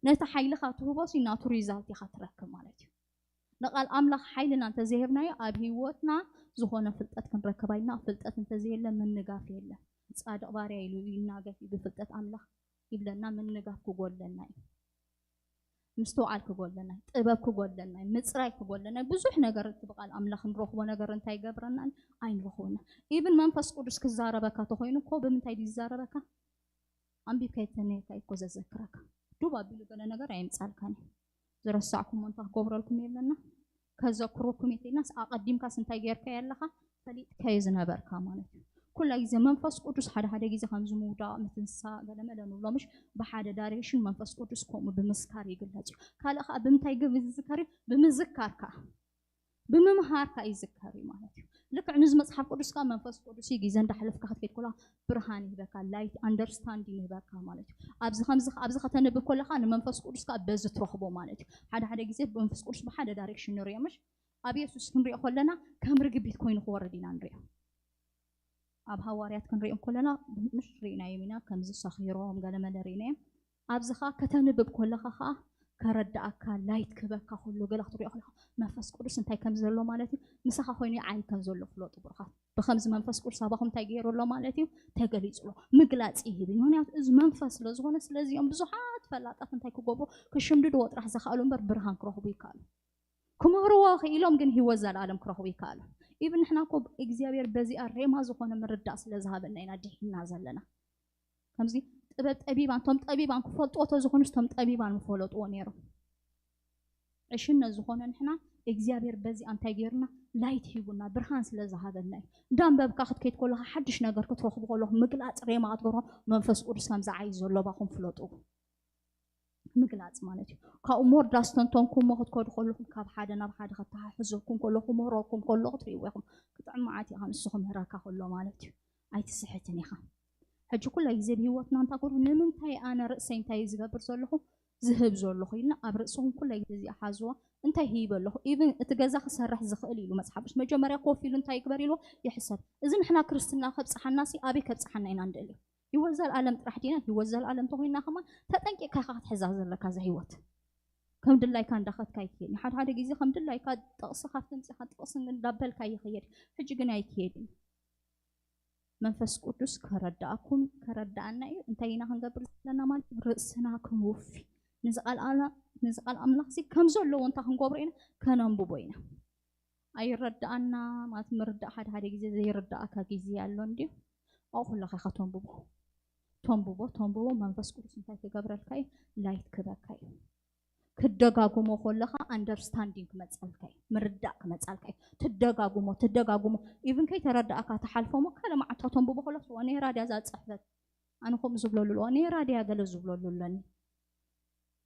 ነቲ ሓይልኻ ትህቦ ሲ ናቱ ሪዛልት ኢኻ ትረክብ ማለት እዩ ንቃል ኣምላኽ ሓይልና እንተዘይህብናዮ ኣብ ህይወትና ዝኾነ ፍልጠት ክንረክብ ኣይልና ፍልጠት እንተዘየለ ምንጋፍ የለ ጻድቕ ባርያ ኢሉ ይናገፍ እዩ ብፍልጠት ኣምላኽ ይብለና ምንጋፍ ክጎለና እዩ ምስትውዓል ክጎለና እዩ ጥበብ ክጎለና እዩ ምፅራይ ክጎለና እዩ ብዙሕ ነገር እቲ ብቃል ኣምላኽ ንረኽቦ ነገር እንታይ ይገብረና እዩ? ኣይንረኽቦና ኢብን መንፈስ ቅዱስ ክዛረበካ ተኮይኑ እኮ ብምንታይ ድዩ ዝዛረበካ ኣንቢብካ የተነካ እኮ ዘዘክረካ ዱብ ኣቢሉ ገለ ነገር ኣየምፃልካን እዩ ዝረሳዕኩም እንታ ክገብረልኩም የለና ከዘክረኩም የትልናስ ኣቀዲምካስ እንታይ ገይርካ ኣለካ ፈሊጥካዮ ዝነበርካ ማለት እዩ ኩላ ግዜ መንፈስ ቅዱስ ሓደ ሓደ ግዜ ከምዚ ምውዳቕ ምትንሳ ገለመለ ንብሎ ምሽ ብሓደ ዳይሬክሽን መንፈስ ቅዱስ ከምኡ ብምስካር ይግለፅ እዩ ካልእ ከዓ ብምንታይ ግብ ዝዝከር እዩ ብምዝካር ከዓ ብምምሃር ከዓ ይዝከር እዩ ማለት እዩ ልክዕ ንዚ መፅሓፍ ቅዱስ ከዓ መንፈስ ቅዱስ እዩ ግዜ እንዳሕለፍካ ክትከይድ ኮላ ብርሃን ይህበካ ላይት ኣንደርስታንዲን ይህበካ ማለት እዩ ኣብዚ ከምዚ ኣብዚ ከተንብብ ከለካ ንመንፈስ ቅዱስ ከዓ በዚ ትረኽቦ ማለት እዩ ሓደ ሓደ ግዜ መንፈስ ቅዱስ ብሓደ ዳይሬክሽን ንሪኦ ምሽ ኣብ የሱስ ክንሪኦ ከለና ከም ርግቢት ኮይኑ ክወርድ ኢና ንሪኦ ኣብ ሃዋርያት ክንሪኦም ከለና ምሽ ርኢናዮም ኢና ከምዚ ሰኺሮም ገለመለ ርኢናዮም ኣብዚ ከዓ ከተንብብ ከለካ ከዓ ከረዳኣካ ላይት ክህበካ ከሎ ገለ ክትሪኦ ከለካ መንፈስ ቅዱስ እንታይ ከም ዘሎ ማለት እዩ ምሳኻ ኮይኑ ዓሊ ከም ዘሎ ፍለጡ ብሩኻት ብከምዚ መንፈስ ቅዱስ ኣባኹም እንታይ ገይሩ ኣሎ ማለት እዩ ተገሊፁ ኣሎ ምግላፅ ይህብ እዩ ምክንያቱ እዚ መንፈስ ስለ ዝኾነ ስለዚኦም ብዙሓት ፈላጣት እንታይ ክገብሩ ክሽምድድዎ ጥራሕ ዝኽኣሉ እምበር ብርሃን ክረኽቡ ይከኣሉ ክምህርዎ ክኢሎም ግን ህይወት ዘለኣለም ክረኽቡ ይከኣሉ ኢብ ንሕና ኮ እግዚኣብሔር በዚኣ ሬማ ዝኾነ ምርዳእ ስለ ዝሃበና ኢና ድሒና ዘለና ከምዚ ጥበብ ጠቢባን ቶም ጠቢባን ክፈልጥዎ ተዝኾኑስ ቶም ጠቢባን ምፈለጥዎ ነይሮም ዕሽነት ዝኾነ ንሕና እግዚኣብሔር በዚኣ እንታይ ገይሩና ላይት ሂቡና ብርሃን ስለ ዝሃበና እዩ እንዳንበብካ ክትከይድ ከለካ ሓድሽ ነገር ክትረኽቡ ከለኹ ምግላፅ ሬማ ክትገብሮ መንፈስ ቅዱስ ከም ዝዓይ ዘሎባኹም ፍለጡ ምግላፅ ማለት እዩ ካብኡ ሞር ዳስተንተንኩሞ ክትከዱ ከለኹም ካብ ሓደ ናብ ሓደ ከተሓሕዘኩም ከሎ ክምህረኩም ከሎ ክትርእይዎ ኢኹም ክጥዕም መዓት ኢኻ ንሱ ክምህረካ ከሎ ማለት እዩ ኣይትስሕትን ኢኻ ሕጂ ኩላ ግዜ ብሂወትና እንታ ኮነ ንምንታይ ኣነ ርእሰይ እንታይ ዝገብር ዘለኹ ዝህብ ዘለኹ ኢልና ኣብ ርእስኹም ኩላ ግዜ እዚኣ ሓዝዋ እንታይ ሂበ ኣለኹ ኢብን እቲ ገዛ ክሰርሕ ዝኽእል ኢሉ መፅሓፍ ቅዱስ መጀመርያ ኮፍ ኢሉ እንታይ ይግበር ኢልዎ ይሕሰብ እዚ ንሕና ክርስትና ከብፅሓና ሲ ኣበይ ከብፅሓና ኢና ንደልዮ ህይወት ዘለኣለም ጥራሕ ዲና ህይወት ዘለኣለም ተኮይና ከማን ተጠንቂቕካ ኢኻ ክትሕዛ ዘለካ እዛ ህይወት ከም ድላይካ እንዳኸድካ ይክየድ ሓደ ሓደ ግዜ ከም ድላይካ ጥቕሲ ካብቲ ምፅኻ ጥቕሲ እንዳበልካ ይኽየድ ሕጂ ግን ኣይክየድን መንፈስ ቅዱስ ከረዳእኩም ከረዳእና እዩ እንታይ ኢና ክንገብር ዘለና ማለት ርእስና ክንውፊ ንዚ ቃል ኣላ- ንዚ ቃል ኣምላኽ እዚ ከም ዘለዎ እንታይ ክንገብሮ ኢና ከነንብቦ ኢና ኣይረዳእና ማለት ምርዳእ ሓደ ሓደ ግዜ ዘይረዳእካ ግዜ ኣሎ እንድዩ ኣብኡ ከለኻ ኢኻ ተንብቦ ተንብቦ ተንብቦ መንፈስ ቅዱስ እንታይ ክገብረልካ እዩ ላይት ክበካ እዩ ክደጋግሞ ከለኻ ኣንደርስታንዲንግ ክመፀልካ እዩ ምርዳእ ክመፀልካ እዩ ትደጋግሞ ትደጋግሞ ኢቭን ከይተረዳእካ ትሓልፎሞ ካልእ መዓልቲ ከተንብቦ ከለስ ነራ ድያ እዛ ፅሕፈት ኣነ ከምኡ ዝብለሉ ኣለዋ ነራ ድያ ገለ ዝብለሉ ኣለኒ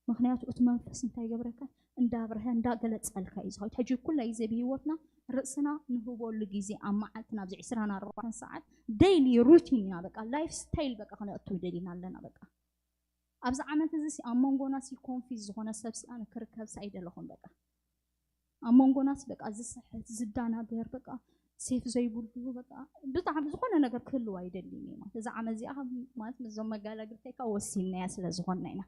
ምክንያቱ እቲ መንፈስ እንታይ ይገብረካ? እንዳብርሀ እንዳገለጸልካ እዩ ዝኸይድ። ሕጂ ኩላ ግዜ ብህይወትና ርእስና ንህበሉ ግዜ ኣብ መዓልትና ኣብዚ ዕስራን ኣርባዕተን ሰዓት ዴይሊ ሩቲን ኢና በቃ ላይፍ ስታይል በቃ ክነእቱ ደሊና ኣለና በቃ ኣብዚ ዓመት እዚ ሲ ኣብ መንጎና ሲ ኮንፊዝ ዝኾነ ሰብ ሲ ኣነ ክርከብ ሲ ኣይደለኹን በቃ ኣብ መንጎና ሲ በቃ ዝስሕት ዝዳናገር በቃ ሴፍ ዘይብሉ በቃ ብጣዕሚ ዝኾነ ነገር ክህልው ኣይደልን እዩ ማለት እዚ ዓመት እዚኣ ማለት ምስዞም መጋላግልተይካ ወሲንናያ ስለ ዝኾንና ኢና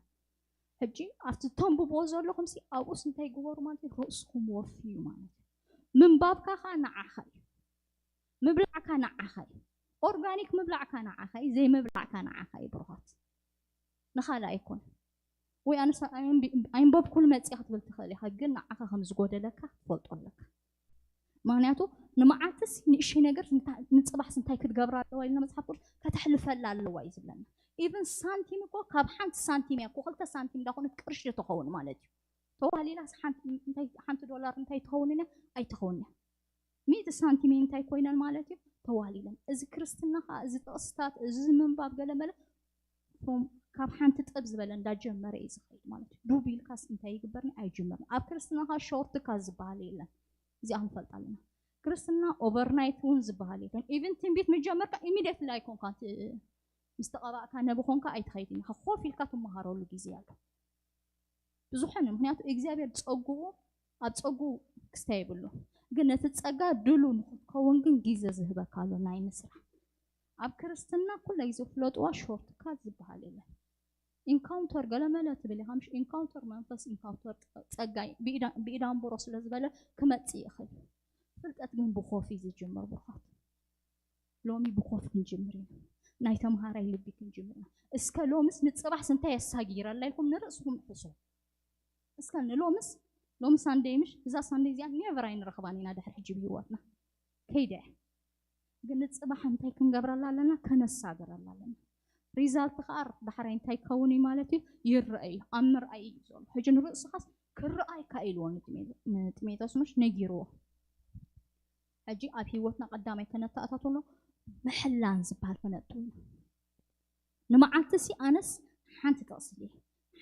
ሕጂ ኣብቲ ተንብቦ ዘለኹም ሲ ኣብኡስ እንታይ ግበሩ ማለት እዩ ርእስኹም ወፍዩ ማለት እዩ ምንባብካ ከዓ ንዓኻ እዩ ምብላዕካ ንዓኻ እዩ ኦርጋኒክ ምብላዕካ ንዓኻ እዩ ዘይምብላዕካ ንዓኻ እዩ ብሩኻት ንኻልእ ኣይኮን ወይ ኣነስ ኣይንበብኩን መፅእ ክትብል ትኽእል ኢኻ ግን ንዓኻ ከም ዝጎደለካ ትፈልጦ ኣለካ ምክንያቱ ንመዓልትስ ንእሽይ ነገር ንፅባሕስ እንታይ ክትገብራ ኣለዋ ኢልና መፅሓፍ ቅዱስ ከተሕልፈላ ኣለዋ እዩ ዝብለና ኢቨን ሳንቲም እኮ ካብ ሓንቲ ሳንቲም እያ እኮ ክልተ ሳንቲም እንዳኮነት ቅርሺ ትኸውን ማለት እዩ ተዋሊላስ ሓንቲ ዶላር እንታይ ትኸውን እያ ኣይትኸውን እያ ሚእቲ ሳንቲም እንታይ ኮይነን ማለት እዩ ተዋሊለን እዚ ክርስትና ከዓ እዚ ጥቕስታት እዚ ምንባብ ገለመለ ካብ ሓንቲ ጥብ ዝበለ እንዳጀመረ እዩ ዝኸይድ ማለት እዩ ዱብ ኢልካስ እንታይ ይግበርኒ ኣይጅምርኒ ኣብ ክርስትና ከዓ ሾርት ካ ዝበሃል የለን እዚኣ ንፈልጥ ኣለና ክርስትና ኦቨርናይት እውን ዝበሃል የለን ኢቨን ትንቢት ምጀመርካ ኢሚዲየትሊ ኣይኮንካ ምስ ተቐባእካ ነቢ ኮንካ ኣይትኸይድን ኢኻ ኮፍ ኢልካ ትመሃረሉ ግዜ ኣሎ ብዝኾነ ምክንያቱ እግዚኣብሔር ፀጉኡ ኣብ ፀጉ ክስታይ ይብሉ ግን ነቲ ፀጋ ድሉ ንክትከውን ግን ግዜ ዝህበካ ኣሎ ናይ ምስራሕ ኣብ ክርስትና ኩለ ግዜ ፍለጥዋ ሾርትካት ዝበሃል የለን ኢንካውንተር ገለመለ ትብል ኢኻ ምሽ ኢንካውንተር መንፈስ ኢንካውንተር ፀጋ ብኢዳንቦሮ ስለ ዝበለ ክመፅእ ይኽእል ፍልጠት ግን ብኮፍ እዩ ዝጅምር ብርኻት ሎሚ ብኮፍ ክንጅምር ኢና ናይ ተምሃራይ ልቢ ክንጅምር ኢና እስከ ሎምስ ንፅባሕስ እንታይ የሳጊረላ ኢልኩም ንርእስኹም ሕሱ እስከ ንሎምስ ሎሚ ሳንደይ ምሽ እዛ ሳንደይ እዚኣ ኔቨር ኣይንረኽባን ኢና ድሕሪ ሕጂ ብህይወትና ከይደ ግን ንፅባሕ እንታይ ክንገብረላ ኣለና ከነሳግረላ ኣለና ሪዛልት ከዓ ዳሕራይ እንታይ ይከውን እዩ ማለት እዩ ይረአ እዩ ኣብ ምርኣይ እዩ ዘሎ ሕጂ ንርእስኻስ ክረኣይ ካኢልዎ ንጢሜቶስ ምሽ ነጊርዎ ሕጂ ኣብ ህይወትና ቀዳማይ ከነተኣታተሎ ምሕላን ዝበሃል ከነእትው ኢና ንመዓልቲ ሲ ኣነስ ሓንቲ ጥቕሲ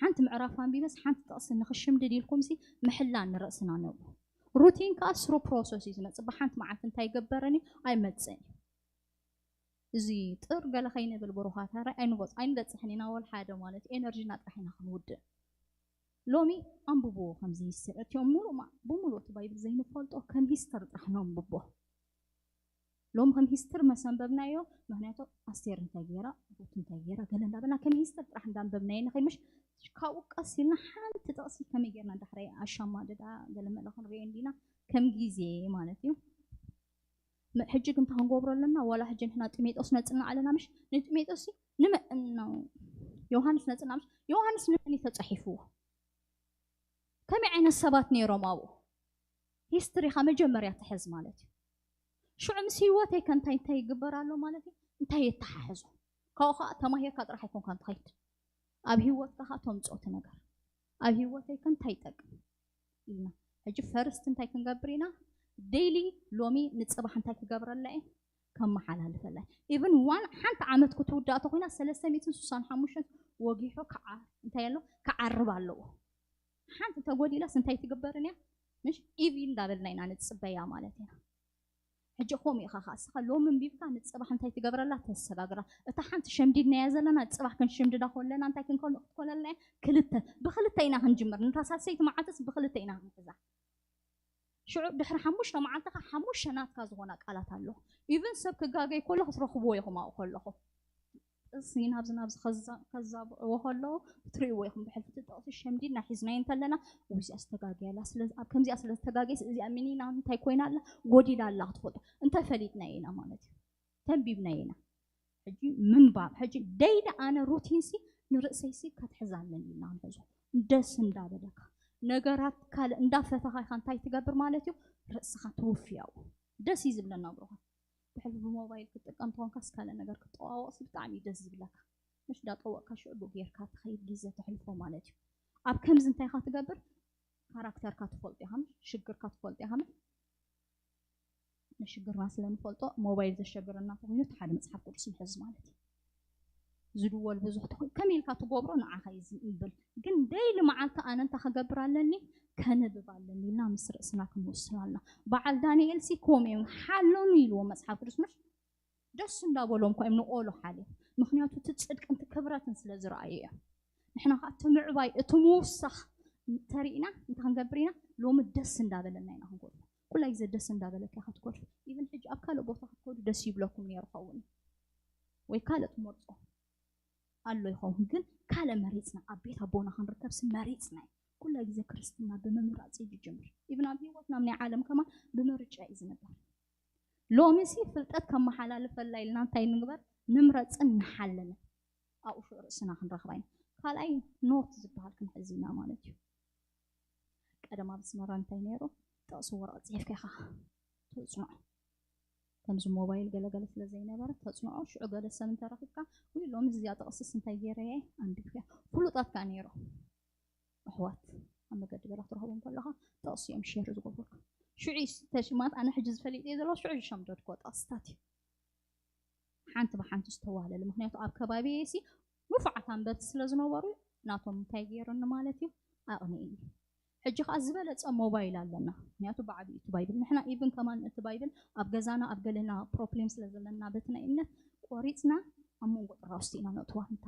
ሓንቲ ምዕራፍ ኣንቢበስ ሓንቲ ጥቕሲ ንኽሽምድድ ኢልኩም ሲ ምሕላን ንርእስና ነብሉ ሩቲን ከዓ ስሩ ፕሮሰስ እዩ ዝመፅእ ብሓንቲ መዓልቲ እንታይ ይገበረን እዩ ኣይመፅእን እዩ እዚ ጥር ገለ ከይንብል ብሩኻት ሃራይ ኣይንበፅ ኣይንበፅሕን ኢና ወል ሓደ ማለት ኤነርጂና ጥራሕ ኢና ክንውድእ ሎሚ ኣንብብዎ ከምዚ ይስር እቲኦም ሙሉእ ማ- ብሙሉእ እቲ ባይብል ዘይንፈልጦ ከም ሂስተር ጥራሕ ነንብቦ ሎም ከም ሂስትር መሰንበብናዮ ምክንያቱ ኣስቴር እንታይ ገይራ ሩት እንታይ ገይራ ገለ እንዳበልና ከም ሂስትር ጥራሕ እንዳንበብናዮ ንኸይድ ምሽ ካብኡ ቀስ ኢልና ሓንቲ ጥቕሲ ከመይ ገይርና ዳሕራይ ኣሻማድዳ ገለ መለ ክንሪኦ እንዲና ከም ግዜ ማለት እዩ ሕጂ ግን እንታይ ክንገብሮ ኣለና ዋላ ሕጂ ንሕና ጢሜጦስ ነፅና ኣለና ምሽ ንጢሜጦስ ንመን ዮሃንስ ነፅና ምሽ ዮሃንስ ንመን እዩ ተፃሒፍዎ ከመይ ዓይነት ሰባት ነይሮም ኣብኡ ሂስትሪኻ መጀመርያ ትሕዝ ማለት እዩ ሽዑ ምስ ህይወተይ ከ እንታይ እንታይ ይግበር ኣሎ ማለት እዩ እንታይ የተሓሕዞ ካብኡ ከዓ ተማሂርካ ጥራሕ ኣይኮንካ ትኸይድ ኣብ ህይወትካ ከዓ ተምፅኦ እቲ ነገር ኣብ ህይወተይ ከ እንታይ ይጠቅም ኢልና ሕጂ ፈርስት እንታይ ክንገብር ኢና ዴይሊ ሎሚ ንፅባሕ እንታይ ክገብረላ እየ ከመሓላልፈላ ኢቨን ዋን ሓንቲ ዓመት ክትውዳእ ተኮይና ሰለስተ ሚእትን ስሳን ሓሙሽተን ወጊሑ ከዓ እንታይ ኣሎ ክዓርብ ኣለዎ ሓንቲ ተጎዲላስ እንታይ ትግበርን እያ ምሽ ኢቪ እንዳበልና ኢና ንፅበያ ማለት ኢና ሕጂ ከምኡ ኢኻ ከዓ እስኻ ሎም እንቢብካ ንፅባሕ እንታይ ትገብረላ ተሰጋግራ እታ ሓንቲ ሸምዲድናያ ዘለና ፅባሕ ክንሽምድዳ ከለና እንታይ ክንኮን ክትኮነልና እያ ክልተ ብክልተ ኢና ክንጅምር ንታ ሳሰይቲ መዓልትስ ብክልተ ኢና ክንሕዛ ሽዑ ድሕሪ ሓሙሽተ መዓልቲ ከዓ ሓሙሽተ ናትካ ዝኾና ቃላት ኣሎ ኢቨን ሰብ ክጋገይ ከሎ ክትረኽብዎ ኢኹም ኣብኡ ከለኹም ጥቕሲ ናብዚ ናብዚ ከዛብዕዎ ከለዉ ክትርእይዎ ኢኹም ብሕልፊ እቲ ጥቕሲ ሸምዲድና ሒዝናዮ እንተለና ውዚኣ ዝተጋገየላ ኣብ ከምዚኣ ስለ ዝተጋገየስ እዚኣ ሚኒና እንታይ ኮይና ኣላ ጎዲላ ኣላ ክትፈልጡ እንተፈሊጥናዮ ኢና ማለት እዩ ተንቢብናዮ ኢና ሕጂ ምንባብ ሕጂ ደይሊ ኣነ ሩቲንሲ ንርእሰይሲ ከትሕዛለን ኢልና ክንሕዞ ደስ እንዳበለካ ነገራት ካልእ እንዳፈተኻ ኢኻ እንታይ ትገብር ማለት እዩ ርእስኻ ትውፍያው ደስ እዩ ዝብለና ብሩኻ ብሕልፊ ብሞባይል ክትጥቀም ተኾንካስ ካልእ ነገር ክትጠዋወቕሲ ብጣዕሚ እዩ ደስ ዝብለካ ምሽ እንዳጠወቕካ ሽዑ ብኡ ጌርካ ትኸይድ ግዜ ተሕልፎ ማለት እዩ ኣብ ከምዚ እንታይ ኢኻ ትገብር ካራክተርካ ትፈልጦ ኢኻ ምሽ ሽግርካ ትፈልጦ ኢኻ ምሽ ንሽግርና ስለ ንፈልጦ ሞባይል ዘሸግረና ተኮይኑ እቲ ሓደ መፅሓፍ ቅዱስ ንሕዝ ማለት እዩ ዝድወል ብዙሕ ተኾ ከመይ ኢልካ ትገብሮ ንዓኻ እዩ ዝብል። ግን ደይሊ መዓልቲ ኣነ እንታይ ክገብር ኣለኒ? ከንብብ ኣለኒ ኢልና ምስ ርእስና ክንወስን ኣለና። በዓል ዳንኤል ሲ ከምኡ እዮም ሓለኑ ኢልዎ መጽሓፍ ቅዱስ። ምሽ ደስ እንዳበሎም እኮ እዮም ንቆሎ ሓልዮም። ምክንያቱ እቲ ጽድቅን እቲ ክብረትን ስለ ዝረኣዩ እዮም። ንሕና ከዓ እቲ ምዕባይ እቲ ምውሳኽ ተሪእና እንታይ ክንገብር ኢና? ሎሚ ደስ እንዳበለና ኢና ክንጎድፎ። ኩላ ግዜ ደስ እንዳበለካ ኢኻ ትጎድፎ። ኢቨን ሕጂ ኣብ ካልእ ቦታ ክትከዱ ደስ ይብለኩም ነይሩ ኸውን እዩ። ወይ ካልእ ትመርጾ ኣሎ ይኸውን፣ ግን ካልእ መሪጽና ኣብ ቤት ኣቦና ክንርከብሲ መሪጽና እዩ። ኩላ ግዜ ክርስትና ብምምራጽ እዩ ዝጅምር። ኢቭን ኣብ ህይወትና ናይ ዓለም ከማን ብምርጫ እዩ ዝንበር። ሎሚ ሲ ፍልጠት ከመሓላልፈላ ኢልና እንታይ ንግበር? ንምረጽን ንሓልምን። ኣብኡ ሽዑ ርእስና ክንረኽባ ኢና። ካልኣይ ኖት ዝበሃል ክንሕዝ ኢና ማለት እዩ። ቀደም ኣብ ኣስመራ እንታይ ነይሩ? ጥቕሲ ወረቐት ጽሒፍካ ኢኻ ተጽንዖ። ከምዚ ሞባይል ገለገለ ስለ ዘይነበረ ተጽንዖ። ሽዑ ገለ ሰብ እንተረኺብካ፣ ውይ ሎሚ እዚኣ ጥቕስስ እንታይ ገይረየ ኣንቢብካያ። ፍሉጣት ከኣ ነይሩ። ኣሕዋት ኣብ መገዲ ገለ ክትረኽቦም ከለኻ ጥቕሲ እዮም ሼር ዝገብሩልካ። ሽዑ ተሽማት ኣነ ሕጂ ዝፈሊጥ እየ ዘለኹ፣ ሽዑ ዝሸምደድኮ ጥቕስታት እዩ። ሓንቲ ብሓንቲ ዝተዋህለለ። ምክንያቱ ኣብ ከባቢየሲ ንፉዓት ኣንበብቲ ስለ ዝነበሩ ናቶም እንታይ ገይሩኒ ማለት እዩ ኣቕኒእኒ። ሕጂ ከዓ ዝበለጸ ሞባይል ኣለና። ምክንያቱ ብዓቢኡ እቲ ባይብል ንሕና ኢቭን ከማን እቲ ባይብል ኣብ ገዛና ኣብ ገለና ፕሮብሌም ስለ ዘለና በቲ ናይ እምነት ቆሪጽና ኣብ መንጎ ጥራውስቲ ኢና ነእትዋ እንታ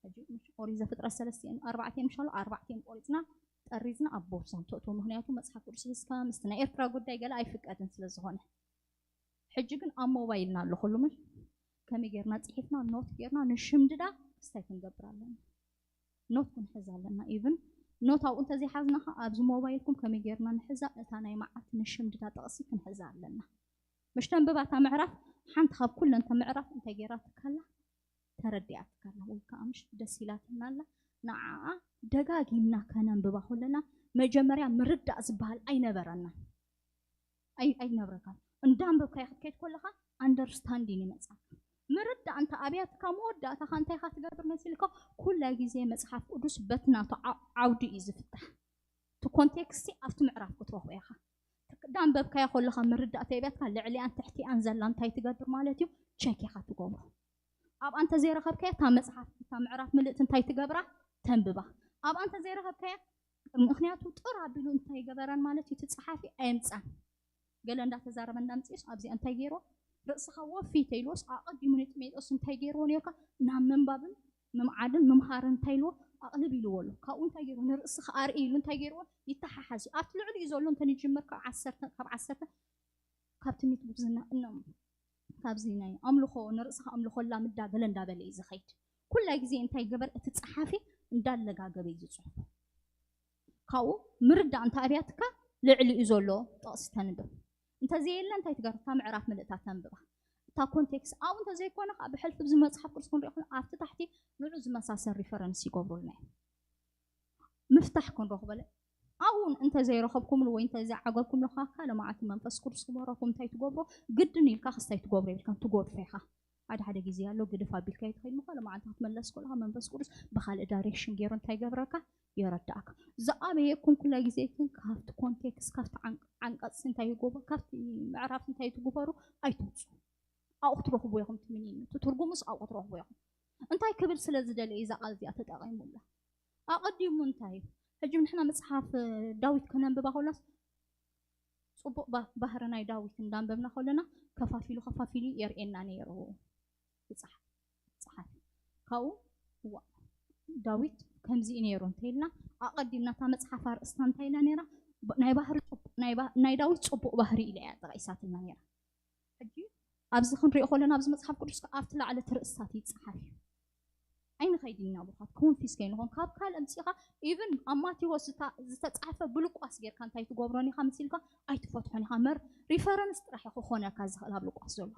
ሕጂ ኦሪት ዘፍጥረት ሰለስቲኤን ኣርባዕቲኤን ምሻሉ ኣርባዕቲኤን ቆሪጽና ጠሪዝና ኣብ ቦርሳ ንተእትዎ። ምክንያቱ መጽሓፍ ቅዱስ ሒዝካ ምስቲ ናይ ኤርትራ ጉዳይ ገለ ኣይፍቀድን ስለ ዝኾነ። ሕጂ ግን ኣብ ሞባይልና ኣሎ ኩሉ ምን ከመይ ጌርና ጽሒፍና ኖት ጌርና ንሽምድዳ ክስታይ ክንገብር ኣለና። ኖት ክንሕዝ ኣለና። ኢቭን ኖት ኣብኡ እንተዘይሓዝና ኸዓ ኣብዚ ሞባይልኩም ከመይ ጌርና ንሕዛ እታ ናይ መዓልቲ ንሽምድዳ ጥቕሲ ክንሕዛ ኣለና። ምሽ ተንብባ እታ ምዕራፍ ሓንቲ ካብ ኩለን እታ ምዕራፍ እንታይ ጌራ ትካላ ተረዲኣ ትካላ ወይ ከዓ ምሽ ደስ ኢላትና ኣላ። ንዓኣ ደጋጊምና ከነንብባ ከለና መጀመርያ ምርዳእ ዝበሃል ኣይነበረና። ኣይ ኣይነበረካን። እንዳንበብካዮ ክትከይድ ከለኻ ኣንደርስታንዲን ይመጻካ። ምርዳእ እንተ ኣብያትካ መወዳእታኻ እንታይ ኢኻ ትገብር መሲልካ? ኩላ ግዜ መጽሓፍ ቅዱስ በቲ ናቱ ዓው- ዓውዲ እዩ ዝፍታሕ። እቲ ኮንቴክስቲ ኣብቲ ምዕራፍ ክትረኽቦ ኢኻ። እንዳንበብካዮ ከለኻ ምርዳእ ተኣብያትካ ልዕሊኣን ትሕቲኣን ዘላ እንታይ ትገብር ማለት እዩ? ቸክ ኢኻ ትገብሮ። ኣብኣ እንተ ዘይረኸብካያ እታ መጽሓፍ እታ ምዕራፍ ምልእቲ እንታይ ትገብራ? ተንብባ። ኣብኣ እንተ ዘይረኸብካያ ምክንያቱ ጥር ኣቢሉ እንታይ ገበረን ማለት እዩ? እቲ ጸሓፊ ኣየምጻን። ገለ እንዳተዛረበ እንዳምጽኡስ ኣብዚኣ እንታይ ገይርዎ? ርእስኻ ወፊ ተይልዎስ ኣቐዲሙ ንጢሜጦስ እንታይ ገይርዎ ነርካ? ናብ ምንባብን ምምዓድን ምምሃርን እንታይ ኢልዎ? ኣቕልብ ኢልዎ ኣሎ። ካብኡ እንታይ ገይርዎ? ንርእስኻ ኣርኢ ኢሉ እንታይ ገይርዎ? ይተሓሓዝ እዩ። ኣብቲ ልዕሊኡ ዘሎ እንተ ንጅምር ካብ ዓሰርተ ካብ ዓሰርተ ካብ ትምኒት ጉብዝና እኖም ካብዚ ናይ ኣምልኾ ንርእስኻ ኣምልኾ ላምዳ ገለ እንዳበለ እዩ ዝኸይድ። ኩላ ግዜ እንታይ ገበር እቲ ጸሓፊ እንዳለጋገበ እዩ ዝጽሕፎ። ካብኡ ምርዳእ እንተ ኣብያትካ ልዕሊኡ ዘሎ ጥቕሲ ተንብብ። እንተዘየለ እንታይ ትገብር? እታ ምዕራፍ ምልእታ ተንብባ። እታ ኮንቴክስት ኣብኡ እንተዘይኮነ ከዓ ብሕልፊ ኣብዚ መጽሓፍ ቅዱስ ክንሪኦ ከለና ኣብቲ ታሕቲ ንዑ ዝመሳሰል ሪፈረንስ ይገብሩልና እዮም። ምፍታሕ ክንረኽበለ ኣብኡ እንተዘይረኸብኩምሉ ወይ እንተዘይዓገብኩምሉ ከዓ ካልእ መዓልቲ መንፈስ ቅዱስ ክመረኩም እንታይ ትገብሮ? ግድን ኢልካ ክስታይ ትገብሮ የብልካን፣ ትጎድፎ ኢኻ። ሓደ ሓደ ግዜ ኣሎ ግድፍ ኣቢልካ ይትኸይድ ምዃ ካልእ መዓልቲ ክትመለስ ከለኻ መንፈስ ቅዱስ ብኻልእ ዳይሬክሽን ገይሩ እንታይ ይገብረካ? የረዳእካ። ዝኣበየኩም ኩላ ግዜ ግን ካብቲ ኮንቴክስት ካብቲ ዓን- ዓንቀጽ እንታይ ይጎቦ ካብቲ ምዕራፍ እንታይ ትግበሩ ኣይትውፁ። ኣብኡ ክትረኽቡ ኢኹም ትምኒኑ እቲ ትርጉሙስ ኣብኡ ክትረኽቡ ኢኹም። እንታይ ክብል ስለ ዝደለየ እዛ ቃል እዚኣ ተጠቒሙላ? ኣቐዲሙ እንታይ እዩ? ሕጂ ንሕና መጽሓፍ ዳዊት ከነንብባ ከሎናስ ጽቡቕ ባ- ባህሪ ናይ ዳዊት እንዳንበብና ከለና ከፋፊሉ ከፋፊሉ የርእየና ነይሩ። ይጽሓፍ ጸሓፊ ካብኡ እዋ ዳዊት ከምዚ እዩ ነይሩ እንተኢልና ኣቐዲምና እታ መጽሓፍ ኣርእስታ እንታይ ኢላ ነይራ? ብ- ናይ ባህሪ ጽቡቕ- ናይ ባ- ናይ ዳዊት ጽቡቕ ባህሪ ኢላ እያ ጠቒሳትና ነይራ። ሕጂ ኣብዚ ክንሪኦ ከለና ኣብዚ መጽሓፍ ቅዱስ ከኣ ኣብቲ ላዕሊ እቲ ርእስታት ይጸሓፍ እዩ። ኣይንኸይድ ኢና ብኻት ኮንፊስ ከይንኾን ካብ ካልእ ኣምጺኻ ኢቭን ኣብ ማቴዎስ ዝታ- ዝተጻሕፈ ብሉቃስ ጌርካ እንታይ ትገብሮን ኢኻ መሲልካ ኣይትፈትሖን ኢኻ መር ሪፈረንስ ጥራሕ እዩ ክኾነካ ዝኽእል ኣብ ሉቃስ ዘሎ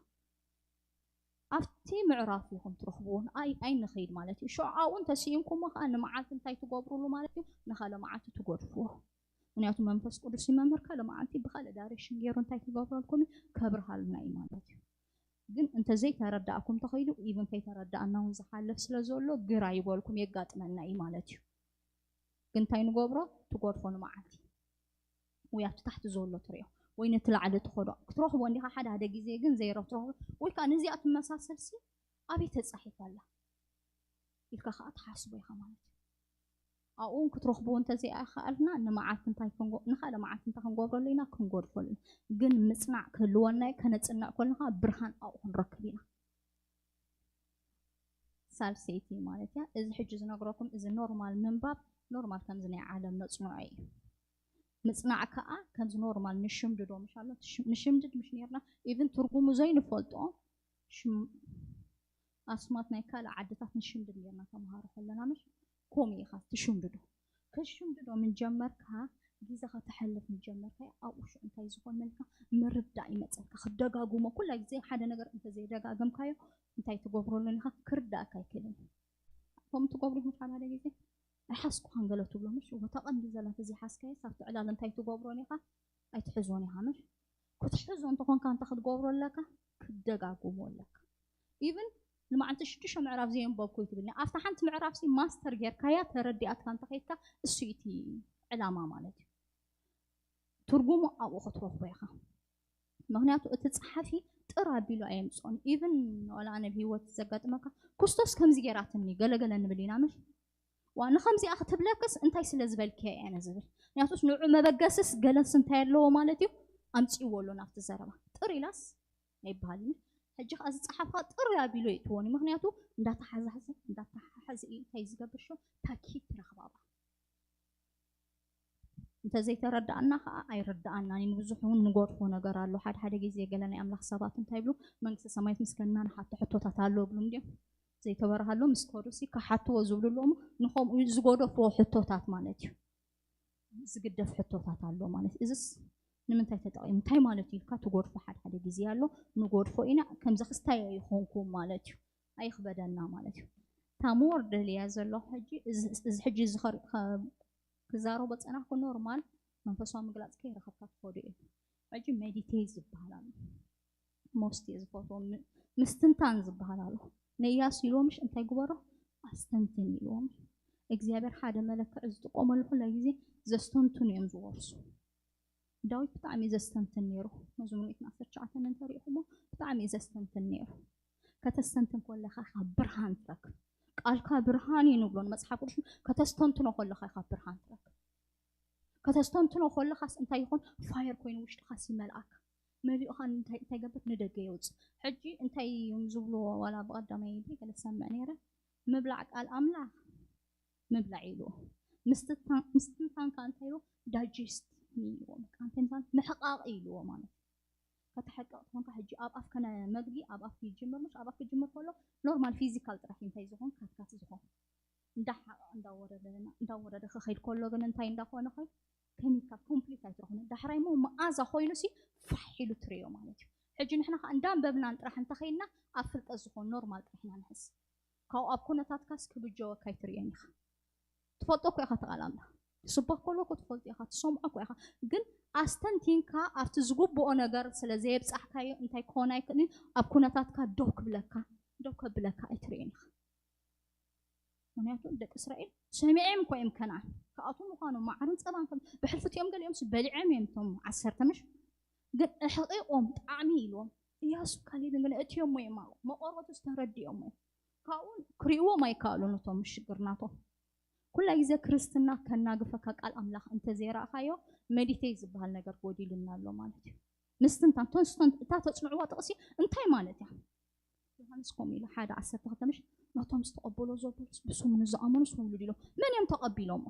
ኣብቲ ምዕራፍ ኢኹም ትረኽብዎ ንኣይ ኣይንኸይድ ማለት እዩ ሽዑ ኣብኡ እንተስኢንኩሞ ከዓ ንመዓልቲ እንታይ ትገብሩሉ ማለት እዩ ንኻልእ መዓልቲ ትገድፍዎ ምክንያቱ መንፈስ ቅዱስ ይመምህር ካልእ መዓልቲ ብኻልእ ዳይሬክሽን ገይሩ እንታይ ክገብረልኩም እዩ ከብርሃልና እዩ ማለት እዩ ግን እንተዘይተረዳእኩም ተኸይዱ ኢቭን ከይተረዳእና እውን ዝሓልፍ ስለ ዘሎ ግራ ይበልኩም የጋጥመና እዩ ማለት እዩ ግን እንታይ ንገብሮ ትጎድፎ ንመዓልቲ ወይ ኣብቲ ታሕቲ ዘሎ ትሪኦ ወይ ነቲ ላዕሊ ትኸዶ ክትረኽቦ እንዲኻ ሓደ ሓደ ግዜ ግን ዘይረትረኽቦ ወይ ከዓ ነዚኣ ትመሳሰል ሲ ኣበይ ተፃሒፋ ኣላ ኢልካ ከዓ ትሓስቦ ኢኻ ማለት እዩ። ኣብኡ እውን ክትረኽብዎ እንተዘይኣኸኣልና ንመዓልቲ እንታይ ክንጎ ንካልእ መዓልቲ እንታይ ክንገብረሉ ኢና? ክንጎድፈሉ ኢና። ግን ምፅናዕ ክህልወና እዩ። ከነፅንዕ ከለና ከዓ ብርሃን ኣብኡ ክንረክብ ኢና። ሳልሰይቲ ማለት እያ። እዚ ሕጂ ዝነግረኩም እዚ ኖርማል ምንባብ ኖርማል ከምዚ ናይ ዓለም ነፅንዖ እዩ። ምፅናዕ ከዓ ከምዚ ኖርማል ንሽምድዶ ምሽ ኣሎ ንሽምድድ ምሽ ነርና ኢቭን ትርጉሙ ዘይንፈልጦ ኣስማት ናይ ካልእ ዓድታት ንሽምድድ ነርና ተምሃሮ ከለና ምሽ ከምኡ ኢኻ ትሽምድዶ። ክሽምድዶ ምን ጀመርካ ግዜ ከተሕልፍ ምን ጀመርካ ኣብኡ ሽዑ እንታይ ዝኾን መልካ ምርዳእ ይመፀልካ። ክደጋግሞ ኩላ ግዜ ሓደ ነገር እንተዘይደጋገምካዮ እንታይ ትገብረሉ ኢኻ ክርዳእካ ኣይክእልን። ከም ትገብሩ ይኹን ሓደ ግዜ ኣይሓስኩኻን ገለ ትብሎ ምሽ እዎ ተቐንዲ ዘላ ተዘይሓዝካዮ ኣብቲ ዕላል እንታይ ትገብሮን ኢኻ ኣይትሕዞን ኢኻ ምሽ ክትሕዞ እንተኾንካ እንታይ ክትገብሮ ኣለካ ክደጋግሞ ኣለካ። ኢቭን ንመዓልቲ ሽዱሽተ ምዕራፍ ዘየንበብኩ ይትብልኒ ኣብታ ሓንቲ ምዕራፍ ሲ ማስተር ጌርካያ ተረዲኣትካ እንተኸይድካ እሱ እቲ ዕላማ ማለት እዩ። ትርጉሙ ኣብኡ ክትረኽቦ ኢኻ። ምክንያቱ እቲ ፀሓፊ ጥር ኣቢሉ ኣየምፅኦን። ኢቭን ዋላ ኣነ ብሂወት ዘጋጥመካ ክርስቶስ ከምዚ ገይራትኒ ገለገለ ንብል ኢና ምሽ ዋ ንከምዚኣ ክትብለክስ እንታይ ስለ ዝበልክያ እያ ዝብል። ምክንያቱስ ንዑ መበገስስ ገለስ እንታይ ኣለዎ ማለት እዩ ኣምፅእዎ ኣሎ ናብቲ ዘረባ ጥር ኢላስ ኣይበሃል እዩ። ሕጂ ከዓ ዝፀሓፍካ ጥር ኣቢሉ የእትዎኒ ምክንያቱ እንዳተሓዛሕዘ እንዳተሓሓዘ እዩ እንታይ ዝገብር ሾ ታኪት ትረኽባባ እንተዘይተረዳእና ከዓ ኣይረዳኣናን እዩ። ንብዙሕ እውን ንጎድፎ ነገር ኣሎ። ሓደ ሓደ ግዜ ገለ ናይ ኣምላኽ ሰባት እንታይ ይብሉ መንግስቲ ሰማያት ምስ ከድና ንሓቶ ሕቶታት ኣሎ ይብሉ እንድዮም ዘይተበርሃሎም ምስ ከዱ ሲ ክሓትዎ ዝብሉ ኣለዉ ንኸምኡ ዝጎደፍዎ ሕቶታት ማለት እዩ። ዝግደፍ ሕቶታት ኣሎ ማለት እዩ። እዝስ ንምንታይ ተጠቒሙ እንታይ ማለት እዩ ኢልካ ትጎድፎ ሓደ ሓደ ግዜ ኣሎ። ንጎድፎ ኢና ከምዚ ክስታይ ኣይኾንኩም ማለት እዩ። ኣይኽበደና ማለት እዩ። እታ ሞር ደልያ ዘለኹ ሕጂ እዚ ሕጂ እዚ ክዛረቦ ዝፀናሕኩ ኖርማል መንፈሳዊ ምግላፅ ከይረኸብካ ትኸዶ እዩ። ሕጂ ሜዲቴት ዝበሃል ኣሎ። ሞስት እየ ዝፈትዎ ምስትንታን ዝበሃል ኣሎ። ነያስ ኢልዎ ምሽ እንታይ ግበሮ ኣስተንትን ኢልዎም። እግዚኣብሔር ሓደ መለክዒ ዝጥቀመሉ ኩላ ግዜ ዘስተንትኑ እዮም ዝወርሱ። ዳዊት ብጣዕሚ እዩ ዘስተንትን ነይሩ። መዝሙር ሚእትን ዓሰርተ ትሽዓተን እንተሪኢኹሞ ብጣዕሚ እዩ ዘስተንትን ነይሩ። ከተስተንትን ከለኻ ኢኻ ብርሃን ትረክብ። ቃልካ ብርሃን እዩ ንብሎ ንመፅሓፍ ቅዱስ። ከተስተንትኖ ከለኻ ኢኻ ብርሃን ትረክብ። ከተስተንትኖ ከለኻስ እንታይ ይኾን? ፋየር ኮይኑ ውሽጥኻስ ይመልኣካ። መሊኡኻ እንታይ እንታይ ገብር ንደገ የውፅእ። ሕጂ እንታይ እዮም ዝብልዎ ዋላ ብቐዳማይ ገለ ሰምዕ ነይረ ምብላዕ ቃል ኣምላኽ ምብላዕ ኢልዎ። ምስትንታን ከ እንታይ ኢልዎ? ዳይጀስት ኢልዎ። በቃ እንታይ ምሳል ምሕቃቕ ኢልዎ ማለት እዩ። ከተሕቅቕ ትኾንካ ሕጂ ኣብ ኣፍ ከነ መግቢ ኣብ ኣፍ ይጅምር ምሽ ኣብ ኣፍ ክጅምር ከሎ ኖርማል ፊዚካል ጥራሕ እዩ እንታይ ዝኾን ካትካት ዝኾን እንዳሓቐ እንዳወረደ እንዳወረደ ክኸይድ ከሎ ግን እንታይ እንዳኾነ ኸይ ከሚካል ኮምፕሊት ኣይትረኽብን። ዳሕራይ ሞ መኣዛ ኮይኑ ሲ ፋሕ ኢሉ ትርእዮ ማለት እዩ። ሕጂ ንሕና ከዓ እንዳንበብናን ጥራሕ እንተኸይድና ኣብ ፍልጠት ዝኾን ኖርማል ጥራሕ ኢና ንሕስ ካብኡ ኣብ ኩነታትካስ ክብጀወካ ኣይትርእዮን ኢኻ። ትፈልጦ እኮ ኢኻ ተቓል ኣምላኽ ትስበኽ ከሎ እኮ ትፈልጦ ኢኻ ትሰምዖ እኮ ኢኻ። ግን ኣስተንቲንካ ኣብቲ ዝግብኦ ነገር ስለ ዘየብፃሕካዮ እንታይ ክኾን ኣይክእልን ኣብ ኩነታትካ ደው ክብለካ ደው ከብለካ ኣይትርእዮን ኢኻ። ምክንያቱ ደቂ እስራኤል ሰሚዖም እኮ እዮም ከነኣን ክኣትዉ ምዃኑ ማዕርን ፀባን ከም ብሕልፊ እቲኦም ገሊኦም በሊዖም እዮም እቶም ዓሰርተ ምሽ ግን እሕቂቆም ጣዕሚ ኢልዎም እያሱ ካሌብን ግን እትዮሞ እዮም ኣብኡ መቆርበቱ ዝተረዲኦሞ እዮም ካብኡ ክርእዎም ኣይከኣሉን እቶም ሽግር ናቶም ኩላ ግዜ ክርስትና ከናግፈካ ቃል ኣምላኽ እንተዘይረእኻዮ መዲቴት ዝበሃል ነገር ጎዲሉና ኣሎ ማለት እዩ ምስትንታን ቶንስቶን እታ ተፅንዕዋ ጥቕሲ እንታይ ማለት እያ ዮሃንስ ከምኡ ኢሉ ሓደ ዓሰርተ ክልተ ምሽ ነቶም ዝተቐበሎ ዘበሉስ ብስሙ ንዝኣመኑስ ውሉድ ኢሎም መን እዮም ተቐቢሎሞ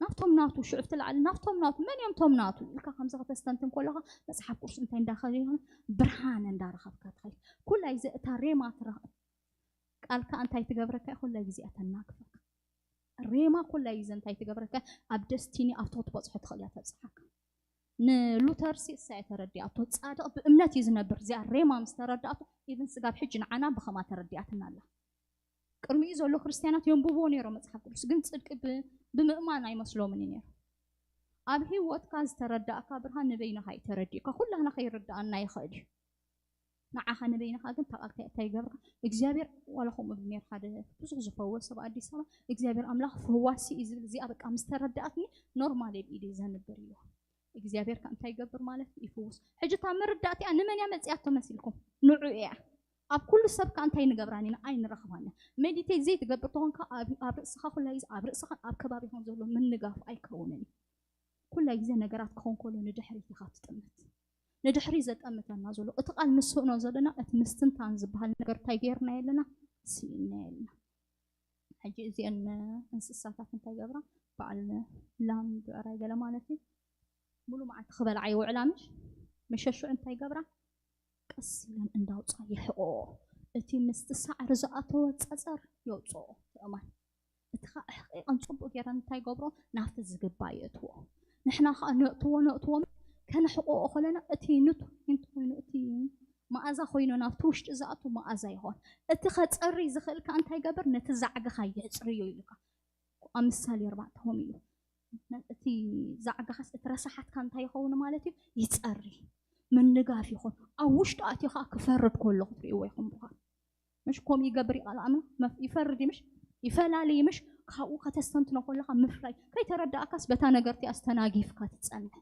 ናብቶም ናቱ ሽዑ ፍቲ ላዕሊ ናብቶም ናቱ መን እዮም ቶም ናቱ ኢልካ ከምዚ ከተስተንትን ከለኻ መፅሓፍ ቅዱስ እንታይ እንዳኸደ ይኾን ብርሃን እንዳረኸብካ ትኸይድ ኩላ ግዜ እታ ሬማ ትረኸብ ቃልካ እንታይ ትገብረካ ኩላ ግዜ እያ ተናግፈካ ሬማ ኩላ ግዜ እንታይ ትገብረካ ኣብ ደስቲኒ ኣብቶ ትበፅሖ ትኽእል እያ ተብፅሓካ ንሉተር ሲ እሳ እየ ተረዲኣቶ ፃድቕ ብእምነት እዩ ዝነብር እዚኣ ሬማ ምስ ተረዳእቶ ኢብን ስጋብ ሕጂ ንዓና ብኸማ ተረዲኣትና ኣላ ቅድሚኡ ዘሎ ክርስትያናት የንብብዎ ነይሮም መፅሓፍ ቅዱስ ግን ፅድቂ ብምእማን ኣይመስሎምን እዩ ነይሩ ኣብ ህይወትካ ዝተረዳእካ ብርሃን ንበይንኻ እዩ ተረዲእካ ኩላህና ከይርዳኣና ይኽእል እዩ ንዓኻ ንበይንኻ ግን ተቓልካ እንታይ ይገብርካ እግዚኣብሔር ዋላ ከምኡ ብል ነይሩ ሓደ ብዙሕ ዝፈወስ ኣብ ኣዲስ ኣበባ እግዚኣብሔር ኣምላኽ ፈዋሲ እዩ ዝብል እዚኣ በቃ ምስ ተረዳኣትኒ ኖርማል የብል ኢደ ዘንብር እዩ እግዚኣብሔር ከ እንታይ ይገብር ማለት እዩ ይፍውስ ሕጂ እታ መረዳእቲኣ ንመን እያ መፅያቶ መሲልኩም ንዑ እያ ኣብ ኩሉ ሰብ ከኣ እንታይ ንገብራን ኢና? ኣይንረኽባን ኢና። ሜዲቴት ዘይትገብር ተኾንካ ኣብ ኣብ ርእስኻ ኩላ ግዜ ኣብ ርእስኻን ኣብ ከባቢኻን ዘሎ ምንጋፍ ኣይከውንን እዩ። ኩላ ግዜ ነገራት ክኾን ከሎ ንድሕሪት ኢኻ ትጥምት። ንድሕሪት ዘጠምተና ዘሎ እቲ ቃል ንስእኖ ዘለና እቲ ምስትንታን ዝበሃል ነገር እንታይ ገይርና የለና? ስኢና የለና። ሕጂ እዚአን እንስሳታት እንታይ ገብራ? በዓል ላም ብዕራይ ገለ ማለት እዩ። ሙሉ መዓልቲ ክበልዓ ይውዕላ ምሽ? መሸሽዑ እንታይ ገብራ? ቀስ ኢለን እንዳውፃ ይሕቆ። እቲ ምስቲ ሳዕሪ ዝኣተወ ፀፀር የውፅኦ ትእማን። እቲ ከዓ ሕቂቐን ፅቡቅ ገይረን እንታይ ገብሮ? ናብቲ ዝግባ የእትዎ። ንሕና ከዓ ነእትዎ ነእትዎ ከነሕቆኦ ከለና እቲ ንቱ እንተኮይኑ እቲ መኣዛ ኮይኑ ናብቲ ውሽጢ ዝኣቱ መኣዛ ይኾን። እቲ ከፀሪ ዝኽእል ከዓ እንታይ ገብር? ነቲ ዛዕግኻ የፅርዮ ኢሉካ። ኣብ ምሳሌ ኣርባዕተ ከምኡ እዩ። እቲ ዛዕጋኻስ እቲ ረሳሓትካ እንታይ ይኸውን ማለት እዩ? ይጸሪ። ምንጋፍ ይኹን። ኣብ ውሽጢ ኣትዩ ኸዓ ክፈርድ ከሎ ክትርእይዎ ኢኹም ብኻ። ምሽ ከምኡ ይገብር እዩ ቃል ኣምላኽ። መፍ-፣ ይፈርድ እዩ ምሽ? ይፈላሊ እዩ ምሽ? ካብኡ ከተስተንትኖ ከለኻ ምፍላይ። ከይተረዳእካስ በታ ነገር እቲኣ ዝተናጊፍካ ትጸንሕ።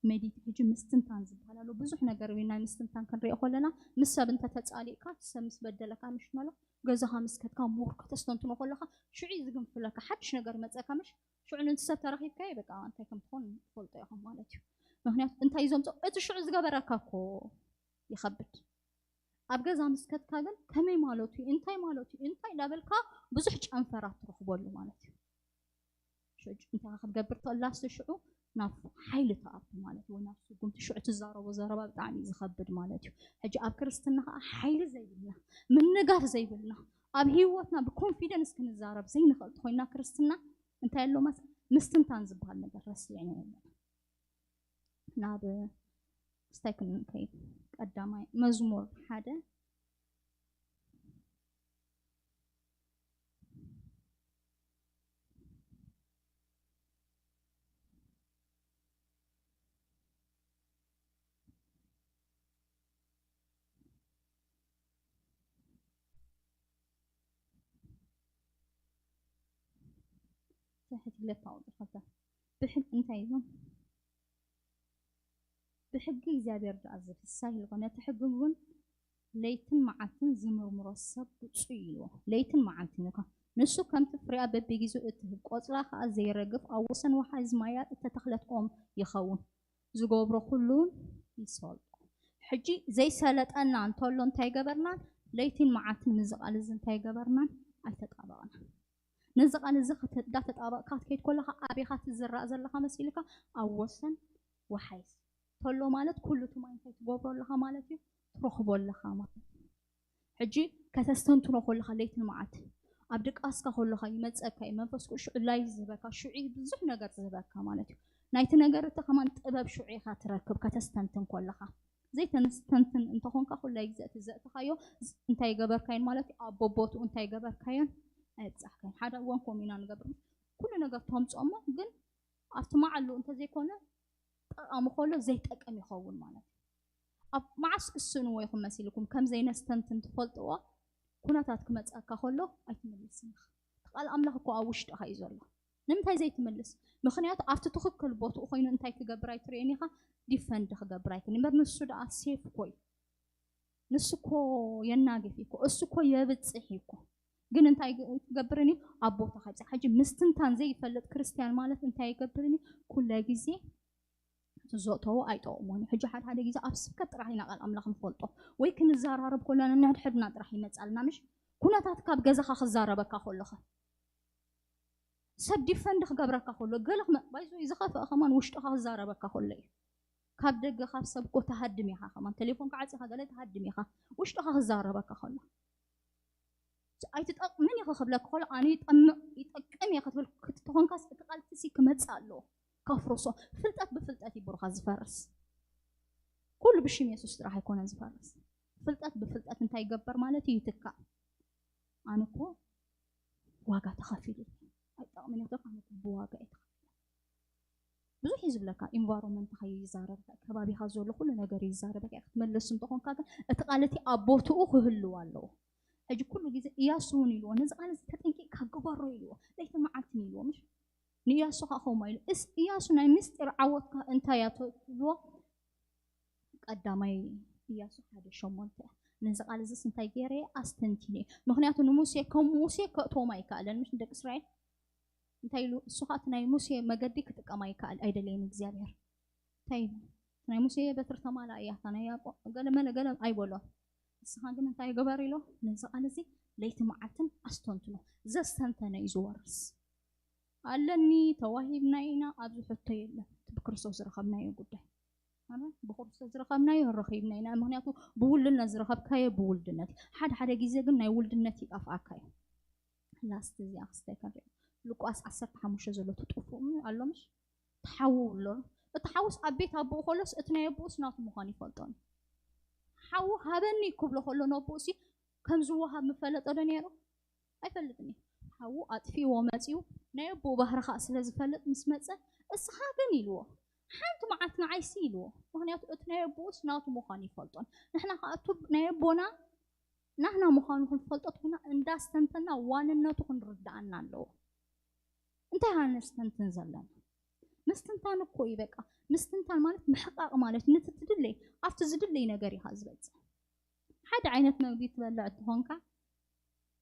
ሜዲት-፣ ሕጂ ምስትንታን ዝበሃል ኣሎ። ብዙሕ ነገር እዩ ናይ ምስትንታን ክንሪኦ ከለና፣ ምስ ሰብ እንተተጻሊእካ፣ እቲ ሰብ ምስ በደለካ፣ ምሽ ማለት ገዛኻ ምስ ከድካ፣ ሞር ከተስተንትኖ ከለኻ፣ ሽዑ እዩ ዝግንፍለካ። ሓድሽ ነገር ይመጸካ፣ ምሽ ሽዑ ነቲ ሰብ ተራኺብካዮ፣ በቃ እንታይ ከም ትኾን ትፈልጦ ኢኹም ማለት እዩ። ምኽንያቱ እንታይ እዩ ዘምጽኦ? እቲ ሽዑ ዝገበረካ እኮ ይኸብድ። ኣብ ገዛ ምስ ከድካ ግን ከመይ ማለቱ እዩ? እንታይ ማለቱ እዩ? እንታይ እንዳበልካ ብዙሕ ጨንፈራት ትረኽበሉ ማለት እዩ። ሽዑ እንታይ ክትገብር ትኽእላ? እስቲ ሽዑ ናብ ሓይሊ ትኣቱ ማለት እዩ፣ ወይ ናብ ስጉምቲ። ሽዑ ትዛረቦ ዘረባ ብጣዕሚ እዩ ዝኸብድ ማለት እዩ። ሕጂ ኣብ ክርስትና ከዓ ሓይሊ ዘይብልና፣ ምንጋፍ ዘይብልና፣ ኣብ ህይወትና ብኮንፊደንስ ክንዛረብ ዘይንኽእል ተኾይና ክርስትና እንታይ ኣሎ መስ-፣ ምስትንታን ዝበሃል ነገር ረሲዕና ኣለና። ናብ ስታይ ክንከይድ ቀዳማይ መዝሙር ሓደ ትሕት ኢለ እታ ቁጽሪ ክልተ። ብሕግ እንታይ ኢሉ? ብሕጊ እግዚኣብሔር ደኣ ዝፍሳህ ኢልዎ፣ ነቲ ሕጊ እውን ለይትን መዓልትን ዝምርምሮ ሰብ ብፁዕ ኢልዎ። ለይትን መዓልትን ኢልካ። ንሱ ከምቲ ፍሬኣ በብጊዜኡ እትህብ፣ ቆጽላ ከኣ ዘይረግፍ፣ ኣብ ወሰን ወሓዚ ማያት እተተኽለት ኦም ይኸውን። ዝገብሮ ኩሉ እውን ይሰልጦ። ሕጂ ዘይሰለጠና እንተሎ እንታይ ገበርናን? ለይትን መዓልትን ምስዚ ቃል እዚ እንታይ ገበርናን? ኣይተጣበቕናን። ነዚ ቃል እዚ ክተ-፣ እንዳተጣበቕካ ክትከይድ ከለኻ ኣበይ ኢኻ ትዝራእ ዘለኻ መሲልካ? ኣብ ወሰን ወሓይዝ። ተሎ ማለት ኩሉ እቲ ማይ እንታይ ትገብሮ ኣለኻ ማለት እዩ? ትረኽቦ ኣለኻ ማለት እዩ። ሕጂ ከተስተንትኖ ከለኻ ለይትን መዓልትን ኣብ ድቃስካ ከለኻ ይመጸካ እዩ መንፈስ ቅዱስ፣ ሽዑ ላይፍ ዝህበካ፣ ሽዑ እዩ ብዙሕ ነገር ዝህበካ ማለት እዩ። ናይቲ ነገር እቲ ከማን ጥበብ ሽዑ ኢኻ ትረክብ ከተስተንትን ከለኻ። ዘይተስተንትን እንተኾንካ ኩላይ ግዜ እቲ ዘእተኻዮ ዝ-፣ እንታይ ገበርካዮን ማለት እዩ፣ ኣብ ቦቦትኡ እንታይ ገበርካዮን ኣይብጻሕካዮን። ሓደ እዋን ከምኡ ኢና ንገብር። ኩሉ ነገር ተምጽኦ እሞ ግን ኣብቲ መዓሉ እንተዘይኮነ ጠቓሚ ከሎ ዘይጠቅም ይኸውን ማለት እዩ። ኣብ መዓስ ክስእንዎ ኢኹም መሲልኩም ከም ዘይነስተንትን ትፈልጥዎ? ኩነታት ክመጸካ ከሎ ኣይትምልስን ኢኻ። እቲ ቃል ኣምላኽ እኮ ኣብ ውሽጥኻ እዩ ዘሎ። ንምንታይ ዘይትምልስ? ምኽንያቱ ኣብቲ ትኽክል ቦትኡ ኮይኑ እንታይ ክገብር ኣይትርእዮን ኢኻ? ዲፈንድ ክገብር ኣይክእልን። እምበር ንሱ ደኣ ሴፍ እኮ እዩ። ንሱ እኮ የናግፍ እዩ እኮ። እሱ እኮ የብጽሕ እዩ እኮ። ግን እንታይ ግ-፣ ክገብርን እዩ? ኣብ ቦታኻ ይብጽሕ። ሕጂ ምስትንታን ዘይፈልጥ ክርስትያን ማለት እንታይ ይገብርን እዩ? ኩለ ግዜ እቲ ዘእተዎ ኣይጠቕሞን እዩ። ሕጂ ሓደ ሓደ ግዜ ኣብ ስብከት ጥራሕ ኢና ቃል ኣምላኽ ንፈልጦ ወይ ክንዘራረብ ከለና ነንሕድሕድና ጥራሕ ይመጻልና፣ ምሽ? ኩነታት ካብ ገዛኻ ክዛረበካ ከሎኸ፣ ሰብ ዲፈንድ ክገብረካ ከሎ፣ ገለ ክመ-፣ ባይዞ ዝኸፍአ ከማን ውሽጥኻ ክዛረበካ ከሎ እዩ። ካብ ደገ ካብ ሰብ እኮ ትሃድም ኢኻ፣ ከማን ቴሌፎንካ ዓጺኻ ገለ ትሃድም ኢኻ፣ ውሽጥኻ ክዛረበካ ከሎ። ኣይትጠቕምን ኢኺ ክብለካ ከሎ፣ ኣነ ይጠምቕ፣ ይጠቅም እየ ክትብል ክትኾንካስ፣ እቲ ቃል እቲ ሲ ክመጽእ ኣለዎ። ከፍርሶ። ፍልጠት ብፍልጠት እዩ ብሩኻ ዝፈርስ። ኩሉ ብሽም የሱስ ጥራሕ ኣይኮነን ዝፈርስ። ፍልጠት ብፍልጠት እንታይ ይገበር ማለት እዩ? ይትካእ። ኣነ እኮ ዋጋ ተኸፊሉ። ኣይጠቕምን እየ ክትብል፣ ኣነ እኮ ብዋጋ እየ ተኸፊለ። ብዙሕ እዩ ዝብለካ፣ ኢንቫይሮንመንትኻ እዩ ይዛረበካ፣ ከባቢኻ ዘሎ ኩሉ ነገር እዩ ይዛረበካ። ክትመልስ እንተኾንካ ግን እቲ ቃል እቲ ኣብ ቦትኡ ክህልው ኣለዎ። ሕጂ ኩሉ ግዜ እያሱ እውን ኢልዎ፣ ነዚ ቃል እዚ ተጠንቂቕካ ግበሮ ኢልዎ፣ ለይትን መዓልትን ኢልዎ። ምሽ ንእያሱ ከዓ ከምኡ ኢሉ፣ እስ-፣ እያሱ ናይ ምስጢር ዓወትካ እንታይ እያ ትብልዎ? ቀዳማይ እያሱ ሓደ ሸሞንተ። ነዚ ቃል እዚስ እንታይ ገይረ? ኣስተንቲነ። ምክንያቱ ንሙሴ ከም ሙሴ ከእትዎም ኣይከኣለን፣ ምሽ ንደቂ እስራኤል እንታይ ኢሉ? እሱ ከዓ እቲ ናይ ሙሴ መገዲ ክጥቀም ኣይከኣል ኣይደለየን እግዚኣብሔር። እንታይ ኢሉ? ናይ ሙሴ በትሪ ተማላ እያ፣ እታ ናይ ያዕቆብ ገለ መለ ገለ ኣይበሎ። ንስኻ ግን እንታይ ግበር ኢሎ? ነዚ ቃል እዚ ለይቲ መዓልትን ኣስተንትኖ። ዘስተንተነ እዩ ዝወርስ። ኣለኒ፣ ተዋሂብና ኢና፣ ኣብዚ ሕቶ የለን። እቲ ብክርስቶስ ዝረኸብናዮ ጉዳይ። ኣሜን። ብክርስቶስ ዝረኸብናዮ ረኺብና ኢና። ምክንያቱ ብውልድነት ዝረኸብካዮ ብውልድነት እዩ። ሓደ ሓደ ግዜ ግን ናይ ውልድነት ይጠፍኣካ እዩ። ላስት እዚኣ ክስታይ ከንሪኦ። ሉቃስ ዓሰርተ ሓሙሽተ ዘሎ ትጥፍኡ ኣሎ ምሽ? ተሓዉ ኣሎ። እቲ ሓውስ ኣብ ቤት ኣቦኡ ከሎስ እቲ ናይ ኣቦኡስ ናቱ ምዃኑ ይፈልጦን። ሓዉ ሃበኒ ክብሎ ከሎ ነቦኡሲ ከም ዝወሃብ ምፈለጦ ዶ ነይሩ? ኣይፈልጥን እዩ። ሓዉ ኣጥፊእዎ መፂኡ ናይ ኣቦኡ ባህሪ ከዓ ስለ ዝፈልጥ ምስ መፀ፣ እስኻ ግን ኢልዎ፣ ሓንቲ መዓልቲ ንዓይሲ ኢልዎ። ምክንያቱ እቲ ናይ ኣቦኡስ ናቱ ምዃኑ ይፈልጦን። ንሕና ከዓ እቱ ናይ ኣቦና ናህና ምዃኑ ክንፈልጦ ኮይና እንዳስተንተና ዋንነቱ ክንርዳኣና ኣለዎ። እንታይ ኢና ነስተንትን ዘለና? ምስትንታን እኮ እዩ በቃ። ምስትንታን ማለት ምሕቃቕ ማለት እዩ። ነቲ ትድለይ ኣብቲ ዝድለይ ነገር ኢኻ ዝበፅሕ። ሓደ ዓይነት መግቢ ትበልዕ እንተኾንካ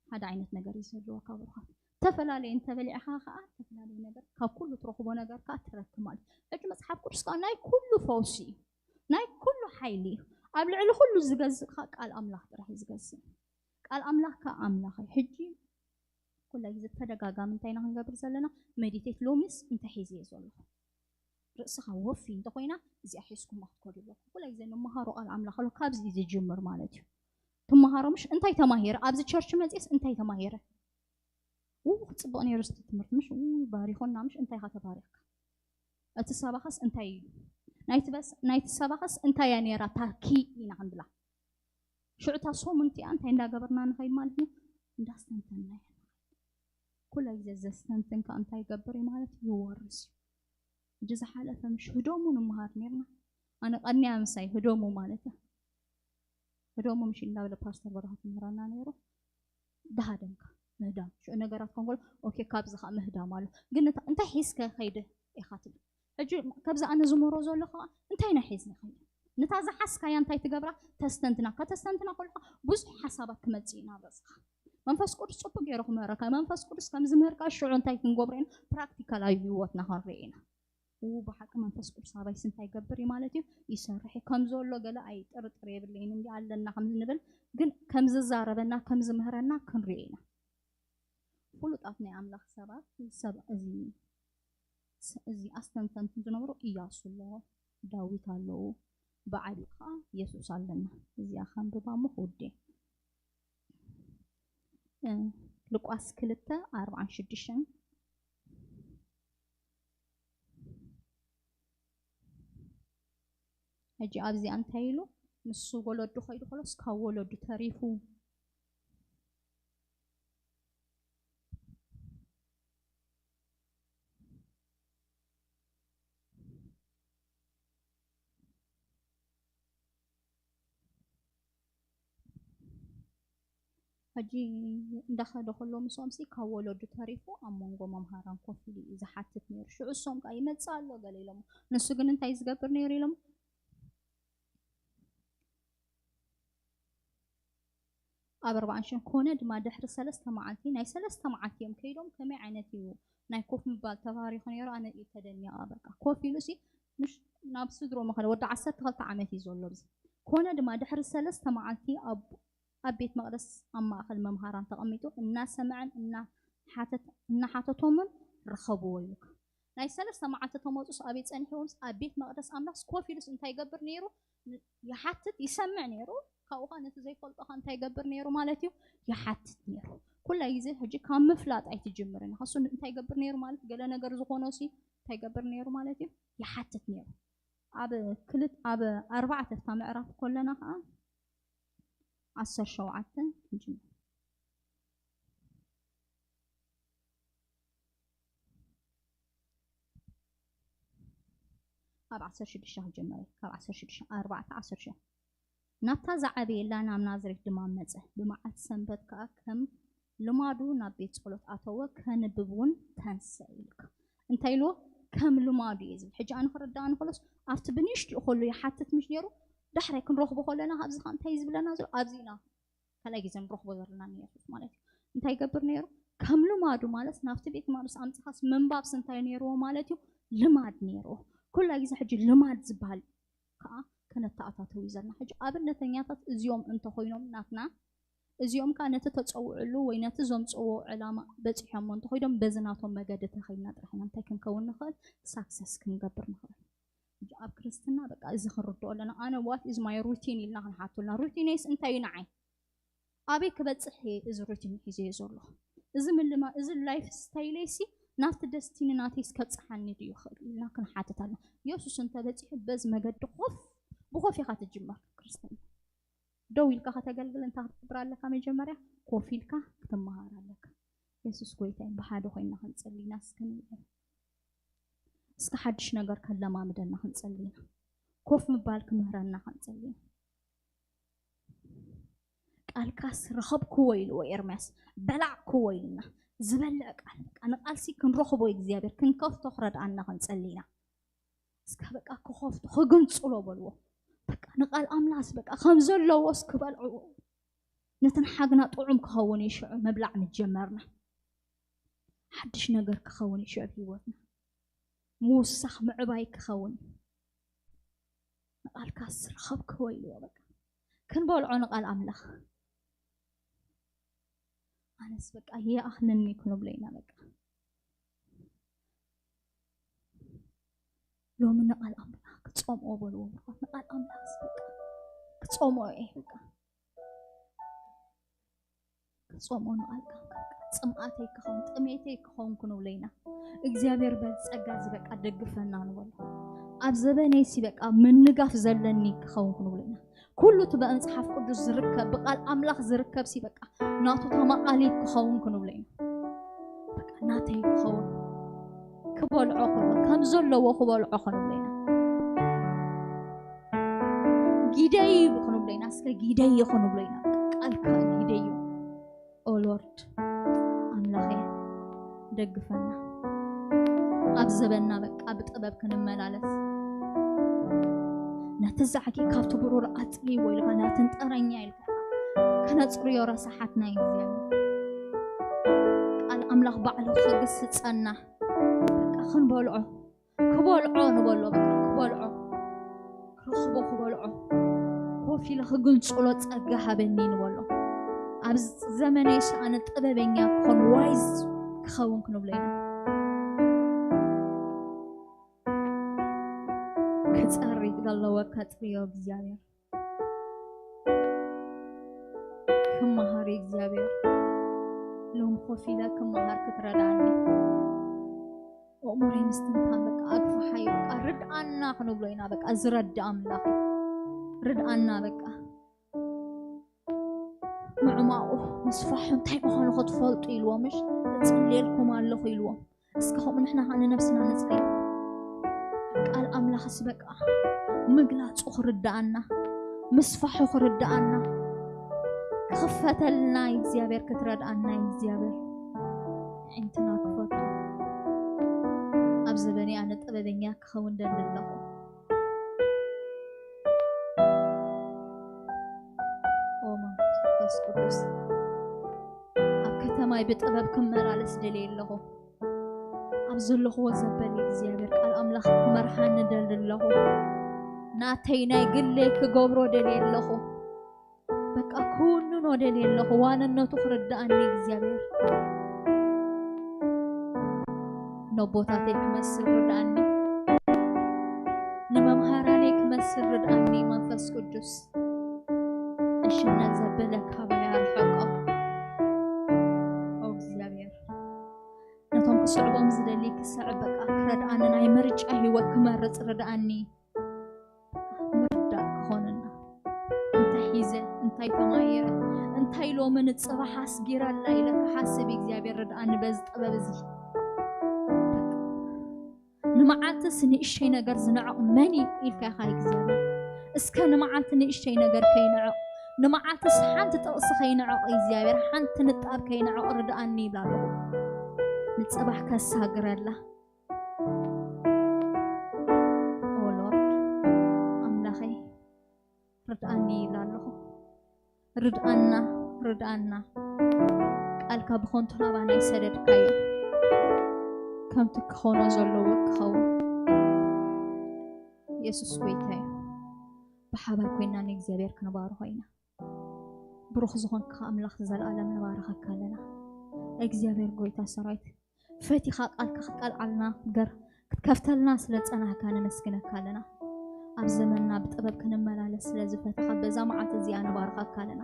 ሓደ ዓይነት ነገር እዩ ዝህልወካ ብሩኻት። ተፈላለየ እንተበሊዕኻ ከዓ ተፈላለየ ነገር ካብ ኩሉ ትረኽቦ ነገር ከዓ ትረክብ ማለት እዩ። ሕጂ መፅሓፍ ቅዱስ ከዓ ናይ ኩሉ ፈውሲ እዩ፣ ናይ ኩሉ ሓይሊ እዩ። ኣብ ልዕሊ ኩሉ ዝገዝእ ከዓ ቃል ኣምላኽ ጥራሕ እዩ ዝገዝእ። ቃል ኣምላኽ ከዓ ኣምላኽ እዩ። ሕጂ ኩላ ግዜ ተደጋጋሚ እንታይ ኢና ክንገብር ዘለና? ሜዲቴት። ሎሚስ እንታይ ሒዘ እየ ዘለኹ? ርእስኻ ወፊ እንተኮይና እዚኣ ሒዝኩማ ክትከዱ ኣለኩም። ኩላ ግዜ ንመሃሮ ቃል ኣምላኽ ኣሎ። ካብዚ እዩ ዝጅምር ማለት እዩ። ትመሃሮ ምሽ እንታይ ተማሂረ? ኣብዚ ቸርች መፅየስ እንታይ ተማሂረ? ው ክፅብቕ ነይሩ ስቲ ትምህርቲ ምሽ? ው ባሪኾና ምሽ? እንታይ ኢኻ ተባሪኽካ? እቲ ሰባኸስ እንታይ እዩ? ናይቲ በስ-፣ ናይቲ ሰባኸስ እንታይ እያ ነይራ ታኪ ኢና ክንብላ? ሽዑ እታ ሰሙን እቲኣ እንታይ እንዳገበርና ንኸይድ ማለት እዩ? እንዳስተንተንና ኢና። ኩላ ግዜ ዘስተንትን ከኣ እንታይ ይገብር እዩ ማለት እዩ? ይወርስ እዩ። ሕጂ ዝሓለፈ ምሽ ህደሙ ንምሃር ነርና። ኣነ ቀንያ ምሳይ ህደሙ ማለት እያ። ህደሙ ምሽ እንዳበለ ፓስተር በረኸት ይምህረና ነይሩ። ደሃደምካ ምህዳም። ሽዑ ነገራት ኮንጎል፣ ኦኬ፣ ካብዚ ከኣ ምህዳም ኣሎ። ግን እታ-፣ እንታይ ሒዝከ ከይደ ኢኻ ትብል። ሕጂ ካብዚ ኣነ ዝምህሮ ዘሎ ከኣ እንታይ ኢና ሒዝና ከይደ? ነታ ዝሓዝካያ እንታይ ትገብራ? ተስተንትና። ከተስተንትና ከለኻ ብዙሕ ሓሳባት ክመጽእ እዩ ናብ ርእስኻ። መንፈስ ቅዱስ ጽቡቅ ገይሩ ክምህረካ። መንፈስ ቅዱስ ከም ዝምህርካ ሽዑ እንታይ ክንገብሮ ኢና? ፕራክቲካላዊ ህይወትና ክንርኢ ኢና። ው ብሓቂ መንፈስ ቅዱስ ኣባይስ እንታይ ይገብር እዩ ማለት እዩ? ይሰርሕ እዩ። ከም ዘሎ ገለ ኣይጥርጥር የብለይን እንዲ ኣለና ከም ንብል፣ ግን ከም ዝዛረበና፣ ከም ዝምህረና ክንርኢ ኢና። ፍሉጣት ናይ ኣምላኽ ሰባት፣ ሰብ እዚ፣ እዚ ኣስተንተንቲ ዝነበሩ ኢያሱ ኣሎ፣ ዳዊት ኣለዉ፣ ብዓቢኡ ከዓ የሱስ ኣለና። እዚኣ ከንብባ እሞ ክውዴ። እ፣ ሉቃስ ክልተ ኣርባዓን ሽዱሽተን። ሕጂ ኣብዚኣ እንታይ ኢሉ? ንሱ ወለዱ ከይዱ ከሎስ ካብ ወለዱ ተሪፉ። ሕጂ እንዳኸደ ከሎ ምስኦም ሲ ካብ ወለዱ ተሪፉ ኣብ መንጎ መምሃራን ኮፍ ኢሉ እዩ ዝሓትት ነይሩ። ሽዑ እሶም ከኣ ይመጽእ ኣሎ ገለ ኢሎሞ። ንሱ ግን እንታይ ዝገብር ነይሩ ኢሎም? ኣብ ኣርባዓን ሽዱሽተን ኮነ ድማ ድሕሪ ሰለስተ መዓልቲ፣ ናይ ሰለስተ መዓልቲ እዮም ከይዶም፣ ከመይ ዓይነት እዩ ናይ ኮፍ ምባል ተባሪኹ ነይሩ? ኣነ እዩ ተደኒቐ። በቃ ኮፍ ኢሉ ሲ ምሽ ናብ ስድሮ መኸደ ወዲ ዓሰርተ ክልተ ዓመት እዩ ዘሎ ኣብዚ። ኮነ ድማ ድሕሪ ሰለስተ መዓልቲ ኣብ፣ ኣብ ቤት መቕደስ ኣብ ማእከል መምሃራን ተቐሚጡ እናሰምዐን እናሓተት-፣ እናሓተቶምን ረኸብዎ ኢሉካ። ናይ ሰለስተ መዓልቲ ተመጹስ ኣበይ ጸኒሕዎምስ ኣብ ቤት መቕደስ ኣምላኽስ ኮፍ ኢሉስ እንታይ ይገብር ነይሩ? ን-፣ ይሓትት፣ ይሰምዕ ነይሩ። ካብኡ ኸኣ ነቲ ዘይፈልጦ ኸኣ እንታይ ይገብር ነይሩ ማለት እዩ? ይሓትት ነይሩ። ኩላ ግዜ ሕጂ ካብ ምፍላጥ ኣይትጅምርን። ከሱ እንታይ ይገብር ነይሩ ማለት ገለ ነገር ዝኾኖ ሲ እንታይ ይገብር ነይሩ ማለት እዩ? ይሓትት ነይሩ። ኣብ ክልት-፣ ኣብ ኣርባዕተ እታ ምዕራፍ ከለና ኸኣ ዓሰርተ ሸውዓተ ክንጅምር። ኣብ ዓሰርተ ሽዱሽተ ክጅምር እየ። ካብ ዓሰርተ ሽዱሽተ፣ ኣርባዕተ፣ ዓሰርተ ሽዱሽተ። ናብታ ዝዓበየላ ናብ ናዝሬት ድማ መጸ። ብመዓልቲ ሰንበት ከኣ ከም ልማዱ ናብ ቤት ጸሎት ኣተወ፣ ከንብብ እውን ተንስአ ኢልካ። እንታይ ኢልዎ? ከም ልማዱ እየ ዝብል። ሕጂ ኣነ ክርዳእ እንከሎስ ኣብቲ ብንእሽትኡ ከሎ ይሓትት ምሽ ነይሩ፣ ዳሕራይ ክንረኽቦ ከለና ኣብዚ ኸ እንታይ ዝብለና ዘሎ? ኣብዚ ኢና ካልኣይ ግዜ ንረኽቦ ዘለና ንየሱስ ማለት እዩ። እንታይ ይገብር ነይሩ? ከም ልማዱ ማለት ናብቲ ቤት ማርስ ኣምጽኻስ ምንባብስ እንታይ ነይርዎ ማለት እዩ? ልማድ ነይርዎ። ኩላ ግዜ ሕጂ ልማድ ዝበሃል ከዓ ከነተኣታተው እዩ ዘለና። ሕጂ ኣብነተኛታት እዚኦም እንተኾይኖም ናትና፣ እዚኦም ከዓ ነቲ ተጸውዕሉ ወይ ነቲ ዘምጽዎ ዕላማ በጺሖሞ እንተኾይኖም በዚ ናቶም መገዲ ተኸይድና ጥራሕ ኢና እንታይ ክንከውን ንኽእል? ሳክሰስ ክንገብር ንኽእል። ሕጂ ኣብ ክርስትና በቃ እዚ ክንርድኦ ኣለና። ኣነ what is my routine ኢልና ክንሓቱ ኣለና። ሩቲነይስ እንታይ እዩ ንዓይ? ኣበይ ክበጽሕ እየ እዚ ሩቲን ሒዘዮ ዘሎ? እዚ ምልማ እዚ ላይፍ ስታይለይሲ ናብቲ ደስቲኒ ናተይስ ከብጽሓኒ ድዩ ይኽእል ኢልና ክንሓትት ኣለና። የሱስ እንተበጺሑ በዚ መገዲ ኮፍ ብኮፍ ኢኻ ትጅመር ክርስትና። ደው ኢልካ ከተገልግል እንታይ ክትገብር ኣለካ? መጀመርያ ኮፍ ኢልካ ክትመሃር ኣለካ። የሱስ ጎይታ እዩ። ብሓደ ኮይና ክንጸሊ ኢና እስከ ንብል። እስከ ሓድሽ ነገር ከለማምደና ክንጸሊ ኢና። ኮፍ ምባል ክምህረና ክንጸሊ ኢና። ቃልካስ ረኸብክዎ ኢልዎ ኤርምያስ፣ በላዕክዎ ኢልና። ዝበልዕ ቃል፣ በቃ ንቃልሲ ክንረኽቦ እግዚኣብሔር፣ ክንከፍቶ ክረድኣና ክንጸሊ ኢና። እስከ በቃ ክኸፍቶ፣ ክግንጽሎ በልዎ። በቃ ንቃል ኣምላኽስ በቃ ከም ዘለዎስ ክበልዕዎ። ነተን ሓግና ጥዑም ክኸውን እዩ ሽዑ ምብላዕ ምጀመርና። ሓድሽ ነገር ክኸውን እዩ ሽዑ ኣብ ህይወትና። ምውሳኽ ምዕባይ ክኸውን። ንቃልካስ ረኸብክዎ ኢልዎ በቃ። ክንበልዖ ንቃል ኣምላኽ። ኣነስ በቃ ይኣኽለኒ ክንብሎ ኢና በቃ። ሎሚ ንቃል ኣምላኽ ክጸምኦ በልዎ ብርኾት። ንቃል ኣምላኽስ በቃ ክጸምኦ እየ በቃ። ክጸምኦ ንቃልካ በቃ። ጽምኣተይ ክኸውን፣ ጥሜተይ ክኸውን ክንብሎ ኢና። እግዚኣብሔር በዚ ጸጋ እዚ በቃ ደግፈና ንበሎ። ኣብ ዘበነይሲ በቃ ምንጋፍ ዘለኒ ክኸውን ክንብሎ ኢና። ኩሉ እቲ ብመጽሓፍ ቅዱስ ዝርከብ፣ ብቃል ኣምላኽ ዝርከብሲ በቃ ናቱ ተማቓሊት ክኸውን ክንብሎ ኢና። በቃ ናተይ ክኸውን፣ ክበልዖ ከሎ፣ ከም ዘለዎ ክበልዖ ክንብሎ ኢና። ጊደይ ክንብሎ ኢና፣ እስከ ጊደይ ክንብሎ ኢና። ቃልካ ጊደይ። ኦ ሎርድ፣ ኣምላኸይ፣ ደግፈና። ኣብ ዘበንና በቃ ብጥበብ ክንመላለስ። ነቲ ዛዕጊ ካብቲ ብሩር ኣጽርይዎ ኢልካ፣ ናትን ጠረኛ ኢልካ ከነጽርዮ ረሳሓትና እዩ እግዚኣብሔር። ቃል ኣምላኽ ባዕሉ ክግስጸና፣ በቃ ክንበልዖ፣ ክበልዖ ንበሎ፣ በቃ ክበልዖ፣ ክረኽቦ ክበልዖ፣ ኮፍ ኢለ ክግንጽሎ ጸጋ ሃበኒ ንበሎ። ኣብ ዘመነይ ሰኣነ ጥበበኛ ክኾን፣ ዋይዝ ክኸውን ክንብሎ ኢና። ክጸሪ ዘለዎ ከጽርዮ እግዚኣብሔር። ክመሃር እግዚኣብሔር። ሎም ኮፍ ኢለ ክመሃር ክትረዳኒ። ኣእምሮይ ምስትንታን በቃ ኣግፍሓዮ በቃ ርድኣና ክንብሎ ኢና። በቃ ዝረድእ ኣምላኽ እዩ። ርድኣና በቃ። ምዕማቑ ምስፋሑ እንታይ ምዃኑ ክትፈልጡ ኢልዎም፣ እሽ፣ እጽልየልኩም ኣለኹ ኢልዎም። እስከ ከምኡ ንሕና ኸዓ ንነብስና ንጽልዮ። ቃል ኣምላኽስ በቃ ምግላጹ ክርድኣና፣ ምስፋሑ ክርድኣና፣ ክኽፈተልና እግዚኣብሔር፣ ክትረድኣና እግዚኣብሔር። ኣዒንትና ክፈቱ። ኣብ ዘበነይ ኣነ ጥበበኛ ክኸውን ደሊ ኣለኹ። ኦ መንፈስ ቅዱስ፣ ኣብ ከተማይ ብጥበብ ክመላለስ ደልየ ኣለኹ። ኣብ ዘለኽዎ ዘበል እግዚኣብሔር ቃል ኣምላኽ ክመርሓኒ ደሊ ኣለኹ። ናተይ ናይ ግለይ ክገብሮ ደልየ ኣለኹ። በቃ ክውንኖ ደልየ ኣለኹ። ዋንነቱ ክርድኣኒ እግዚኣብሔር። ነቦታተይ ክመስል ርድኣኒ። ንመምሃራነይ ክመስል ርድኣኒ መንፈስ ቅዱስ። ዕሽነት ዘበለ ካባይ ኣርሕቆ። ኦ እግዚኣብሔር፣ ነቶም ክስዕቦም ዝደሊ ክስዕብ በቃ ክረድኣኒ፣ ናይ ምርጫ ህይወት ክመርጽ ርድኣኒ። ምርዳእ ክኾነና። እንታይ ሒዘ፣ እንታይ ተማሂረ፣ እንታይ ሎሚ ንጽባሕ ኣስጊረላ ኢለ ክሓስብ እግዚኣብሔር ርድኣኒ በዚ ጥበብ እዚ። ንመዓልትስ ንእሽተይ ነገር ዝንዕቕ መን እዩ ኢልካ ኢኻ እግዚኣብሔር። እስከ ንመዓልቲ ንእሽተይ ነገር ከይንዕቕ፣ ንመዓልትስ ሓንቲ ጥቕሲ ከይንዕቕ እግዚኣብሔር፣ ሓንቲ ንጣብ ከይንዕቕ ርድኣኒ ይብላ ኣለኹ። ንጽባሕ ከሳግረላ። ኦ ሎርድ ኣምላኸይ፣ ርድኣና፣ ርድኣና። ቃልካ ብኾንቱ ናባና ይሰደድካዮ። ከምቲ ክኾኖ ዘለዎ ክኸውን። የሱስ ጎይታ እዩ። ብሓባር ኮይና ንእግዚኣብሔር ክንባርኾ ኢና። ብሩኽ ዝኾንካ ኣምላኽ ዘላለም ንባርኸካ ኣለና። እግዚኣብሔር ጎይታ ሰራዊት፣ ፈቲኻ ቃልካ ክትቀልዓልና ገር ክትከፍተልና ስለ ጸናሕካ ነመስግነካ ኣለና። ኣብ ዘመንና ብጥበብ ክንመላለስ ስለ ዝፈተኻ በዛ መዓልቲ እዚኣ ንባርኸካ ኣለና።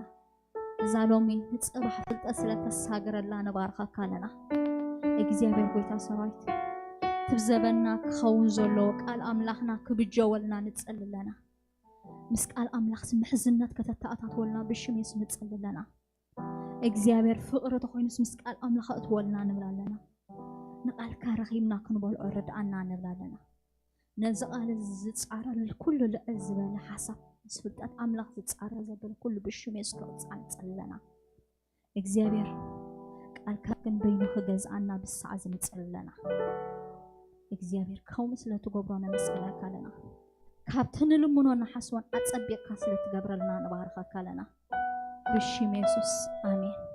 እዛ ሎሚ ንጽባሕ ፍልጠት ስለ ተሳግረላ ንባርኸካ ኣለና። እግዚኣብሔር ጎይታ ሰራዊት፣ ትብዘበና ክኸውን ዘለዎ ቃል ኣምላኽና ክብጀወልና ንጸሊ ኣለና። ምስ ቃል ኣምላኽስ ምሕዝነት ከተተኣታትወልና ብሽም የሱስ ንጸሊ ኣለና። እግዚኣብሔር ፍቕሪ ተኾይኑስ ምስ ቃል ኣምላኽ እትወልና ንብል ኣለና። ንቃልካ ረኺብና ክንበልዖ ርድኣና ንብል ኣለና። ነዚ ቃል እዚ ዝጻረር ኩሉ ልዕል ዝበለ ሓሳብ ምስ ፍልጠት ኣምላኽ ዝጻረር ዘበለ ኩሉ ብሽም የሱስ ክቕጻዕ ንጸሊ ኣለና። እግዚኣብሔር ቃልካ ግን በይኑ ክገዝኣና ብሳዕ እዚ ንጸሊ ኣለና። እግዚኣብሔር ከምኡ ስለ ትገብሮ ነመስግነካ ኣለና። ካብቲ ንልምኖ ንሓስቦን ኣጸቢቕካ ስለ ትገብረልና ንባርኸካ ኣለና። ብሽም የሱስ ኣሜን።